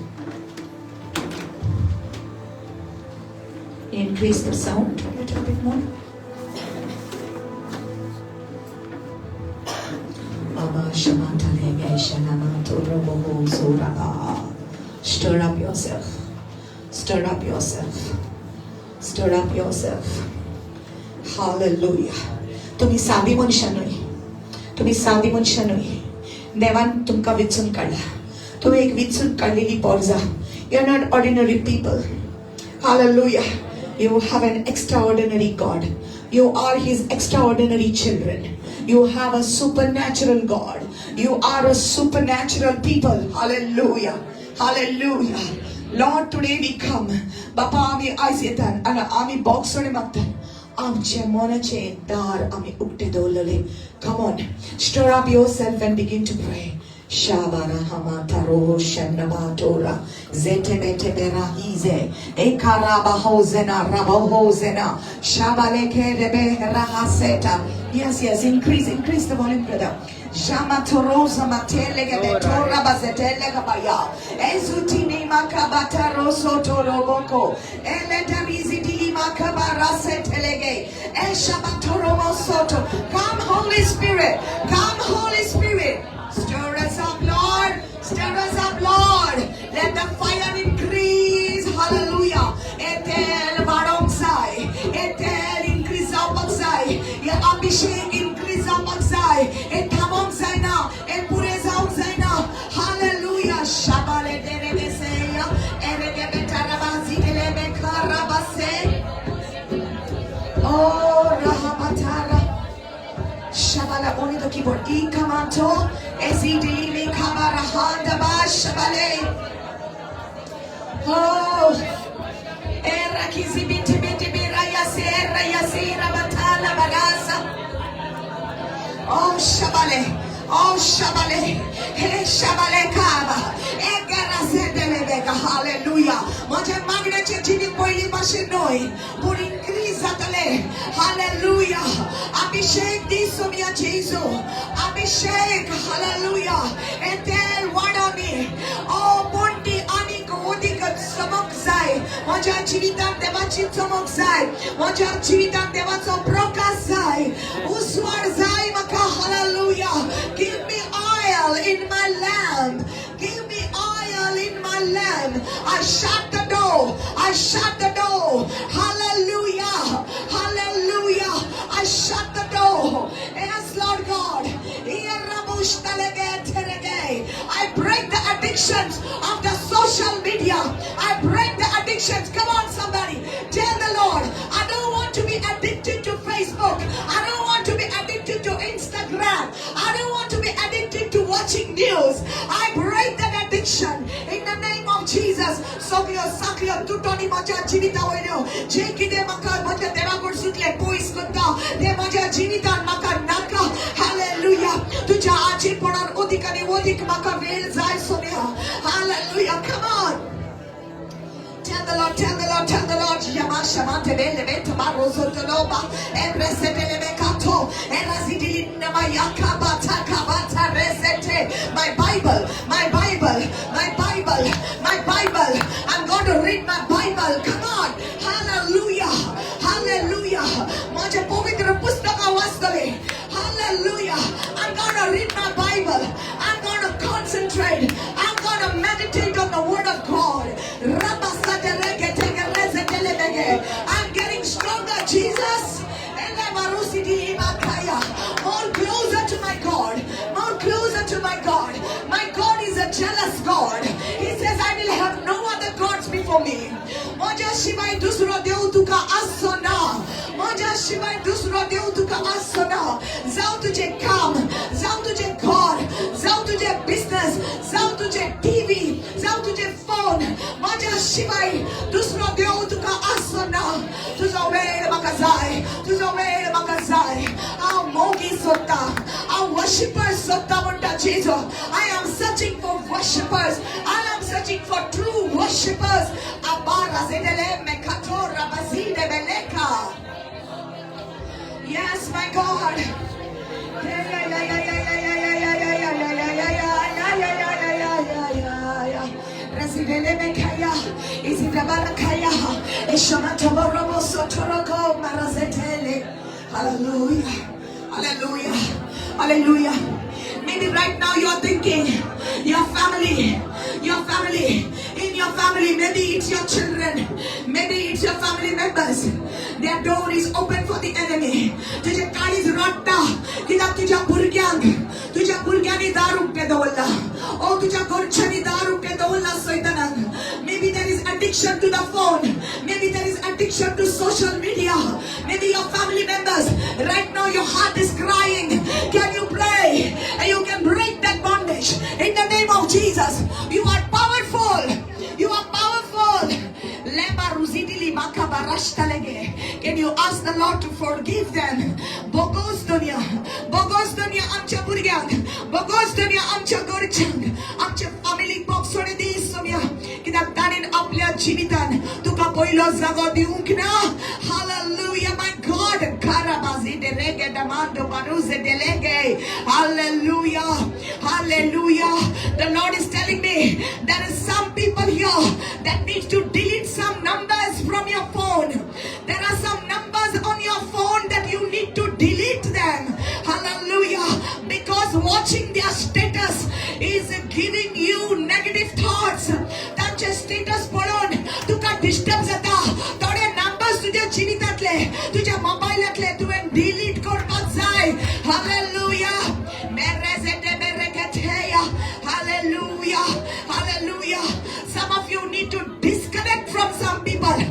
Increase the sound a little bit more. Baba Shamantalege Shanamantoroboho Soraba. Stir up yourself. Stir up yourself. Stir up yourself. Hallelujah. तुम्ही सादी मनशां न्हय. तुम्ही सादी मनशां न्हय. देवान तुमकां विचून काडला. तुमी एक विचून काडलेली पोरजा. You are not ordinary people. Hallelujah. You have an extraordinary God. You are His extraordinary children. You have a supernatural God. You are a supernatural people. Hallelujah. Hallelujah. Lord, today we come. बापा, आमी आयज येतात आनी आमी बोगसणे मागतात. आमचे मनाचे दार आमी उक्ते दवरलेले. Come on, stir up yourself and begin to pray. Shabara hamataro shanabatora zete bete berahize ekaraba hozena rabohozena shabaleke rebe rahaseta. Yes, yes, increase, increase the volume, brother. Jamatorosa matelega betora bazetele kabaya. Ezutini makabata roso toroboko. Eletarizi dili makabara setelege. Eshabatoromo soto. Come, Holy Spirit. Come, Holy Spirit. Stir us up, Lord. Stir us up, Lord. Let the fire increase. Hallelujah. हें तेल वाडोवंक जाय. हें तेल increase जावपाक जाय. हे अभिषेक increase जावपाक जाय. हें थांबोवंक जायना. हें पुरें जावंक जायना. Hallelujah. Shabale derebeseya. Eregebetarabazitelebe karabase. Oh, Rahabatara. Shabala, only the keyboard. Ikamanto, Ezidili kabarahanda ba shabale. Oh, era kizibiti biti biraya sera yasira batala bagasa. Oh, shabale. Oh, shabale. Hey, shabale kaba. Egara sedelebeka. Hallelujah. म्हज्या मागण्याचे जिवीत पयलीं भाशेन न्हय, पूण इन्क्रीज जातले. Hallelujah. अभिषेक दी सोमया जेजू. अभिषेक. Hallelujah. हें तेल वाडोवनी. ओ, पूण ती आनीक उदीक चमक जाय म्हज्या जिवितांत. देवाची चमक जाय म्हज्या जिवितांत. देवाचो प्रकाश जाय, उजवाड जाय म्हाका. Hallelujah. Give me oil in my lamp. Give me oil in my lamp. I shut the door. I shut the door. Hallelujah. Hallelujah. I shut the door. Yes, Lord God. I break the addictions of the social media. I break the addictions. Come on, somebody. Tell the Lord, I don't want to be addicted to Facebook. I don't want to be addicted to Instagram. I don't want to be addicted to watching news. I break that addiction in the name of Jesus. सगळ्यो साखळ्यो तुटोनी म्हज्या जिविता वयल्यो. जे कितें म्हाका म्हज्या देवा कडसूंतले पयस करता ते म्हज्या जिवितान म्हाका नाका. हालेलुया. तुझ्या आजीपणान अदीक आनी अदीक म्हाका वेळ जाय सोन्या. Hallelujah. Come on. Tell the Lord, tell the Lord, tell the Lord. Yama shamante bele bete marozo toloba. Ebresete lebekato. Erazidili nama yakabata kabata resete. My Bible, my Bible, my Bible, my Bible. I'm going to read my Bible. Come on. Hallelujah. Hallelujah. म्हजें पवित्र पुस्तकां वाचतले. Hallelujah. I'm going to read my Bible. I'm going to concentrate. I'm going to meditate on the Word of God. I'm getting stronger, Jesus. More closer to my God. More closer to my God. My God is a jealous God. He says, "I will have no other gods before me." म्हज्या शिवाय दुसरो देव तुका आसचो ना. म्हज्या शिवाय दुसरो देव तुका आसचो ना. जावं तुजें काम, जावं तुजें घर, जावं तुजें बिजनस, जावं तुजें टीव्ही. phone. म्हाज्या शिवाय दुसरो देव तुका आसना. तुजो वेळ म्हाका जाय, तुजो वेळ म्हाका जाय. हांव मोगी सोदता, हांव वर्शिपर्स सोदता म्हणटा जेजू. I am searching for worshippers. I am searching for true worshippers. Abara zedele mekato rabazide beleka. Yes, my God. Yeah, yeah, yeah, yeah, yeah, yeah, yeah, yeah, yeah, yeah, yeah, yeah, yeah, yeah, yeah, yeah, yeah, yeah. Residele mekaya, izidabara kaya, eshamatoborobo sotoroko marazetele. Hallelujah. Hallelujah. Hallelujah. Maybe right now you're thinking, your family, in your family, maybe it's your children, maybe it's your family members. Their door is open for the enemy. तुझे काळीज रडटा कित्याक तुझ्या भुरग्यांक, तुझ्या भुरग्यांनी दार उक्तें दवरला ओ तुझ्या घरच्यांनी दार उक्तें दवरला सैतानाक. Maybe there is addiction to the phone. Maybe there is addiction to social media. Maybe your family members, right now your heart is crying. Can you pray? And you can break that bondage in the name of Jesus. You are powerful. You are powerful. Leba ruzidili makabarashtalege. Can you ask the Lord to forgive them? बोगोस दुनिया, बोगोस दुनिया आमच्या भुरग्यांक, बोगोस दुनिया आमच्या घरच्यांक, आमच्या फॅमिलीक बोगसोणे दी सोम्या, कित्याक ताणें आपल्या जिवितान तुका पयलो जागो दिवंक ना. Hallelujah, my God. Karabazi de rege damando baruze de lege. Hallelujah. Hallelujah. The Lord is telling me there is some people here that need to delete some numbers from your phone. There are some numbers on your phone that you need to delete them. Hallelujah. Because watching their status is giving you negative thoughts. तांचे स्टेटस पळोवन तुका डिस्टर्ब जाता. थोडे नंबर्स तुझ्या जिवितांतले, तुझ्या मोबायलांतले तुवें डिलीट करपाक जाय. Hallelujah. मेरेजेटे मेरेकेटेया. Hallelujah. Hallelujah. Some of you need to disconnect from some people.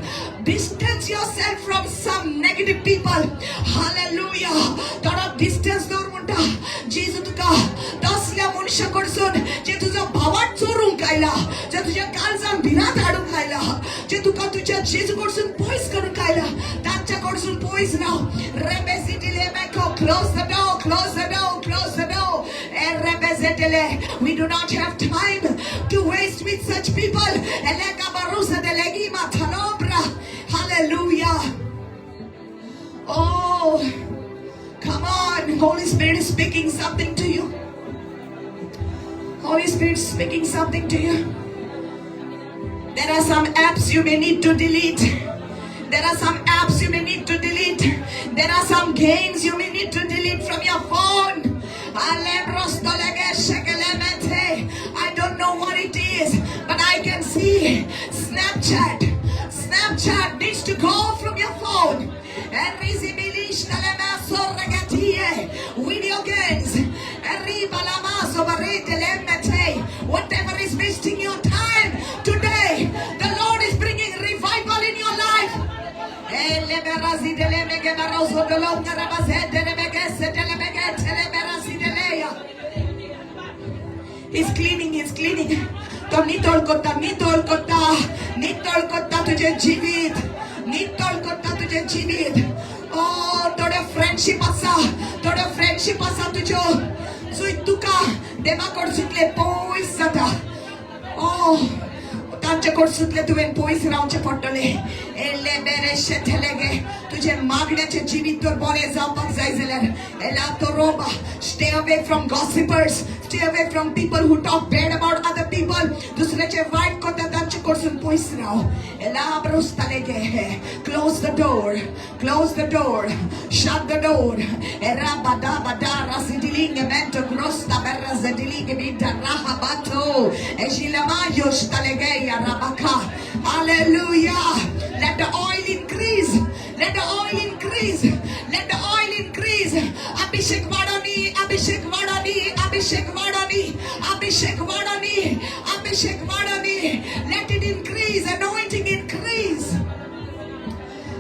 Distance yourself from some negative people. Hallelujah. थोडो डिस्टन्स दवर म्हणटा जेजू तुका तसल्या मनशा कडसून जे तुजो भावार्थ चोरूंक आयला, जे तुज्या काळजान भिरांत हाडूंक आयला, जे तुका तुज्या जेजू कडसून पयस करूंक आयला, तांच्या कडसून पयस राव. रेबेसिटिले मेको. Close the door, close the door, close the door. We do not have time to waste with such people. Eleka barusa delegima talobra. Hallelujah. Oh, come on. Holy Spirit is speaking something to you. Holy Spirit is speaking something to you. There are some apps you may need to delete. There are some apps you may need to delete. There are some games you may need to delete from your phone. I don't know what it is, but I can see Snapchat. Snapchat needs to go from your phone. Video games. Whatever is wasting your time today, the Lord is bringing revival in your life. He's cleaning, he's cleaning. तो नितळ करता, नितळ करता, नितळ करता तुझे जिवीत, नितळ करता तुझे जिवीत. ओ थोड्यो फ्रेंडशीप आसा, थोड्यो फ्रेंडशीप आसा तुज्यो सो तुका देवा कडसूंतले पयस जाता. ओ तांचे कडसूंतले तुवें पयस रावचें पडटलें. एले बेरे शेथेलेगे. तुझे मागण्याचें जिवीत तर बरें जावपाक जाय जाल्यार एला तो रोबा. Stay away from gossipers. Stay away from people who talk bad about other people. दुसऱ्याचे वायट करता तांचे कडसून पयस राव. एला ब्रोस्तालेगे. Close the door, close the door, shut the door. Era bada bada rasidilinge mento grosta berra zedilinge binta rahabato ejilamayo shtalegeya rabaka. Hallelujah. Let the oil increase. Let the oil increase. Let the oil increase. Abhishek Wadwani, Abhishek Wadwani, Abhishek Wadwani, Abhishek Wadwani, Abhishek Wadwani. Let it increase. Anointing increase.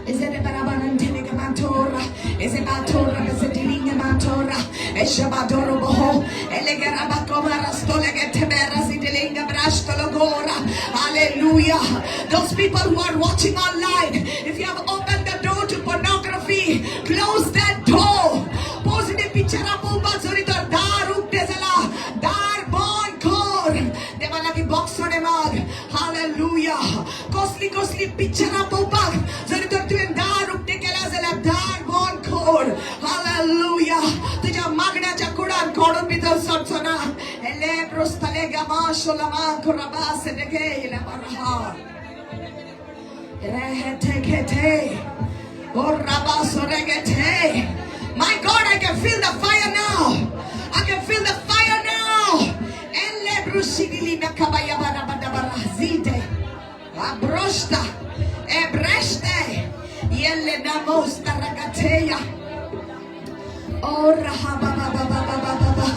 Ezede barabanantelega mantora, ezebatora bezedilinga mantora, eshabadoro boho, elegera bakoma rastolege tebera zidelinga. Hallelujah. Those people who are watching online, if you have opened the door to pornography, close that door. Positive पिक्चरां पळोवपाक जरी तर दार उक्तें जालां, दार बंद कर, देवा लागीं बोगसणें माग. हालेलुया. कसली कसली पिक्चरां पळोवपाक जरी तर तुवें दार उक्तें केलां जाल्यार दार बंद कर. हालेलुया. तुज्या मागण्याच्या कुडान कोणून भितर सरचो ना. My God, I can feel the fire now. I can feel the fire now. Abrosta, ebreste, yele namosta ragateya. Oh, raha ba ba ba ba ba ba ba.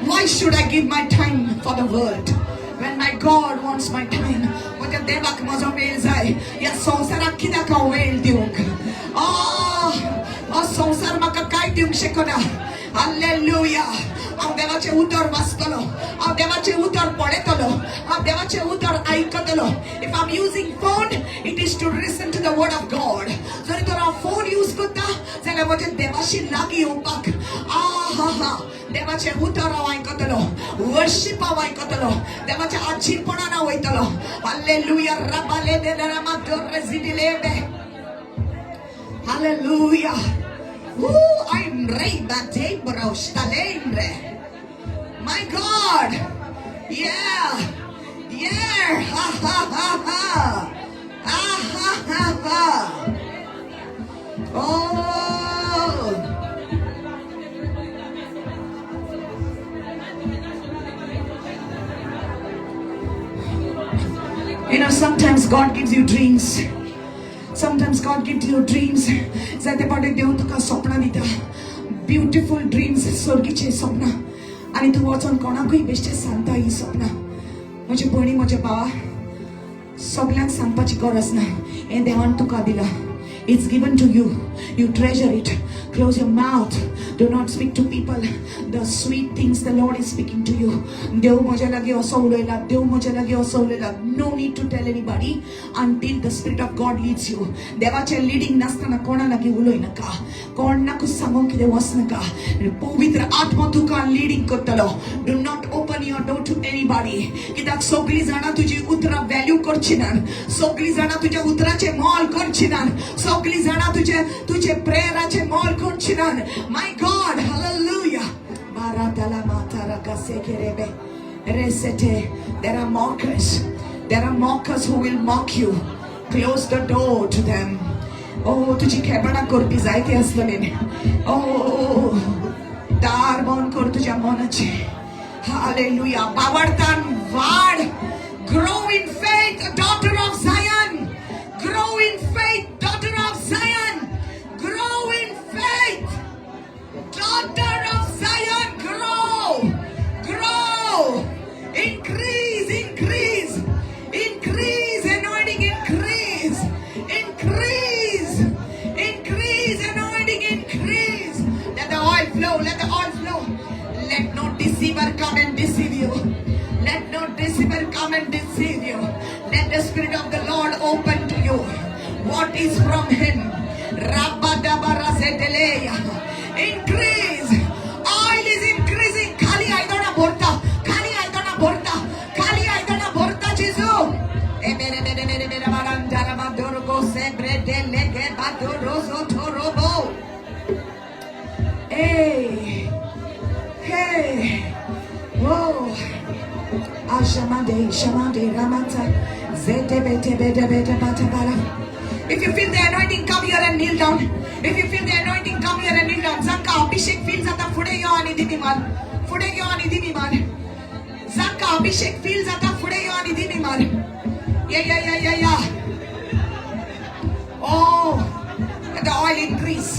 Why should I give my time for the world when my God wants my time? म्हज्या देवाक म्हजो वेळ जाय. ह्या संवसाराक कित्याक हांव वेळ दिवंक? हो संवसार म्हाका कांय दिवंक शकना. हालेलुया. हांव देवाचें उतर वाचतलो, हांव देवाचें उतर पळयतलो, हांव देवाचें उतर आयकतलो. If I am using phone, it is to listen to the word of God. जरी तर हांव फोन यूज करता जाल्यार म्हज्या देवाशी लागीं येवपाक, आ हा हा, देवाचें उतर हांव आयकतलो, वर्शीप हांव आयकतलो, देवाच्या आजीपणान हांव वयतलो. हालेलुया. रबाले देनामा. Hallelujah. Ooh, I'm reba debro stalembre. My God. Yeah. Yeah. Ha ha ha ha. Ha ha ha ha. Oh. You know, sometimes God gives you dreams. Sometimes God gives you dreams. जायते फावटी देव तुका सपनां दिता, ब्युटिफूल ड्रीम्स, सर्गीचे सपनां, आनी तूं वचोन कोणाकूय बेश्टें सांगता ही सपनां. म्हजे भयणी, म्हज्या भावा, सगल्यांक सांगपाची गरज ना. हें देवान तुका दिलां. It's given to you. You treasure it. Close your mouth. Do not speak to people the sweet things the Lord is speaking to you. देव म्हज्या लागीं असो उलयला, देव म्हज्या लागीं असो उलयला. No need to tell anybody until the Spirit of God leads you. देवाचें लिडींग नासतना कोणा लागीं उलय नाका, कोणाकूच सांगूंक कितें वचनाका. पवित्र आत्मा तुका लिडींग करतलो. Do not open your door to anybody. कित्याक सगळीं जाणां तुजी उतरां व्हॅल्यू करची नात, सगळीं जाणां तुज्या उतराचें मोल करची नात, सगळीं जाणां तुजे तुजे प्रेयराचें मोल करची नात. My God, hallelujah. Baradala matara gasekerebe resete. There are mockers. There are mockers who will mock you. Close the door to them. Oh, तुजी खेपणां करपी जायते आसतले. Oh, दार बंद कर तुज्या मनाचें. Hallelujah. बावडतान वाड. Grow in faith, daughter of Zion. Grow in faith, daughter of Zion. Grow in faith. Daughter of Zion, grow. Grow. Increase, increase. Increase, anointing, increase. Increase. Increase, anointing, increase. Let the oil flow, let the oil flow. Let no deceiver come and deceive you. Let no deceiver come and deceive you. Let the Spirit of the Lord open to you what is from Him. Rabadabarasетeleya. Increase. Oil is increasing. खाली आयदनां भरता, खाली आयदनां भरता, खाली आयदनां भरता जेजू. ए मेरे मेरे मेरे मेरे बारांजारा बादुरगो सेब्रे देलेगे बादुरोजो थोरोबो. Hey, hey, whoa. Ashamande, Shamande, Ramata, Zete, Bete, Bete, Bete, Bata, Bala. If you feel the anointing, come here and kneel down. If you feel the anointing, come here and kneel down. जांकां अभिषेक फील जाता फुडें यो आनी दिमी मार. फुडें यो आनी दिमी मार. जांकां अभिषेक फील जाता फुडें यो आनी दिमी मार. Yeah. Oh, let the oil increase.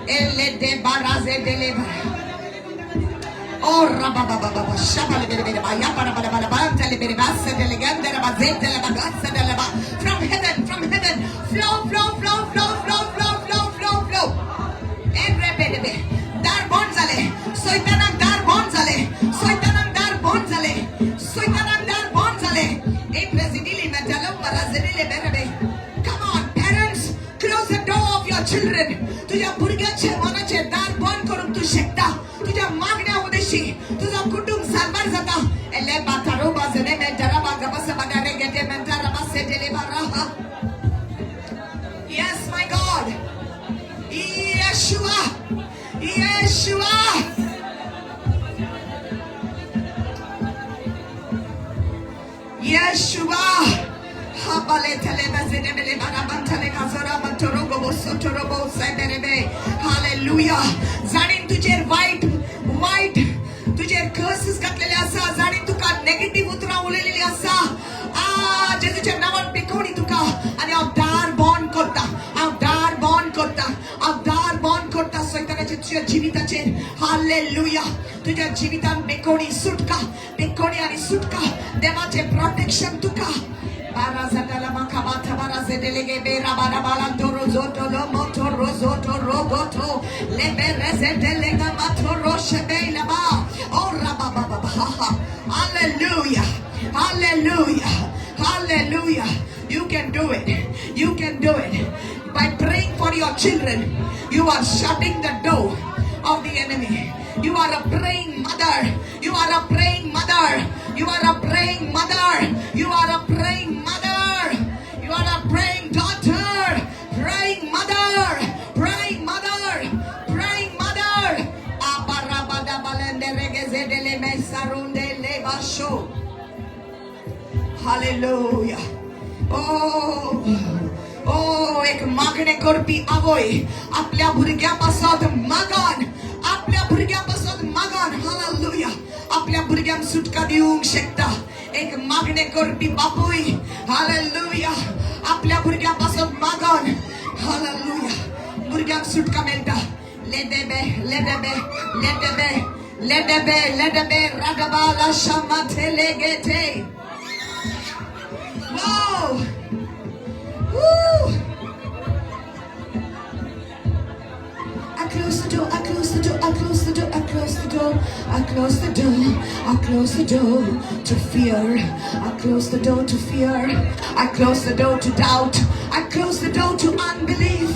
Ele de baraze de leva. Oh, rababababa, shabale bere bere ba, ya bara bara bara ba, tele bere ba, se dele gande la ba, zete la ba, gatse dele ba. From heaven, flow, flow, flow, flow, flow, flow, flow, flow, flow. Ebre bere be. दार बंद जाले, सैतानाक दार Come on, parents, close the door of your children. तुझ्या भुरग्याचे मनाचे दार बंद करूंक तूं शकता. तुझ्या मागण्या उद्देशी तुझा कुटुंब साल्वार जाता. एले बातारो बाजने मेंटरा बागा बस बागारे गेटे मेंटरा बसे डेले बारा. Yes, my God. Yeshua. Yeshua. Yeshua. Hallelujah. जाणीन तुजेर वायट वायट तुजेर कर्सीस घातलेले आसा, जाणीन तुका नेगेटीव उतरां उलयलेली आसा, आ जेजूच्या नांवान पेकोवणी तुका आनी हांव दार बंद करता, हांव दार बंद करता, हांव दार बंद करता सैतानाचेर तुज्या जिविताचेर. हालेलुया. तुज्या जिवितान पेकोवणी सुटका, पेकोवणी आनी सुटका, देवाचें प्रोटेक्शन तुका. Hallelujah. Hallelujah. Hallelujah. You can do it. You can do it. By praying for your children, you are shutting the door of the enemy. You are a praying mother. You are a praying mother. You are a praying mother. You are a praying mother. You are a praying daughter. Praying mother. Praying mother. Praying mother. Hallelujah. Oh, oh, एक मागणे करपी आवय आपल्या भुरग्या पासत मागन, आपल्या भुरग्या पासत मागन. हालेलुया. आपल्या भुरग्यांक सुटका दिवंक शकता. एक मागणे करपी बापूय, हालेलुया, आपल्या भुरग्या पासत मागन. हालेलुया. भुरग्यांक सुटका मेळटा. लेदेबे लेदेबे लेदेबे लेदेबे लेदेबे रागबाला शमा थेलेगेथे. Wow! Woo! I close the door, I close the door, I close the door, I close the door, I close the door, I close the door to fear, I close the door to fear, I close the door to doubt, I close the door to unbelief,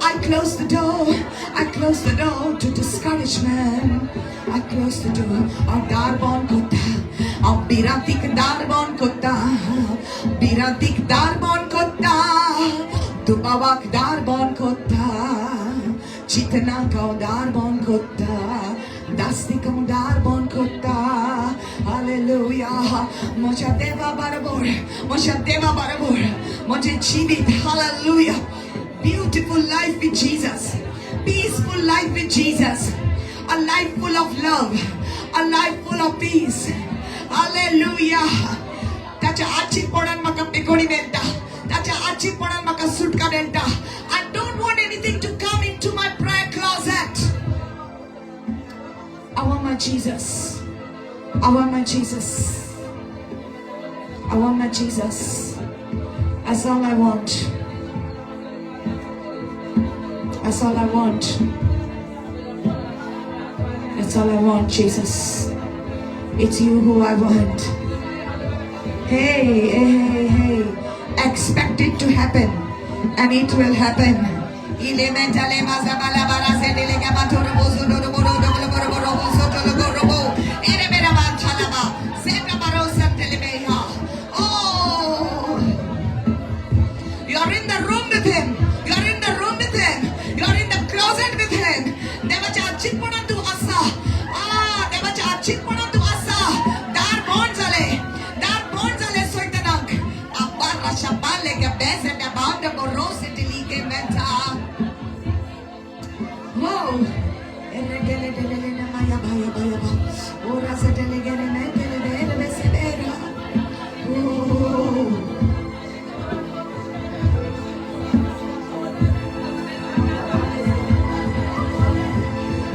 I close the door, I close the door to discouragement, I close the door. हांव दार बंद करता, हांव भिरांतीक दार बंद करता, भिरांतीक दार बंद करता, दुबावाक दार बंद करता, चिंतनाक हांव दार बंद करता, दास्तीक हांव दार बंद करता. हालेलुया. म्हज्या देवा बरोबर, म्हज्या देवा बरोबर म्हजें जिवीत. Hallelujah. Beautiful life with Jesus, peaceful life with Jesus, a life full of love, a life full of peace. Hallelujah. ताच्या आचीरपणान म्हाका पेकोणी मेळटा, ताच्या आचीरपणान म्हाका सुटका मेळटा. I don't want anything to come into my prayer closet. I want my Jesus. I want my Jesus. I want my Jesus. That's all I want. That's all I want. That's all I want, Jesus. It's you who I want. Hey, hey, hey, hey. Expect it to happen, and it will happen. Oh, you're in the room with him. You're in the room with him. You're in the closet with him. देवाच्या आचीरपणान तूं आसा. आ देवाच्या आचीरपणान तूं आसा. दार बंद जाले, दार बंद जाले सैतानाक. अब्बारा शबाले के बेसे बाउंड बोरोसे टिली मेंटा. Wow. Eregele delele na maya baya baya ba. Ora se delegele me dele dele be se bera. Oh.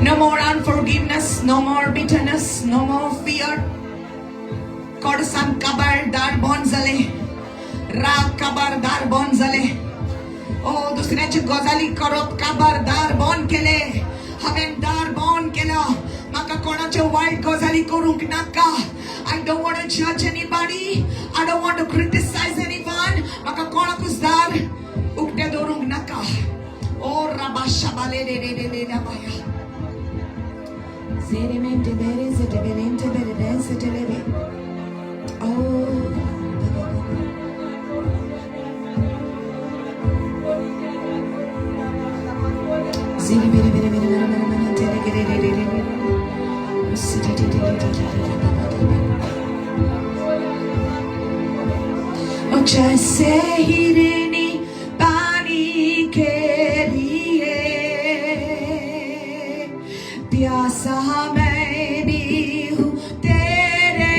No more unforgiveness, no more bitterness, no more fear. कोडसान काबार दार बंद जाले, राग काबार दार बंद जाले. ओ दुसऱ्याची गजाली करप काबार दार बंद केले. हांवें दार बंद केला. म्हाका कोणाच्यो वायट गजाली करूंक नाका. I don't want to judge anybody. I don't want to criticize anyone. म्हाका कोणाकूच दार उक्तें दवरूंक नाका. ओ राबा शाबाले रे रे रे रे बाया. Zeremente bere zete belente bere bense telebe. Oh. Zere bere bere bere bere bere bere tere gere re re re re re. Sete te te te te te te ba ba ba ba. ओ जैसे हिरनी पानी के लिए प्यासा मैं भी हूँ तेरे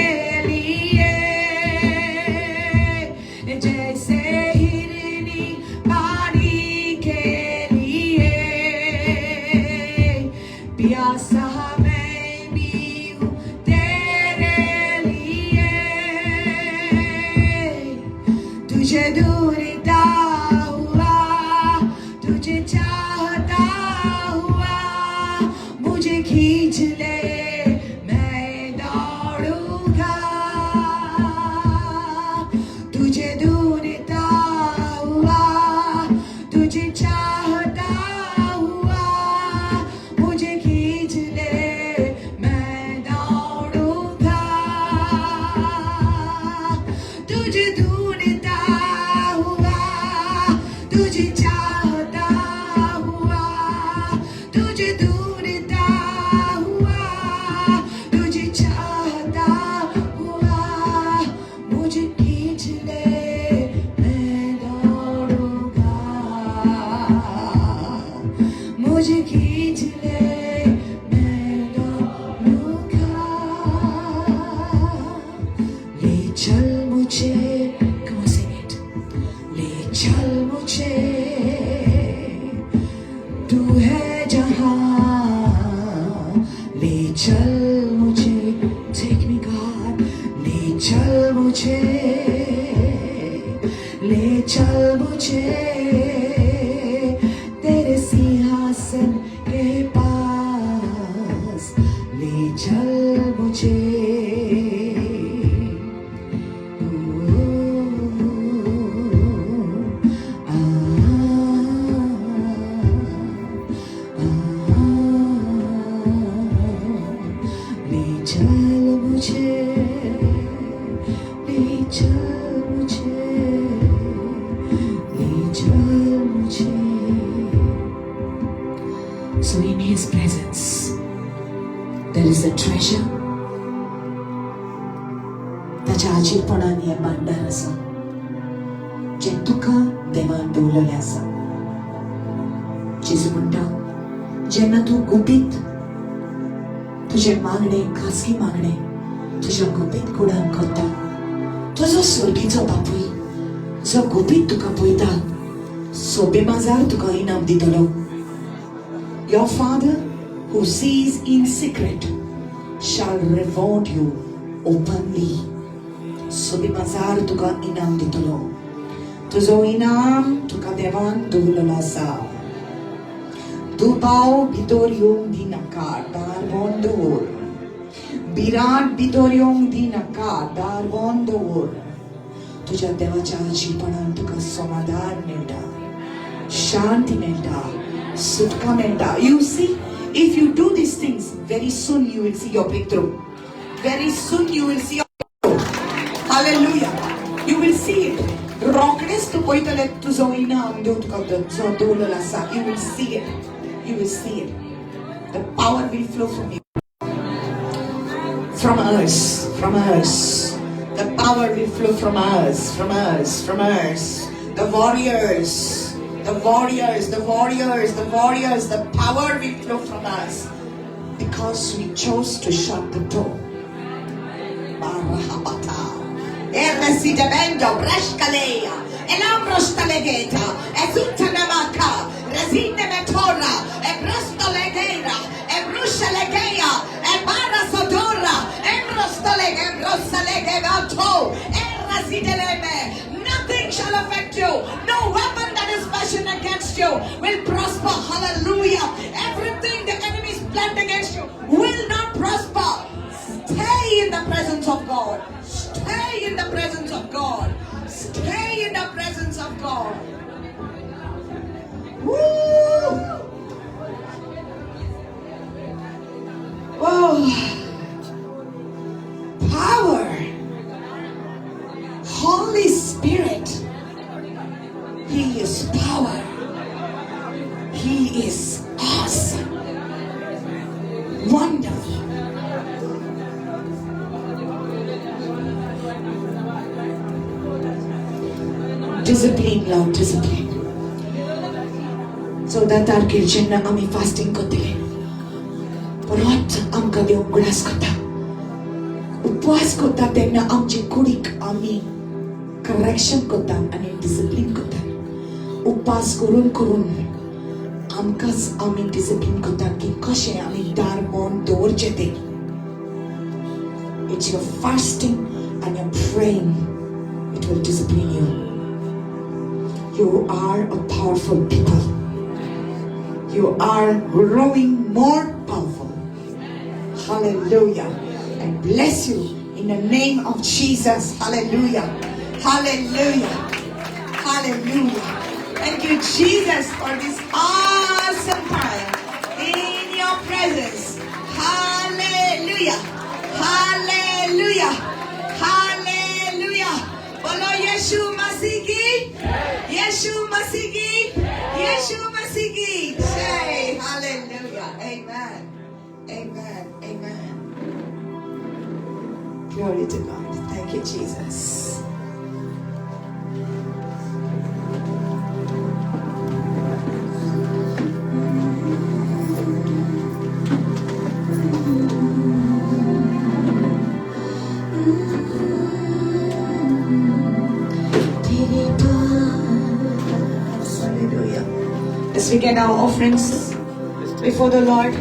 लिए, जैसे हिरनी पानी के लिए प्यासा मैं भी हूँ तेरे लिए, तुझे ढूंढता हुआ, तुझे चाहता हुआ, मुझे खींच ले मैं दौड़ूंगा, तुझे ढूंढता हुआ, तुझे चाहता हुआ, मुझे खींच ले मैं दौड़ूंगा, तुझे ढूंढता हुआ, तुझे चाहता हुआ, तुझे ढूंढता हुआ, तुझे चाहता हुआ, मुझे खींच ले मैं दौड़ूंगा, मुझे खींच ले मैं दौड़ूंगा, ले चल मुझे. Come on, sing it. ले चल मुझे तू है जहां, ले चल मुझे. Take me God. ले चल मुझे, ले चल मुझे तेरे सिंहासन के पास, ले चल मुझे. ओ, आ, आ, ले चल मुझे, ले चल मुझे, ले चल मुझे. So in His presence there is a treasure. ताच्या हाजीरपणान हें भांडार आसा जें तुका देवान दवरलेलें आसा. जेजू म्हणटा, जेन्ना तूं गुपीत तुजें मागणें, खासगी मागणें तुज्या गुपीत कुडान करता, तुजो स्वर्गीचो बापूय जो गुपीत तुका पळयता, सोबे माजार तुका इनाम दितलो. Your Father who sees in secret shall reward you openly. सोबे माजार तुका इनाम दितलो. तुजो इनाम तुका देवान दवरलेलो आसा. दुबाव भितर येवंक दिनाका, दार बंद दवर. भिरांत भितर येवंक दिनाका, दार बंद दवर. तुज्या देवाच्या हाजीरपणान तुका समाधान मेळटा, शांती मेळटा, सुटका मेळटा. You see, if you do these things, very soon you will see your breakthrough. Very soon you will see your. Hallelujah. You will see it. रोकडेच तूं पळयतले तुजो इनाम देव तुका जो दवरलेलो आसा. You will see it. You will see it. The power will flow from you, from us, from us. The power will flow from us, from us, from us. The warriors, the warriors, the warriors, the warriors, the power will flow from us because we chose to shut the door. Barahabata. Erresidebendo, breshkalea, elambrostalegeta, ezutanamaka, resine metora, ebrostolegera, ebrushalegea, ebarasodora, embrostolege, embrosalegevato, errasideleme. Nothing shall affect you. No weapon that is fashioned against you will prosper. Hallelujah. Everything the enemy's planned against you will not prosper. Stay in the presence of God. Stay in the presence of God. Stay in the presence of God. Woo! Oh, power. Holy Spirit. He is power. He is awesome. Wonderful. Discipline, Lord, discipline. 14 तारखेर जेन्ना आमी फास्टिंग करतले, परत आमकां देव उगडास करता. उपवास करता तेन्ना आमचे कुडीक आमी करेक्शन करता आनी डिसिप्लीन करता. उपवास करून करून आमकांच आमी डिसिप्लीन करता की कशें आमी दार बंद दवरचें तें. It's your fasting and your praying, it will discipline you. You are a powerful people. You are growing more powerful. Hallelujah. I bless you in the name of Jesus. Hallelujah. Hallelujah. Hallelujah. Thank you, Jesus, for this awesome time in your presence. Hallelujah. Hallelujah. Hallelujah. बोलो यीशु मसीह की, यीशु मसीह की, यीशु मसीह की जय. Hallelujah. Amen. Amen. Amen. Glory to God. Thank you, Jesus. तेरे pass. Hallelujah. As we get our offerings before the Lord,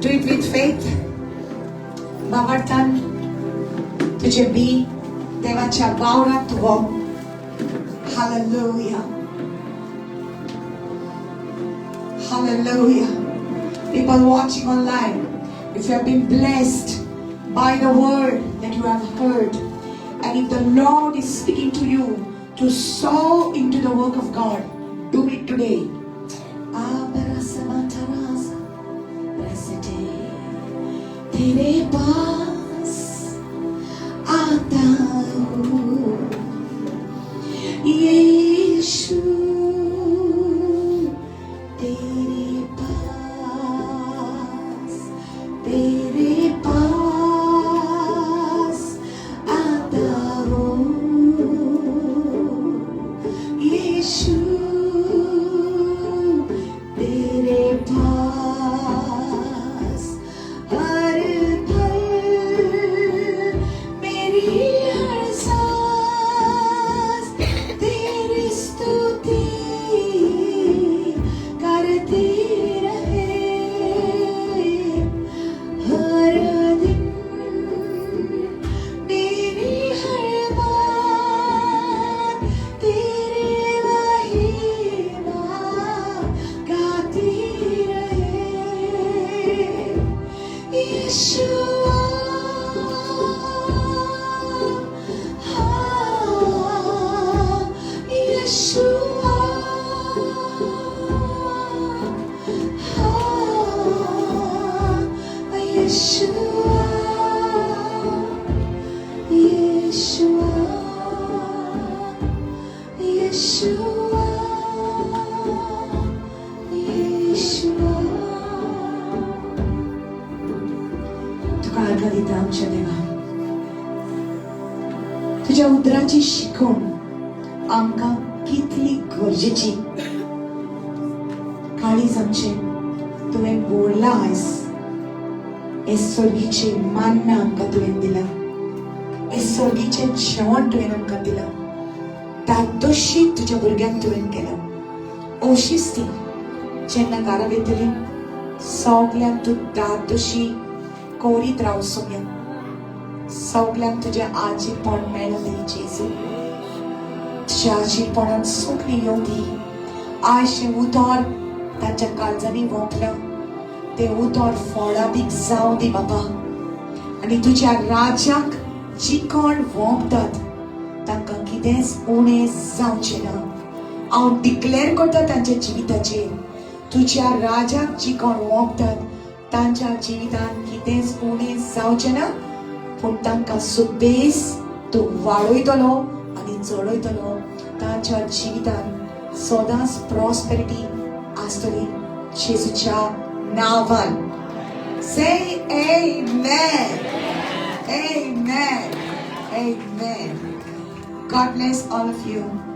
do it with faith. भावार्थान तुझे बी देवाच्या वावरात वो. Hallelujah. Hallelujah. People watching online, if you have been blessed by the word that you have heard, and if the Lord is speaking to you to sow into the work of God, do it today. तेरे पास आता हूँ यीशु, तेरे पास, तेरे पास आता हूँ यीशु, तेरे पास. हर पल मेरी हर सांस तेरी स्तुति करती रहे. हर दिन मेरी हर बात तेरी महिमा गाती रहे. यीशुआ, हाँ, यीशुआ, हाँ, यीशुआ, यीशुआ, यीशुआ, यीशुआ. तुका आर्गां दिता आमच्या देवा. तुज्या उतराची शिकवण आमकां कितली गरजेची. काळीज आमचें तुवें भरलां आयज. हे सर्गीचें मान्ना आमकां तुवें दिलां, हे सर्गीचें जेवण तुवें आमकां दिलां. धादोशी तुज्या भुरग्यांक तुवें केलां. अशीच ती जेन्ना घरा वयतली, सगल्यांक तूं धादोशी करीत राव सोम्या. सगल्यांक तुजें आजीपण मेळूं जेजू. तुज्या आजीपणान सगळीं येवं दी. आयज हें उतर तांच्या काळजांनी वोंपलां, तें उतर फळादीक जावं दी बाबा. आनी तुज्या राज्याक जी कोण वोंपतात तांकां कितेंच उणें जावचें ना. हांव डिक्लेर करता तांच्या जिविताचेर, तुज्या राजाक जी कोण वोगतात तांच्या जिवितांत कितेंच उणें जावचें ना, पूण तांकां सुबेस तूं वाडयतलो आनी चडयतलो. तांच्या जिवितांत सदांच प्रॉस्पेरिटी आसतली जेजूच्या नांवान. Say amen. Amen. Amen. God bless all of you.